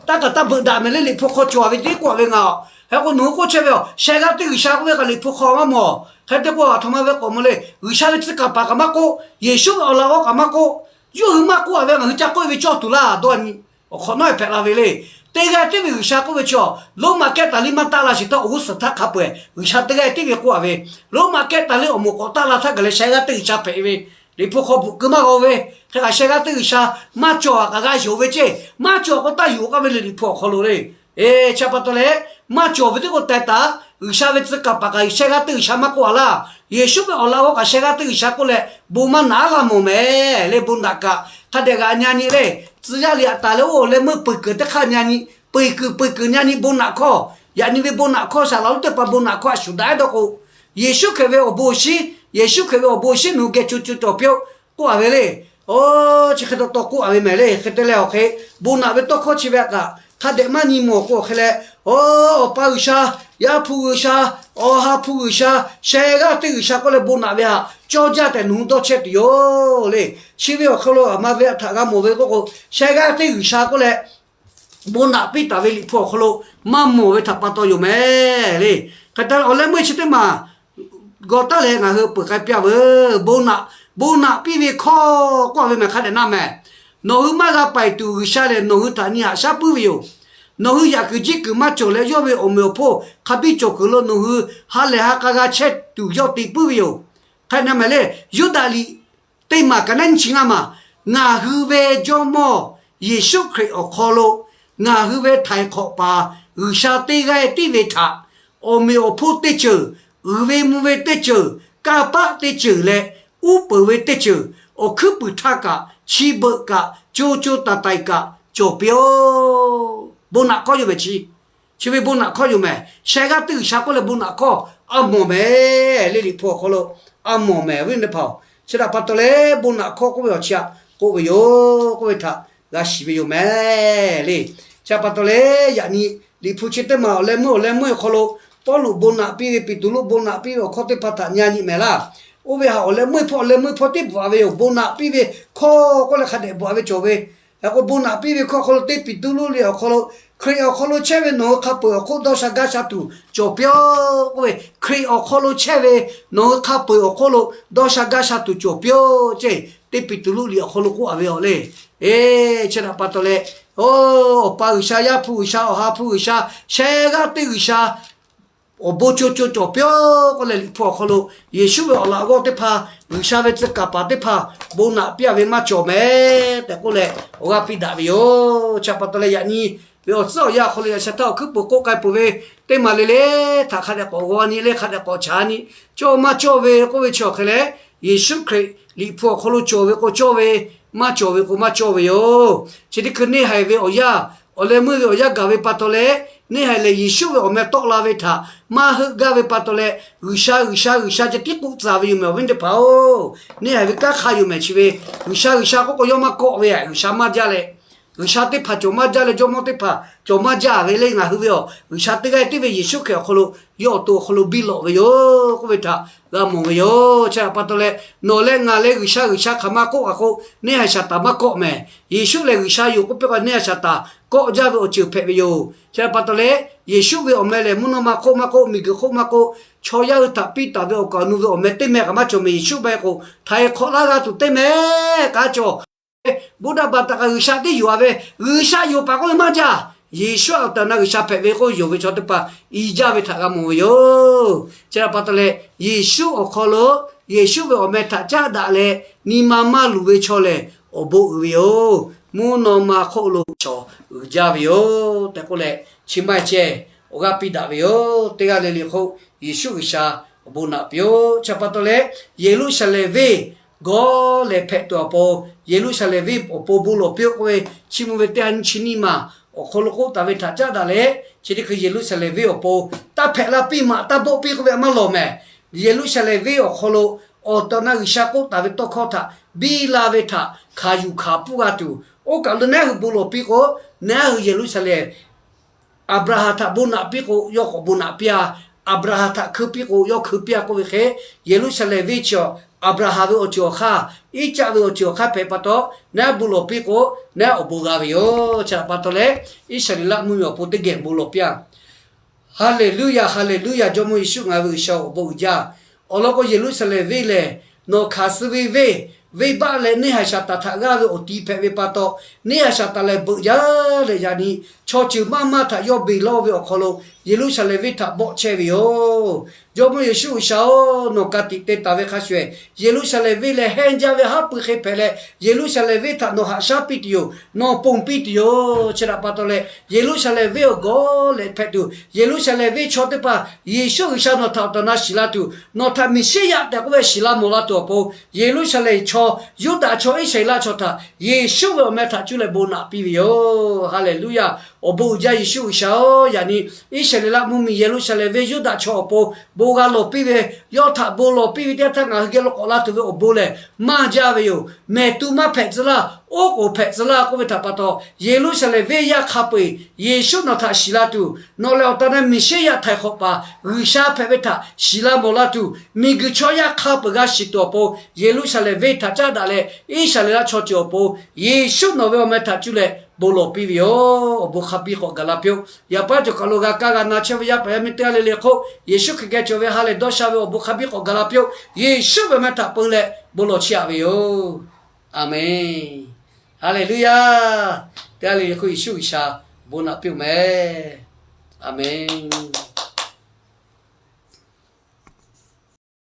taˇ kaꞈ taˇ beuꞈ daꞈ mehˍ le. Liꞈ hpu hk'aw cawˬ ve teˇ k'oˆ ve ngaˬ-oˬ. Hk'e k'o nawˬ hui k'oˆ chehˇ ve, Sheh g'aˇ teˇ G'uiˬsha k'oˆ ve kaꞈ Liꞈ hpu hk'aw maˇ mawˬ. Hk'e te k'o aˬ htoꞈ ma ve k'awꞈ mawˬ le. G'uiˬsha ve tcuh kaˍ paˍ kaꞈ maˇ k'oˆ, Yeˍsuˆ ve awˬ laꞈ g'awˇ kaꞈ maˇ k'oˆ, yawˇ hui maˇ k'oˆ a ve ngaˬ hui ca k'oˆ ve cawˇ tuˬ laˇ. Dawˇ nyi awˬ hk'awꞈ nawˉ hpehꞈ la ve le. Teˇ g'aˇ tiˉ ve G'uiˬsha k'oˆ ve chi, Roˉmaꞈ kehˉ taˍ liˇ maˇ taˆ la shiˍ htaˇ awˬ g'uˇ suhˍ htaˇ hk'a peu-eˬ G'uiˬsha teˇ g'aˇ tiˉ ve k'oˆ a ve, Roˉmaꞈ kehˉ taˍ liˇ awˬ moˍ k'awꞈ taˆ la htaˇ gaˬ leh sheh g'aˇ teˇ G'uiˬsha hpehꞈ ve. Liꞈ hpu hk'aw bvuhꞈ keu maˇ g'a-o ve, hk'e kaꞈ sheh g'aˇ teˇ G'uiˬsha maˇ cawˬ kaꞈ g'a yonˍ ve ceˇ. Maˇ cawˬ k'o taˇ yonˍ k'oˆ ve le Liꞈ hpu awˬ hk'aw lo le. Eˬ, chi pa taw leh, maˇ cawˬ ve teˇ k'o teh taˍ, G'uiˬsha ve tcuh kaˍ paˍ kaꞈ sheh g'aˇ teˇ G'uiˬsha maˇ k'oˆ a laˇ. Yeˍsuˆ ve awˬ laꞈ g'awˇ kaꞈ sheh g'aˇ teˇ G'uiˬsha k'oˆ leh bon maˇ naꞈ aˉ laˇ mawˬ mehˍ le. Bon naꞈ kaꞈ hk'a dehꞈ g'aꞈ nyi nyi le. Tcuh yaˇ liꞈ aꞈ taˍ leh oˇ awˬ leh meuˇ peuˬ kuiˬ teˇ hk'aˇ nyi nyi, peuˬ kuiˬ peuˬ kuiˬ nyi nyi bon naꞈ hkawˇ, yaꞈ nyi ve bon naꞈ hkawˇ saˍ laꞈ lonˉ teˇ hpaˍ bon naꞈ hkawˇ a shuˍ daꞈ-e dawˇ k'o, Yeˍsuˆ Hkriꞈ ve awˬ bon awˬ shinˉ, Yeˍsuˆ Hkriꞈ ve awˬ bon awˬ shinˉ nawˬ hui geh co co cawˬ piˇ-oˆ k'oˆ a ve le. Oˇ, chi hk'e taw taw k'oˆ a ve mehˍ le. Hk'e te leh awˬ hk'e, bon naꞈ ve tawˇ hkawˇ chi ve kaꞈ hk'a dehꞈ maˇ nyi mawˬ k'o awˬ hk'e leh, oˇ, Awˬ pa G'uiˬsha, Yaˇ hpu G'uiˬsha, Awˬ ha hpu G'uiˬsha, sheh g'aˇ teˇ G'uiˬsha k'oˆ leh bon naꞈ ve htaꞈ cawˇ jaˇ tehꞈ nawˬ hui dawˇ chehˇ tuˬ yoˬ le. Chi ve awˬ hk'aw lo aˬ ma ve htaꞈ g'a mawˬ ve k'oˆ k'o, sheh g'aˇ teˇ G'uiˬsha k'oˆ leh bon naꞈ piˇ taˍ ve Liꞈ hpu awˬ hk'aw lo maˇ mawˬ ve htaꞈ pa taw yoˬ mehˍ le. Hk'e te leh awˬ leh meuˇ chi teˇ maˬ g'aw taˉ leh ngaˬ hui peuˬ k'ai piˇ-a veuˬ. Bon naꞈ, bon naꞈ piˇ ve hkawˇ k'oˆ a ve mehˍ hk'a dehꞈ na mehˍ. Nawˬ hui maˇ g'a paiˍ tuˬ G'uiˬsha lehˬ nawˬ hui htaꞈ nyi haꞈ shaˉ puiˉ ve yoˬ. Nawˬ hui yaꞈ kuiˬ jiˇ kuiˬ maˇ cawˬ leh yawˇ ve awˬ meꞈ awˬ hponˇ hk'a biˇ cawˬ kuiˬ lo nawˬ hui ha lehˬ ha k'a g'a chehˇ tuˬ yawˇ te puiˉ ve yoˬ. Hk'e na mehˍ le. Yuˇdaꞈ liꞈ teˇ maˬ ka naˉ nyi chi ngaˇ maˬ, ngaˬ hui ve Jawˇmawˇ Yeˍsuˆ Hkriꞈ awˬ hk'aw lo ngaˬ hui ve htaiˍ hk'awꞈ paˍ G'uiˬsha teˇ g'aˇ tiˉ ve htaꞈ awˬ meꞈ awˬ hponˇ teˇ ceuˬ, uiˍ ve mvuh ve teˇ ceuˬ, kanˇ paˆ teˇ ceuˬ leh uˉ peunˍ ve teˇ ceuˬ, awˬ hkuiˉ puiˍ htaˇ kaꞈ chi beuꞈ kaꞈ co co taiˍ taiˍ kaꞈ cawˬ piˇ-oˆ. Bon naꞈ hkawˇ yoˬ mehˍ chi. Chi ve bon naꞈ hkawˇ yoˬ mehˍ. Sheh g'aˇ teˇ G'uiˬsha k'oˆ leh bon naꞈ hkawˇ a mawˬ mehˍ le. Liꞈ hpu awˬ hk'aw lo a mawˬ mehˍ ve teˇ hpaˍ-oˬ. Chi htaꞈ pa taw leh bon naꞈ hkawˇ k'oˆ ve awˬ chi htaꞈ k'oˆ ve yoˬ k'oˆ ve htaꞈ g'a shiˍ ve yoˬ mehˍ le. Chi htaꞈ pa taw leh yaꞈ nyi Liꞈ hpu chi teˇ maˬ awˬ leh meuˇ awˬ leh meuˇ awˬ hk'aw lo Pawˇluꞈ bon naꞈ piˇ ve, Peˍtruˆ bon naꞈ piˇ ve awˬ hkawˇ teˇ hpaˍ htaꞈ nyi nyi mehˍ laˇ. Oˇ ve htaꞈ awˬ leh meuˇ hpawˇ awˬ leh meuˇ hpawˇ tiˉ bvuhꞈ-a ve yoˬ. Bon naꞈ piˇ ve hkawˇ k'oˆ leh hk'a dehꞈ bvuhꞈ-a ve cawˬ ve. Hk'e k'o bon naꞈ piˇ ve hkawˇ awˬ hk'aw lo teˇ Peˍtruˆ liꞈ awˬ hk'aw lo Hkriꞈ awˬ hk'aw lo chehˇ ve nawˬ hui hk'a peu-eˬ awˬ hk'oˆ dawˇ sha gaˇ sha tuˬ cawˬ piˇ-oˆ k'oˆ ve, Hkriꞈ awˬ hk'aw lo chehˇ ve nawˬ hui hk'a peu-eˬ awˬ hk'oˆ lo dawˇ sha gaˇ sha tuˬ cawˬ piˇ-oˆ ceˇ. Teˇ Peˍtruˆ liꞈ awˬ hk'aw lo k'oˆ-a ve yoˬ le. Eˬ, chi htaꞈ pa taw leh, Awˬ pa G'uiˬsha, Yaˇ hpu G'uiˬsha, Awˬ ha hpu G'uiˬsha, sheh g'aˇ teˇ G'uiˬsha, awˬ bon co co cawˬ piˇ-oˆ k'oˆ leh, Liꞈ hpu awˬ hk'aw lo Yeˍsuˆ ve awˬ laꞈ g'awˇ teˇ hpaˍ, G'uiˬsha ve tcuh kaˍ paˍ teˇ hpaˍ bon naꞈ piˇ-a ve maˇ cawˬ mehˍ tehꞈ k'oˆ leh awˬ g'aˇ piˇ daꞈ ve yoˬ. Chi htaꞈ pa taw leh yaꞈ nyi ve awˬ tcuhˉ awˬ yanˇ awˬ hk'aw lo yaꞈ sheh htaˇ awˬ hkuiˉ peuˬ k'oˆ k'ai peuˬ ve teˇ maˬ le le htaꞈ hk'a dehꞈ k'awꞈ g'aw nyi le, hk'a dehꞈ k'awꞈ chaꞈ nyi, cawˇ maˇ cawˇ ve k'oˆ ve chi awˬ hk'e leh, Yeˍsuˆ Hkriꞈ Liꞈ hpu awˬ hk'aw lo cawˬ ve k'o cawˇ ve, maˇ cawˬ ve k'o maˇ cawˇ ve yoˬ. Chi teˇ hkui neˇ haiˬ ve awˬ yanˇ, awˬ leh meuˇ ve awˬ yanˇ gaˬ ve pa taw leh, neˇ haiˬ lehˬ Yeˍsuˆ ve awˬ meh tawˆ la ve htaꞈ maˇ heuˆ gaˇ ve pa taw leh, G'uiˬsha, G'uiˬsha, G'uiˬsha ceh tiˉ k'oˆ tcuh ve yoˬ mehˍ, awˬ viˉ teˇ hpaˍ-oˬ. Neˇ haiˬ ve kanˉ hk'a yoˬ mehˍ chi ve, G'uiˬsha, G'uiˬsha k'oˆ k'o yawˇ maˇ kawˆ ve, G'uiˬsha maˇ jaˇ leh, G'uiˬsha teˇ hpaˍ cawˬ maˇ jaˇ leh, jawˇmawˇ teˇ hpaˍ cawˬ maˇ jaˇ ve le. Ngaˬ hui ve awˬ G'uiˬsha teˇ g'aˇ tiˉ ve Yeˍsuˆ Hkriꞈ awˬ hk'aw lo yawˇ awˬ to awˬ hk'aw lo biˇ lawꞈ ve yoˬ k'oˆ ve htaꞈ g'a mawˬ ve yoˬ. Chi htaꞈ pa taw leh, nawˬ leh ngaˬ leh G'uiˬsha, G'uiˬsha hk'aˬ ma k'oˆ k'o, neˇ haiˬ Saˍtanˍ maˇ kawˆ mehˍ. Yeˍsuˆ lehˬ G'uiˬsha yoˬ k'oˆ piˇ k'o, neˇ haiˬ Saˍtanˍ kawˆ jaˇ ve awˬ ceuˬ hpehꞈ ve yoˬ. Chi htaꞈ pa taw leh, Yeˍsuˆ ve awˬ meh lehˬ mvuhˇ naw ma hk'oˆ maˇ k'oˆ, miˬguiˬ hk'oˆ maˇ k'oˆ, chaw yaˇ hui htaꞈ piˇ taˍ ve awˬ kaˍ awˬ nu ve awˬ meh teˇ meh kaꞈ maˇ cawˬ mehˍ. Yeˍsuˆ maˇ k'o, htaiˍ hk'awꞈ laˇ g'a tuˬ teˇ meh kaꞈ cawˬ. Buddha baꞈ taꞈ kaꞈ G'uiˬsha tiˉ yoˬ-a ve, G'uiˬsha yoˬ paˍ k'oˆ ve maˇ jaˇ. Yeˍsuˆ awˬ tehˬ awˬ na G'uiˬsha hpehꞈ ve k'oˆ yonˍ ve chaw teˇ hpaˍ i jaˇ ve htaꞈ g'a mawˬ ve yoˬ. Chi htaꞈ pa taw leh, Yeˍsuˆ awˬ hk'aw lo, Yeˍsuˆ ve awˬ meh htaꞈ caˉ daꞈ leh, nyi ma maˇ luˬ ve chaw lehˬ awˬ bon uiˍ ve yoˬ. Mvuhˇ naw ma hk'oˆ lo chaw uiˍ jaˇ ve yoˬ tehꞈ k'oˆ leh, chi maˇ heˆ ceh awˬ g'aˇ piˇ daꞈ ve yoˬ. Teˇ g'aˇ le le hk'oˆ Yeˍsuˆ G'uiˬsha awˬ bon naꞈ piˇ-oˆ. Chi htaꞈ pa taw leh, Yeˍruˆsaˍlehnˍ venˇ gawˇ lehˍ hpehꞈ tuˬ awˬ pon, Yeˍruˆsaˍlehnˍ venˇ awˬ pon bon lawˬ piˇ-oˆ k'oˆ ve, Chiˇ mvuh ve teˇ ha nyiˇ chi nyiˇ maˬ awˬ hk'aw lo k'oˆ taˍ ve htaꞈ caˉ daꞈ leh, chi teˇ hkui Yeˍruˆsaˍlehnˍ venˇ awˬ pon taˇ hpehꞈ la piˇ maꞈ taˇ bawˆ piˇ k'oˆ ve maˇ lawˬ mehˍ. Yeˍruˆsaˍlehnˍ venˇ awˬ hk'aw lo awˬ tehˬ awˬ na G'uiˬsha k'oˆ taˍ ve tawˇ hkawˇ htaꞈ biˇ la ve htaꞈ hkanˍ yuˬ hkanˍ pfuhˇ g'a tuˬ, oˇ kaˬ lo naˉ hui bon lawˬ piˇ k'o, naˉ hui Yeˍruˆsaˍlehnˍ Aˍbraˍhanˍ htaꞈ bon naꞈ piˇ k'o, yawˇ k'awꞈ bon naꞈ piˇ-a. Aˍbraˍhanˍ htaꞈ hkui piˇ k'o, yawˇ hkui piˇ-a k'oˆ ve hk'e, Yeˍruˆsaˍlehnˍ venˇ chi awˬ Aˍbraˍhanˍ ve awˬ ceuˬ awˬ hk'aˇ, Iˉcaˆ ve awˬ ceuˬ awˬ hk'aˇ hpehꞈ pa taw, naˉ bon lawˬ piˇ k'o, naˉ awˬ bon g'a ve yoˬ. Chi htaꞈ pa taw leh, Iˉsaˍreˍlaˆ mvuhˇmiˬ awˬ pon teˇ geh bon lawˬ piˇ-a. Haˍleˍluˇyaˍ, haˍleˍluˇyaˍ, Jawˇmawˇ Yeˍsuˆ ngaˬ ve G'uiˬsha awˬ bon uiˍ jaˇ. Awˬ lawn k'o, Yeˍruˆsaˍlehnˍ venˇ lehˬ nawˬ hkanˍ suh ve venˇ, venˇbaˆ leh neˇ haiˬ Saˍtanˍ htaꞈ g'aˇ ve awˬ ti hpehꞈ ve pa taw, neˇ haiˬ Saˍtanˍ lehˬ beuꞈ jaˇ leh yaꞈ nyi chaw ceuˬ maˇ maˇ htaꞈ yawˇ beˬ lawˇ ve awˬ hk'aw lo Yeˍruˆsaˍlehnˍ venˇ htaꞈ bawˆ chehˇ ve yoˬ. Jawˇmawˇ Yeˍsuˆ G'uiˬsha-oˬ, nawˬ ka tiꞈ te taˍ ve hk'a shuˍ shuˍ, Yeˍruˆsaˍlehnˍ venˇ lehˬ hehnˇ jaˇ ve haˉ pui hk'e hpehꞈ leh, Yeˍruˆsaˍlehnˍ venˇ htaꞈ nawˬ haꞈ shaˉ piˇ tuˬ yoˬ. Nawˬ ponˬ piˇ tuˬ yoˬ. Chi htaꞈ pa taw leh, Yeˍruˆsaˍlehnˍ venˇ awˬ gawˇ lehꞈ hpehꞈ tuˬ, Yeˍruˆsaˍlehnˍ venˇ chaw teˇ hpaˍ Yeˍsuˆ G'uiˬsha nawˬ htaꞈ awˬ tehˬ awˬ na shiˍ la tuˬ, nawˬ htaꞈ Meˍsiˉyaꞈ tehꞈ k'oˆ ve shiˍ la mawˬ la tuˬ awˬ pon, Yeˍruˆsaˍlehnˍ chaw, Yuˇdaꞈ chaw, Iˉsaˍreˍlaˆ chaw htaꞈ Yeˍsuˆ ve awˬ meh htaꞈ cuˇ leh bon naꞈ piˇ ve yoˬ. Haˍleˍluˇyaˍ. Awˬ bon uiˍ jaˇ Yeˍsuˆ G'uiˬsha-oˬ, yaꞈ nyi Iˉsaˍreˍlaˆ mvuhˇmiˬ Yeˍruˆsaˍlehnˍ venˇ Yuˇdaꞈ chaw awˬ pon bon g'a lawˬ piˇ ve, yawˇ htaꞈ bon lawˬ piˇ ve teˇ yanˇ htaˇ ngaˬ hui geh lo k'awꞈ la tuˬ ve awˬ bon lehˬ maˇ jaˇ ve yoˬ. Mehˬ tu maˇ hpehꞈ tcuh laˇ, oˉ k'oˍ hpehꞈ tcuh laˇ k'oˆ ve htaꞈ pa taw, Yeˍruˆsaˍlehnˍ venˇ yaˇ hk'a peu-eˬ Yeˍsuˆ nawˬ htaꞈ shiˍ la tuˬ, nawˬ lehˬ awˬ tehˬ awˬ na Meˍsiˉyaꞈ htaiˍ hk'awꞈ paˍ G'uiˬsha hpehꞈ ve htaꞈ shiˍ la mawˬ la tuˬ, miˬguiˬ chaw yaˇ hk'a peu-eˬ g'a shiˍ tuˬ awˬ pon Yeˍruˆsaˍlehnˍ venˇ htaꞈ caˉ daꞈ leh, Iˉsaˍreˍlaˆ chaw ceuˬ awˬ pon Yeˍsuˆ nawˬ ve awˬ meh htaꞈ cuˇ leh bon lawˬ piˇ ve yoˬ. Awˬ bon hk'a biˇ k'awꞈ gaˬ la piˇ-oˆ. Yaꞈ paˉ cawˬ kaˬ lo g'a kaˇ g'a na chehˇ ve yaˇ paˍ yaˇ miˇ teˇ g'aˇ le le hk'oˆ, Yeˍsuˆ Hkriꞈ geh cawˬ ve ha lehˬ dawˇ sha ve awˬ bon hk'a biˇ k'awꞈ gaˬ la piˇ-oˆ. Yeˍsuˆ ve awˬ meh htaꞈ peu leh bon lawˬ chiˇ aꞈ ve yoˬ. Aˍmenˍ. Haˍleˍluˇyaˍ. Teˇ g'aˇ le le hk'oˆ Yeˍsuˆ G'uiˬsha bon naꞈ piˇ-oˆ mehˍ. Aˍmenˍ.